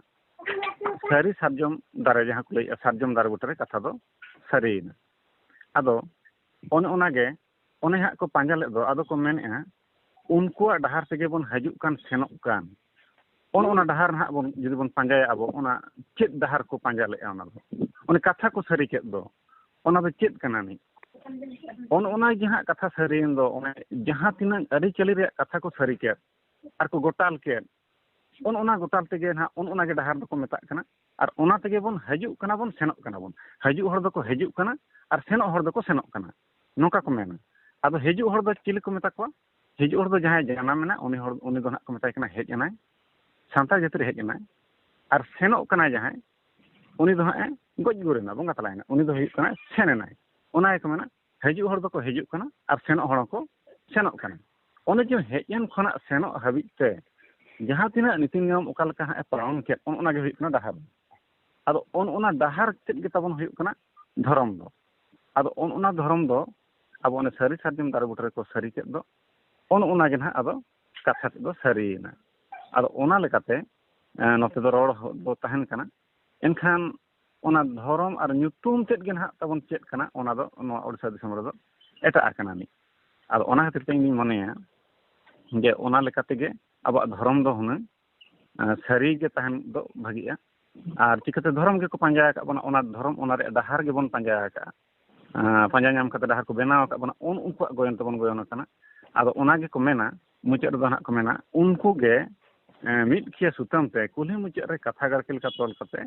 ᱥᱟᱹᱨᱤ ᱥᱟᱨᱡᱚᱢ ᱫᱟᱨᱮ, ᱡᱟᱦᱟᱸ ᱠᱚ ᱞᱟᱹᱭᱮᱫᱼᱟ, ᱥᱟᱨᱡᱚᱢ ᱫᱟᱨᱮ ᱵᱩᱴᱟᱹᱨᱮ ᱠᱟᱛᱷᱟ ᱫᱚ ᱥᱟᱹᱨᱤᱭᱮᱱᱟ᱾ ᱟᱫᱚ ᱚᱱᱮ ᱚᱱᱟᱜᱮ, ᱚᱱᱮ ᱦᱟᱸᱜ ᱠᱚ ᱯᱟᱸᱡᱟ ᱞᱮᱫ ᱫᱚ, ᱟᱫᱚ ᱠᱚ ᱢᱮᱱᱮᱫᱼᱟ, ᱩᱱᱠᱩᱣᱟᱜ ᱰᱟᱦᱟᱨ ᱛᱮᱜᱮ ᱵᱚᱱ ᱦᱤᱡᱩᱜ ᱠᱟᱱ ᱥᱮᱱᱚᱜ ᱠᱟᱱ, ᱚᱱ ᱚᱱᱟ ᱰᱟᱦᱟᱨ ᱱᱟᱦᱟᱜ ᱵᱚᱱ, ᱡᱩᱫᱤ ᱵᱚᱱ ᱯᱟᱸᱡᱟᱭᱟ ᱟᱵᱚ, ᱚᱱᱟ ᱪᱮᱫ ᱰᱟᱦᱟᱨ ᱠᱚ ᱯᱟᱸᱡᱟ ᱞᱮᱫᱼᱟ? ᱚᱱᱟ ᱫᱚ, ᱚᱱᱮ ᱠᱟᱛᱷᱟ ᱠᱚ ᱥᱟᱹᱨᱤ ᱠᱮᱫ ᱫᱚ, ᱚᱱᱟ ᱫᱚ ᱪᱮᱫ ᱠᱟᱱᱟ ᱱᱤᱡ? ᱚᱱ ᱚᱱᱟ ᱡᱟᱦᱟᱸ ᱠᱟᱛᱷᱟ ᱥᱟᱹᱨᱤᱭᱮᱱ ᱫᱚ, ᱚᱱᱮ ᱡᱟᱦᱟᱸ ᱛᱤᱱᱟᱹᱜ ᱟᱹᱨᱤᱪᱟᱹᱞᱤ ᱨᱮᱭᱟᱜ ᱠᱟᱛᱷᱟ ᱠᱚ ᱥᱟᱹᱨᱤ ᱠᱮᱫ ᱟᱨ ᱠᱚ ᱜᱚᱴᱟᱞ ᱠᱮᱫ, ᱚᱱ ᱚᱱᱟ ᱜᱚᱴᱟᱞ ᱛᱮᱜᱮ ᱱᱟᱦᱟᱜ ᱚᱱ ᱚᱱᱟ ᱜᱮ ᱰᱟᱦᱟᱨ ᱫᱚᱠᱚ ᱢᱮᱛᱟᱜ ᱠᱟᱱᱟ᱾ ᱟᱨ ᱚᱱᱟ ᱛᱮᱜᱮ ᱵᱚᱱ ᱦᱤᱡᱩᱜ ᱠᱟᱱᱟ ᱵᱚᱱ, ᱥᱮᱱᱚᱜ ᱠᱟᱱᱟ ᱵᱚᱱ᱾ ᱦᱤᱡᱩᱜ ᱦᱚᱲ ᱫᱚᱠᱚ ᱦᱤᱡᱩᱜ ᱠᱟᱱᱟ ᱟᱨ ᱥᱮᱱᱚᱜ ᱦᱚᱲ ᱫᱚᱠᱚ ᱥᱮᱱᱚᱜ ᱠᱟᱱᱟ, ᱱᱚᱝᱠᱟ ᱠᱚ ᱢᱮᱱᱟ᱾ ᱟᱫᱚ ᱦᱤᱡᱩᱜ ᱦᱚᱲ ᱫᱚ ᱪᱤᱞᱤ ᱠᱚ ᱢᱮᱛᱟ ᱠᱚᱣᱟ? ᱦᱤᱡᱩᱜ ᱦᱚᱲ ᱫᱚ ᱡᱟᱦᱟᱸᱭ ᱡᱟᱱᱟᱢ ᱮᱱᱟ, ᱩᱱᱤ ᱦᱚᱲ, ᱩᱱᱤ ᱫᱚ ᱱᱟᱦᱟᱜ ᱠᱚ ᱢᱮᱛᱟᱭ ᱠᱟᱱᱟ ᱦᱮᱡ ᱮᱱᱟᱭ᱾ ᱥᱟᱱᱛᱟᱲ ᱡᱟᱹᱛᱤ ᱨᱮ ᱦᱮᱡ ᱮᱱᱟᱭ᱾ ᱟᱨ ᱥᱮᱱᱚᱜ ᱠᱟᱱᱟᱭ ᱡᱟᱦᱟᱸᱭ, ᱩᱱᱤ ᱫᱚ ᱦᱟᱸᱜ ᱮ ᱜᱚᱡ ᱜᱩᱨ ᱮᱱᱟ, ᱵᱚᱸᱜᱟ ᱛᱟᱞᱟᱭᱮᱱᱟ, ᱩᱱᱤ ᱫᱚ ᱦᱩᱭᱩᱜ ᱠᱟᱱᱟ ᱥᱮᱱ ᱮᱱᱟᱭ᱾ ᱚᱱᱟ ᱜᱮᱠᱚ ᱢᱮᱱᱟ, ᱦᱤᱡᱩᱜ ᱦᱚᱲ ᱫᱚᱠᱚ ᱦᱤᱡᱩᱜ ᱠᱟᱱᱟ ᱟᱨ ᱥᱮᱱᱚᱜ ᱦᱚᱲ ᱦᱚᱸᱠᱚ ᱥᱮᱱᱚᱜ ᱠᱟᱱᱟ᱾ ᱚᱱᱮ ᱡᱮ ᱦᱮᱡ ᱮᱱ ᱠᱷᱚᱱᱟᱜ ᱥᱮᱱᱚᱜ ᱦᱟᱹᱵᱤᱡ ᱛᱮ ᱡᱟᱦᱟᱸ ᱛᱤᱱᱟᱹᱜ ᱱᱤᱛᱤ ᱱᱤᱭᱚᱢ ᱚᱠᱟ ᱞᱮᱠᱟ ᱦᱟᱸᱜ ᱮ ᱯᱟᱞᱚᱱ ᱠᱮᱫ, ᱚᱱ ᱚᱱᱟ ᱜᱮ ᱦᱩᱭᱩᱜ ᱠᱟᱱᱟ ᱰᱟᱦᱟᱨ᱾ ᱟᱫᱚ ᱚᱱ ᱚᱱᱟ ᱰᱟᱦᱟᱨ ᱪᱮᱫ ᱜᱮ ᱛᱟᱵᱚᱱ ᱦᱩᱭᱩᱜ ᱠᱟᱱᱟ ᱫᱷᱚᱨᱚᱢ ᱫᱚ᱾ ᱟᱫᱚ ᱚᱱ ᱚᱱᱟ ᱫᱷᱚᱨᱚᱢ ᱫᱚ ᱟᱵᱚ ᱚᱱᱮ ᱥᱟᱹᱨᱤ ᱥᱟᱨᱡᱚᱢ ᱫᱟᱨᱮ ᱵᱩᱴᱟᱹ ᱨᱮᱠᱚ ᱥᱟᱹᱨᱤ ᱠᱮᱫ ᱫᱚ, ᱚᱱ ᱚᱱᱟ ᱜᱮ ᱱᱟᱦᱟᱜ ᱟᱫᱚ ᱠᱟᱛᱷᱟ ᱛᱮᱫᱚ ᱥᱟᱹᱨᱤᱭᱮᱱᱟ᱾ ᱟᱫᱚ ᱚᱱᱟ ᱞᱮᱠᱟᱛᱮ, ᱮᱸ, ᱱᱚᱛᱮ ᱫᱚ ᱨᱚᱲ ᱦᱚ-, ᱫᱚ ᱛᱟᱦᱮᱱ ᱠᱟᱱᱟ᱾ ᱮᱱᱠᱷᱟᱱ ᱚᱱᱟ ᱫᱷᱚᱨᱚᱢ ᱟᱨ ᱧᱩᱛᱩᱢ ᱛᱮᱫ ᱜᱮ ᱱᱟᱦᱟᱜ ᱛᱟᱵᱚᱱ ᱪᱮᱫ ᱠᱟᱱᱟ, ᱚᱱᱟ ᱫᱚ ᱱᱚᱣᱟ ᱳᱰᱤᱥᱟ ᱫᱤᱥᱚᱢ ᱨᱮᱫᱚ ᱮᱴᱟᱜ ᱟᱠᱟᱱᱟ ᱱᱤᱡ᱾ ᱟᱫᱚ ᱚᱱᱟ ᱠᱷᱟᱹᱛᱤᱨ ᱛᱮ ᱤᱧ ᱫᱩᱧ ᱢᱚᱱᱮᱭᱟ ᱡᱮ ᱚᱱᱟ ᱞᱮᱠᱟ ᱛᱮᱜᱮ ᱟᱵᱚᱣᱟᱜ ᱫᱷᱚᱨᱚᱢ ᱫᱚ ᱦᱩᱱᱟᱹᱝ, ᱮᱸ, ᱥᱟᱹᱨᱤ ᱜᱮ ᱛᱟᱦᱮᱱ ᱫᱚ ᱵᱷᱟᱹᱜᱤᱜᱼᱟ᱾ ᱟᱨ ᱪᱤᱠᱟᱹᱛᱮ ᱫᱷᱚᱨᱚᱢ ᱜᱮᱠᱚ ᱯᱟᱸᱡᱟ ᱟᱠᱟᱫ ᱵᱚᱱᱟ, ᱚᱱᱟ ᱫᱷᱚᱨᱚᱢ, ᱚᱱᱟ ᱨᱮᱭᱟᱜ ᱰᱟᱦᱟᱨ ᱜᱮᱵᱚᱱ ᱯᱟᱸᱡᱟ ᱟᱠᱟᱫᱼᱟ᱾ ᱮᱸ, ᱯᱟᱸᱡᱟ ᱧᱟᱢ ᱠᱟᱛᱮ ᱰᱟᱦᱟᱨ ᱠᱚ ᱵᱮᱱᱟᱣ ᱟᱠᱟᱫ ᱵᱚᱱᱟ, ᱩᱱ ᱩᱱᱠᱩᱣᱟᱜ ᱜᱚᱭᱚᱱ ᱛᱮᱵᱚᱱ ᱜᱚᱭᱚᱱ ᱟᱠᱟᱱᱟ᱾ ᱟᱫᱚ ᱚᱱᱟ ᱜᱮᱠᱚ ᱢᱮᱱᱟ, ᱢᱩᱪᱟᱹᱫ ᱨᱮᱫᱚ ᱱᱟᱦᱟᱜ ᱠᱚ ᱢᱮᱱᱟ, ᱩᱱᱠᱩ ᱜᱮ, ᱮᱸ, ᱢᱤᱫ ᱠᱷᱤᱭᱟᱹ ᱥᱩᱛᱟᱹᱢ ᱛᱮ ᱠᱩᱞᱦᱤ ᱢᱩᱪᱟᱹᱫ ᱨᱮ ᱠᱟᱛᱷᱟ ᱜᱟᱲᱠᱤ ᱞᱮᱠᱟ ᱛᱚᱞ ᱠᱟᱛᱮ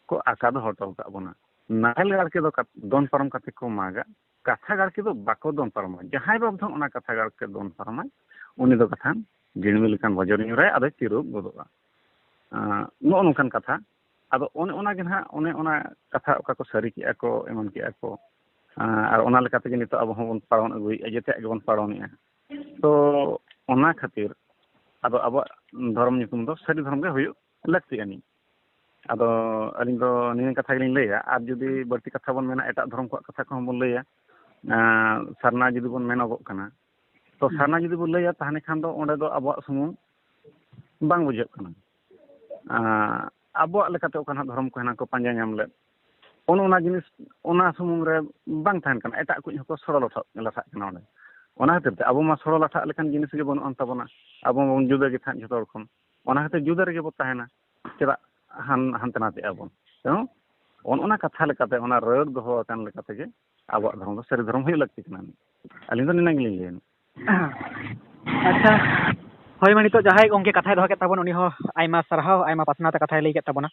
ᱠᱚ ᱟᱠᱟ ᱫᱚᱦᱚ ᱦᱚᱴᱚ ᱟᱠᱟᱫ ᱵᱚᱱᱟ᱾ ᱱᱟᱦᱮᱞ ᱜᱟᱲᱠᱮ ᱫᱚ ᱠᱟᱛ-, ᱫᱚᱱ ᱯᱟᱨᱚᱢ ᱠᱟᱛᱮ ᱠᱚ ᱢᱟᱜᱟ, ᱠᱟᱛᱷᱟ ᱜᱟᱲᱠᱮ ᱫᱚ ᱵᱟᱠᱚ ᱫᱚᱱ ᱯᱟᱨᱚᱢᱟ᱾ ᱡᱟᱦᱟᱸᱭ ᱵᱟᱵᱫᱷᱚᱝ ᱚᱱᱟ ᱠᱟᱛᱷᱟ ᱜᱟᱲᱠᱮ ᱫᱚᱱ ᱯᱟᱨᱚᱢᱟᱭ, ᱩᱱᱤ ᱫᱚ ᱠᱟᱛᱷᱟᱱ ᱡᱤᱲᱢᱤ ᱞᱮᱠᱟᱱ ᱵᱷᱚᱡᱚᱨ ᱧᱩᱨᱟᱭ, ᱟᱫᱚᱭ ᱛᱤᱨᱩᱵ ᱜᱚᱫᱚᱜᱼᱟ᱾ ᱟᱸ, ᱱᱚᱜᱼᱚ ᱱᱚᱝᱠᱟᱱ ᱠᱟᱛᱷᱟ᱾ ᱟᱫᱚ ᱚᱱᱮ ᱚᱱᱟ ᱜᱮ ᱱᱟᱦᱟᱜ, ᱚᱱᱮ ᱚᱱᱟ ᱠᱟᱛᱷᱟ ᱚᱠᱟ ᱠᱚ ᱥᱟᱹᱨᱤ ᱠᱮᱜᱼᱟ ᱠᱚ, ᱮᱢᱟᱱ ᱠᱮᱜᱼᱟ ᱠᱚ, ᱟᱸ, ᱟᱨ ᱚᱱᱟ ᱞᱮᱠᱟ ᱛᱮᱜᱮ ᱱᱤᱛᱚᱜ ᱟᱵᱚ ᱦᱚᱸᱵᱚᱱ ᱯᱟᱞᱚᱱ ᱟᱹᱜᱩᱭᱮᱫᱼᱟ, ᱡᱮᱛᱮᱭᱟᱜ ᱜᱮᱵᱚᱱ ᱯᱟᱞᱚᱱᱮᱫᱼᱟ᱾ ᱛᱚ ᱚᱱᱟ ᱠᱷᱟᱹᱛᱤᱨ ᱟᱫᱚ ᱟᱵᱚᱣᱟᱜ ᱫᱷᱚᱨᱚᱢ ᱧᱩᱛᱩᱢ ᱫᱚ ᱥᱟᱹᱨᱤ ᱫᱷᱚᱨᱚᱢ ᱜᱮ ᱦᱩᱭᱩᱜ ᱞᱟᱹᱠᱛᱤ ᱟᱹᱱᱤᱡ᱾ ᱟᱫᱚ ᱟᱹᱞᱤᱧ ᱫᱚ ᱱᱤᱭᱟᱹ ᱠᱟᱛᱷᱟ ᱜᱮᱞᱤᱧ ᱞᱟᱹᱭᱟ, ᱟᱨ ᱡᱩᱫᱤ ᱵᱟᱹᱲᱛᱤ ᱠᱟᱛᱷᱟ ᱵᱚᱱ ᱢᱮᱱᱟ, ᱮᱴᱟᱜ ᱫᱷᱚᱨᱚᱢ ᱠᱚᱣᱟᱜ ᱠᱟᱛᱷᱟ ᱠᱚᱦᱚᱸ ᱵᱚᱱ ᱞᱟᱹᱭᱟ᱾ ᱟᱸ, ᱥᱟᱨᱱᱟ ᱡᱩᱫᱤ ᱵᱚᱱ ᱢᱮᱱᱚᱜᱚᱜ ᱠᱟᱱᱟ, ᱛᱚ ᱦᱩᱸ᱾ ᱥᱟᱨᱱᱟ ᱡᱩᱫᱤ ᱵᱚᱱ ᱞᱟᱹᱭᱟ, ᱛᱟᱦᱚᱞᱮ ᱠᱷᱟᱱ ᱫᱚ ᱚᱸᱰᱮ ᱫᱚ ᱟᱵᱚᱣᱟᱜ ᱥᱩᱢᱩᱝ ᱵᱟᱝ ᱵᱩᱡᱷᱟᱹᱜ ᱠᱟᱱᱟ᱾ ᱟᱸ, ᱟᱵᱚᱣᱟᱜ ᱞᱮᱠᱟᱛᱮ ᱚᱠᱟ ᱱᱟᱦᱟᱜ ᱫᱷᱚᱨᱚᱢ ᱠᱚ ᱦᱮᱱᱟᱜ ᱠᱚ ᱯᱟᱸᱡᱟ ᱧᱟᱢ ᱞᱮᱫ, ᱚᱱ ᱚᱱᱟ ᱡᱤᱱᱤᱥ ᱚᱱᱟ ᱥᱩᱢᱩᱝ ᱨᱮ ᱵᱟᱝ ᱛᱟᱦᱮᱱ ᱠᱟᱱᱟ, ᱮᱴᱟᱜ ᱠᱚ ᱦᱚᱸᱠᱚ ᱥᱚᱲᱚ ᱞᱟᱴᱷᱟᱜ, ᱞᱟᱴᱷᱟᱜ ᱠᱟᱱᱟ ᱚᱸᱰᱮ᱾ ᱚᱱᱟ ᱠᱷᱟᱹᱛᱤᱨ ᱛᱮ ᱟᱵᱚ ᱢᱟ ᱥᱚᱲᱚ ᱞᱟᱴᱷᱟᱜ ᱞᱮᱠᱟᱱ ᱡᱤᱱᱤᱥ ᱜᱮ ᱵᱟᱹᱱᱩᱜ ᱟᱱ ᱛᱟᱵᱚᱱᱟ᱾ ᱟᱵᱚ ᱢᱟᱵᱚᱱ ᱡᱩᱫᱟᱹ ᱜᱮ ᱛᱟᱦᱮᱸᱫ ᱡᱷᱚᱛᱚ ᱦᱚᱲ ᱠᱷᱚᱱ, ᱚᱱᱟ ᱠᱷᱟᱹᱛᱤᱨ ᱡᱩᱫᱟᱹ ᱨᱮᱜᱮ ᱵᱚ ᱛᱟᱦᱮᱱᱟ᱾ ᱪᱮᱫᱟᱜ ᱦᱟᱱ-, ᱦᱟᱱᱛᱮ ᱱᱟᱛᱮᱜ ᱟᱵᱚᱱ? ᱛᱮᱦᱚᱸ ᱚᱱ ᱚᱱᱟ ᱠᱟᱛᱷᱟ ᱞᱮᱠᱟᱛᱮ, ᱚᱱᱟ ᱨᱟᱹᱲ ᱫᱚᱦᱚ ᱟᱠᱟᱱ ᱞᱮᱠᱟ ᱛᱮᱜᱮ ᱟᱵᱚᱣᱟᱜ ᱫᱷᱚᱨᱚᱢ ᱫᱚ ᱥᱟᱹᱨᱤ ᱫᱷᱚᱨᱚᱢ ᱦᱩᱭᱩᱜ ᱞᱟᱹᱠᱛᱤ ᱠᱟᱱᱟ᱾ ᱟᱹᱞᱤᱧ ᱫᱚ ᱱᱤᱱᱟᱹᱜ ᱜᱮᱞᱤᱧ ᱞᱟᱹᱭᱟ᱾ ᱟᱪᱪᱷᱟ, ᱦᱳᱭ, ᱢᱟ ᱱᱤᱛᱚᱜ ᱡᱟᱦᱟᱸᱭ ᱜᱚᱢᱠᱮ ᱠᱟᱛᱷᱟᱭ ᱫᱚᱦᱚ ᱠᱮᱫ ᱛᱟᱵᱚᱱ, ᱩᱱᱤ ᱦᱚᱸ ᱟᱭᱢᱟ ᱥᱟᱨᱦᱟᱣ, ᱟᱭᱢᱟ ᱯᱟᱥᱱᱟᱣ ᱛᱮ ᱠᱟᱛᱷᱟᱭ ᱞᱟᱹᱭ ᱠᱮᱫ ᱛᱟᱵᱚᱱᱟ᱾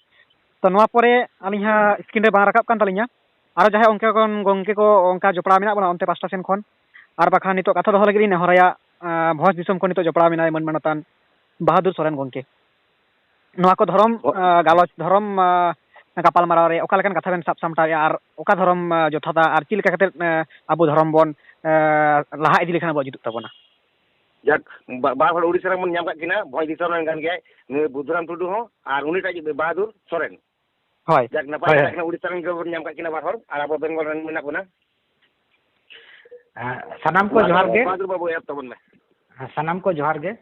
ᱛᱚ ᱱᱚᱣᱟ ᱯᱚᱨᱮ ᱟᱹᱞᱤᱧ ᱦᱟᱸᱜ screen ᱨᱮ ᱵᱟᱝ ᱨᱟᱠᱟᱵ ᱠᱟᱱ ᱛᱟᱹᱞᱤᱧᱟ, ᱟᱨᱚ ᱡᱟᱦᱟᱸᱭ ᱚᱱᱠᱟ ᱠᱷᱚᱱ ᱜᱚᱢᱠᱮ ᱠᱚ ᱚᱱᱠᱟ ᱡᱚᱯᱲᱟᱣ ᱢᱮᱱᱟᱜ ᱵᱚᱱᱟ ᱚᱱᱛᱮ ᱯᱟᱥᱴᱟ ᱥᱮᱱ ᱠᱷᱚᱱ, ᱟᱨ ᱵᱟᱠᱷᱟᱱ ᱱᱤᱛᱚᱜ ᱠᱟᱛᱷᱟ ᱫᱚᱦᱚ ᱞᱟᱹᱜᱤᱫ ᱞᱤᱧ ᱱᱮᱦᱚᱨᱟᱭᱟ, ᱟᱸ, ᱵᱷᱚᱸᱡᱽ ᱫᱤᱥᱚᱢ ᱠᱷᱚᱱ ᱱᱤᱛᱚᱜ ᱡᱚᱯᱲᱟᱣ ᱢᱮᱱᱟᱭ ᱢᱟᱹᱱ ᱢᱟᱱᱚᱛᱟᱱ ᱵᱟᱦᱟᱫᱩᱨ ᱥᱚᱨᱮᱱ ᱜᱚᱢᱠᱮ᱾ ᱱᱚᱣᱟ ᱠᱚ ᱫᱷᱚᱨᱚᱢ, ᱚ᱾ ᱟᱸ, ᱜᱟᱞᱚᱪ, ᱫᱷᱚᱨᱚᱢ, ᱟᱸ, ᱜᱟᱯᱟᱞᱢᱟᱨᱟᱣ ᱨᱮ ᱚᱠᱟ ᱞᱮᱠᱟᱱ ᱠᱟᱛᱷᱟ ᱵᱮᱱ ᱥᱟᱵ ᱥᱟᱢᱴᱟᱣᱮᱫᱼᱟ ᱟᱨ ᱚᱠᱟ ᱫᱷᱚᱨᱚᱢ, ᱟᱸ, ᱡᱚᱛᱷᱟᱛᱟ ᱟᱨ ᱪᱮᱫ ᱞᱮᱠᱟ ᱠᱟᱛᱮᱫ, ᱟᱸ, ᱟᱵᱚ ᱫᱷᱚᱨᱚᱢ ᱵᱚᱱ, ᱟᱸ, ᱞᱟᱦᱟ ᱤᱫᱤ ᱞᱮᱠᱷᱟᱱ ᱟᱵᱚᱣᱟᱜ ᱡᱩᱛᱩᱜ ᱛᱟᱵᱚᱱᱟ? ᱡᱟᱠ, ᱵᱟ-, ᱵᱟᱨ ᱦᱚᱲ ᱩᱲᱤᱥᱥᱟ ᱨᱮᱱ ᱵᱚᱱ ᱧᱟᱢ ᱠᱟᱜ ᱠᱤᱱᱟ, ᱵᱷᱚᱸᱡᱽ ᱫᱤᱥᱚᱢ ᱨᱮᱱ ᱠᱟᱱ ᱜᱮᱭᱟᱭ ᱱᱩᱭ ᱵᱩᱫᱷᱩᱨᱟᱢ ᱴᱩᱰᱩ ᱦᱚᱸ, ᱟᱨ ᱩᱱᱤᱴᱟᱜ ᱡᱩᱫᱤ ᱵᱟᱦᱟᱫᱩᱨ ᱥᱚᱨᱮᱱ᱾ ᱦᱳᱭ᱾ ᱡᱟᱠ, ᱱᱟᱯᱟᱭ ᱦᱳᱭ, ᱠᱟᱛᱷᱟ ᱦᱳᱭ᱾ ᱠᱟᱱᱟ, ᱩᱲᱤᱥᱥᱟ ᱨᱮᱱ ᱜᱮᱵᱚᱱ ᱧᱟᱢ ᱠᱟᱜ ᱠᱤᱱᱟ ᱵᱟᱨ ᱦᱚᱲ, ᱟᱨ ᱟᱵᱚ ᱵᱮᱝᱜᱚᱞ ᱨᱮᱱ ᱢᱮᱱᱟᱜ ᱵᱚᱱᱟ᱾ ᱟᱸ, ᱥᱟᱱᱟᱢ ᱠᱚ ᱵᱟᱦᱟᱫᱩᱨ, ᱡᱚᱦᱟᱨ ᱜᱮ᱾ ᱵᱟᱦᱟᱫᱩᱨ ᱵᱟᱵᱩ, ᱮᱦᱚᱵ ᱛᱟᱵᱚᱱ ᱢᱮ᱾ ᱦᱮᱸ, ᱥᱟᱱᱟᱢ ᱠᱚ ᱡᱚᱦᱟᱨ ᱜᱮ᱾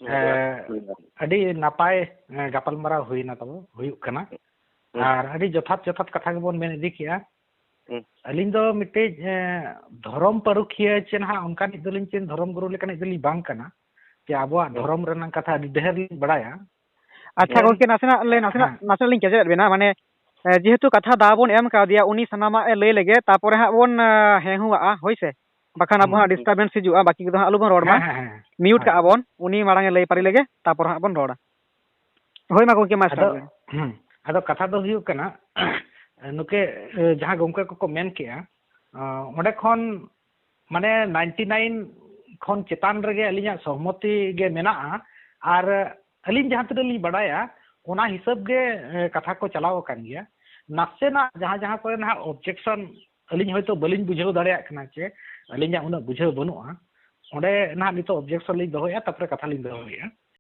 ᱦᱮᱸ, ᱡᱚᱦᱟᱨ᱾ ᱮᱸ, ᱟᱹᱰᱤ ᱱᱟᱯᱟᱭ, ᱮᱸ, ᱜᱟᱯᱟᱞᱢᱟᱨᱟᱣ ᱦᱩᱭᱱᱟ ᱛᱟᱵᱚ, ᱦᱩᱭᱩᱜ ᱠᱟᱱᱟ᱾ ᱦᱩᱸ᱾ ᱟᱨ ᱟᱹᱰᱤ ᱡᱚᱛᱷᱟᱛ, ᱡᱚᱛᱷᱟᱛ ᱠᱟᱛᱷᱟ ᱜᱮᱵᱚᱱ ᱢᱮᱱ ᱤᱫᱤ ᱠᱮᱜᱼᱟ᱾ ᱦᱩᱸ᱾ ᱟᱹᱞᱤᱧ ᱫᱚ ᱢᱤᱫᱴᱤᱡ, ᱮᱸ, ᱫᱷᱚᱨᱚᱢ ᱯᱟᱹᱨᱩᱠᱷᱤᱭᱟᱹ ᱪᱮ ᱱᱟᱦᱟᱜ ᱚᱱᱠᱟᱱᱤᱡ ᱫᱚᱞᱤᱧ ᱪᱮᱫ ᱫᱷᱚᱨᱚᱢ ᱜᱩᱨᱩ ᱞᱮᱠᱟᱱᱤᱡ ᱫᱚᱞᱤᱧ ᱵᱟᱝ ᱠᱟᱱᱟ, ᱡᱮ ᱟᱵᱚᱣᱟᱜ ᱦᱩᱸ᱾ ᱫᱷᱚᱨᱚᱢ ᱨᱮᱱᱟᱜ ᱠᱟᱛᱷᱟ ᱟᱹᱰᱤ ᱰᱷᱮᱨ ᱞᱤᱧ ᱵᱟᱲᱟᱭᱟ᱾ ᱟᱪᱪᱷᱟ ᱦᱮᱸ᱾ ᱜᱚᱢᱠᱮ, ᱱᱟᱥᱮᱱᱟᱜ ᱞᱮ, ᱱᱟᱥᱮᱱᱟᱜ, ᱦᱮᱸ᱾ ᱱᱟᱥᱮᱱᱟᱜ ᱞᱤᱧ ᱠᱮᱪᱮᱫ ᱵᱮᱱᱟ, ᱢᱟᱱᱮ, ᱮ, ᱡᱮᱦᱮᱛᱩ ᱠᱟᱛᱷᱟ ᱫᱟᱣ ᱵᱚᱱ ᱮᱢ ᱠᱟᱣᱫᱮᱭᱟ, ᱩᱱᱤ ᱥᱟᱱᱟᱢᱟᱜ ᱮ ᱞᱟᱹᱭ ᱞᱮᱜᱮ, ᱛᱟᱯᱚᱨᱮ ᱦᱟᱸᱜ ᱵᱚᱱ, ᱮ, ᱦᱮᱸ ᱦᱩᱸᱣᱟᱜᱼᱟ, ᱦᱳᱭ ᱥᱮ? ᱵᱟᱠᱷᱟᱱ ᱟᱵᱚ ᱦᱩᱸ, ᱦᱟᱸᱜ ᱦᱩᱸ᱾ disturbance ᱦᱤᱡᱩᱜᱼᱟ, ᱵᱟᱹᱠᱤ ᱠᱚᱫᱚ ᱦᱟᱸᱜ ᱟᱞᱚ ᱵᱚᱱ ᱨᱚᱲ ᱢᱟ᱾ ᱦᱮᱸ, ᱦᱮᱸ, ᱦᱮᱸ᱾ Mute ᱦᱳᱭ᱾ ᱠᱟᱜᱼᱟ ᱵᱚᱱ, ᱩᱱᱤ ᱢᱟᱲᱟᱝ ᱮ ᱞᱟᱹᱭ ᱯᱟᱹᱨᱤ ᱞᱮᱜᱮ, ᱛᱟᱯᱚᱨ ᱦᱟᱸᱜ ᱵᱚᱱ ᱨᱚᱲᱟ᱾ ᱦᱳᱭ ᱢᱟ ᱜᱚᱢᱠᱮ, ᱢᱟ start ᱟᱫᱚ, ᱵᱮᱱ᱾ ᱦᱩᱸ, ᱟᱫᱚ ᱠᱟᱛᱷᱟ ᱫᱚ ᱦᱩᱭᱩᱜ ᱠᱟᱱᱟ, ᱱᱩᱠᱩ ᱡᱟᱦᱟᱸ ᱜᱚᱢᱠᱮ ᱠᱚᱠᱚ ᱢᱮᱱ ᱠᱮᱜᱼᱟ, ᱚᱸᱰᱮ ᱠᱷᱚᱱ ᱢᱟᱱᱮ ᱱᱟᱭᱤᱱᱴᱤ ᱱᱟᱭᱤᱱ ᱠᱷᱚᱱ ᱪᱮᱛᱟᱱ ᱨᱮᱜᱮ ᱟᱹᱞᱤᱧᱟᱜ ᱥᱚᱦᱢᱚᱛᱤ ᱜᱮ ᱢᱮᱱᱟᱜᱼᱟ᱾ ᱟᱨ ᱟᱹᱞᱤᱧ ᱡᱟᱦᱟᱸ ᱛᱤᱱᱟᱹᱜ ᱞᱤᱧ ᱵᱟᱰᱟᱭᱟ, ᱚᱱᱟ ᱦᱤᱥᱟᱹᱵ ᱜᱮ ᱠᱟᱛᱷᱟ ᱠᱚ ᱪᱟᱞᱟᱣ ᱟᱠᱟᱱ ᱜᱮᱭᱟ᱾ ᱱᱟᱥᱮᱱᱟᱜ ᱡᱟᱦᱟᱸ ᱡᱟᱦᱟᱸ ᱠᱚᱨᱮ ᱱᱟᱦᱟᱜ ᱚᱵᱡᱮᱠᱥᱚᱱ ᱟᱹᱞᱤᱧ ᱦᱚᱭᱛᱳ ᱵᱟᱹᱞᱤᱧ ᱵᱩᱡᱷᱟᱹᱣ ᱫᱟᱲᱮᱭᱟᱜ ᱠᱟᱱᱟ, ᱪᱮ ᱟᱹᱞᱤᱧᱟᱜ ᱩᱱᱟᱹᱜ ᱵᱩᱡᱷᱟᱹᱣ ᱵᱟᱹᱱᱩᱜᱼᱟ, ᱚᱸᱰᱮ ᱱᱟᱦᱟᱜ ᱱᱤᱛᱚᱜ ᱚᱵᱡᱮᱠᱥᱚᱱ ᱞᱤᱧ ᱫᱚᱦᱚᱭᱮᱫᱼᱟ, ᱛᱟᱨᱯᱚᱨᱮ ᱠᱟᱛᱷᱟ ᱞᱤᱧ ᱫᱚᱦᱚᱭᱮᱫᱼᱟ᱾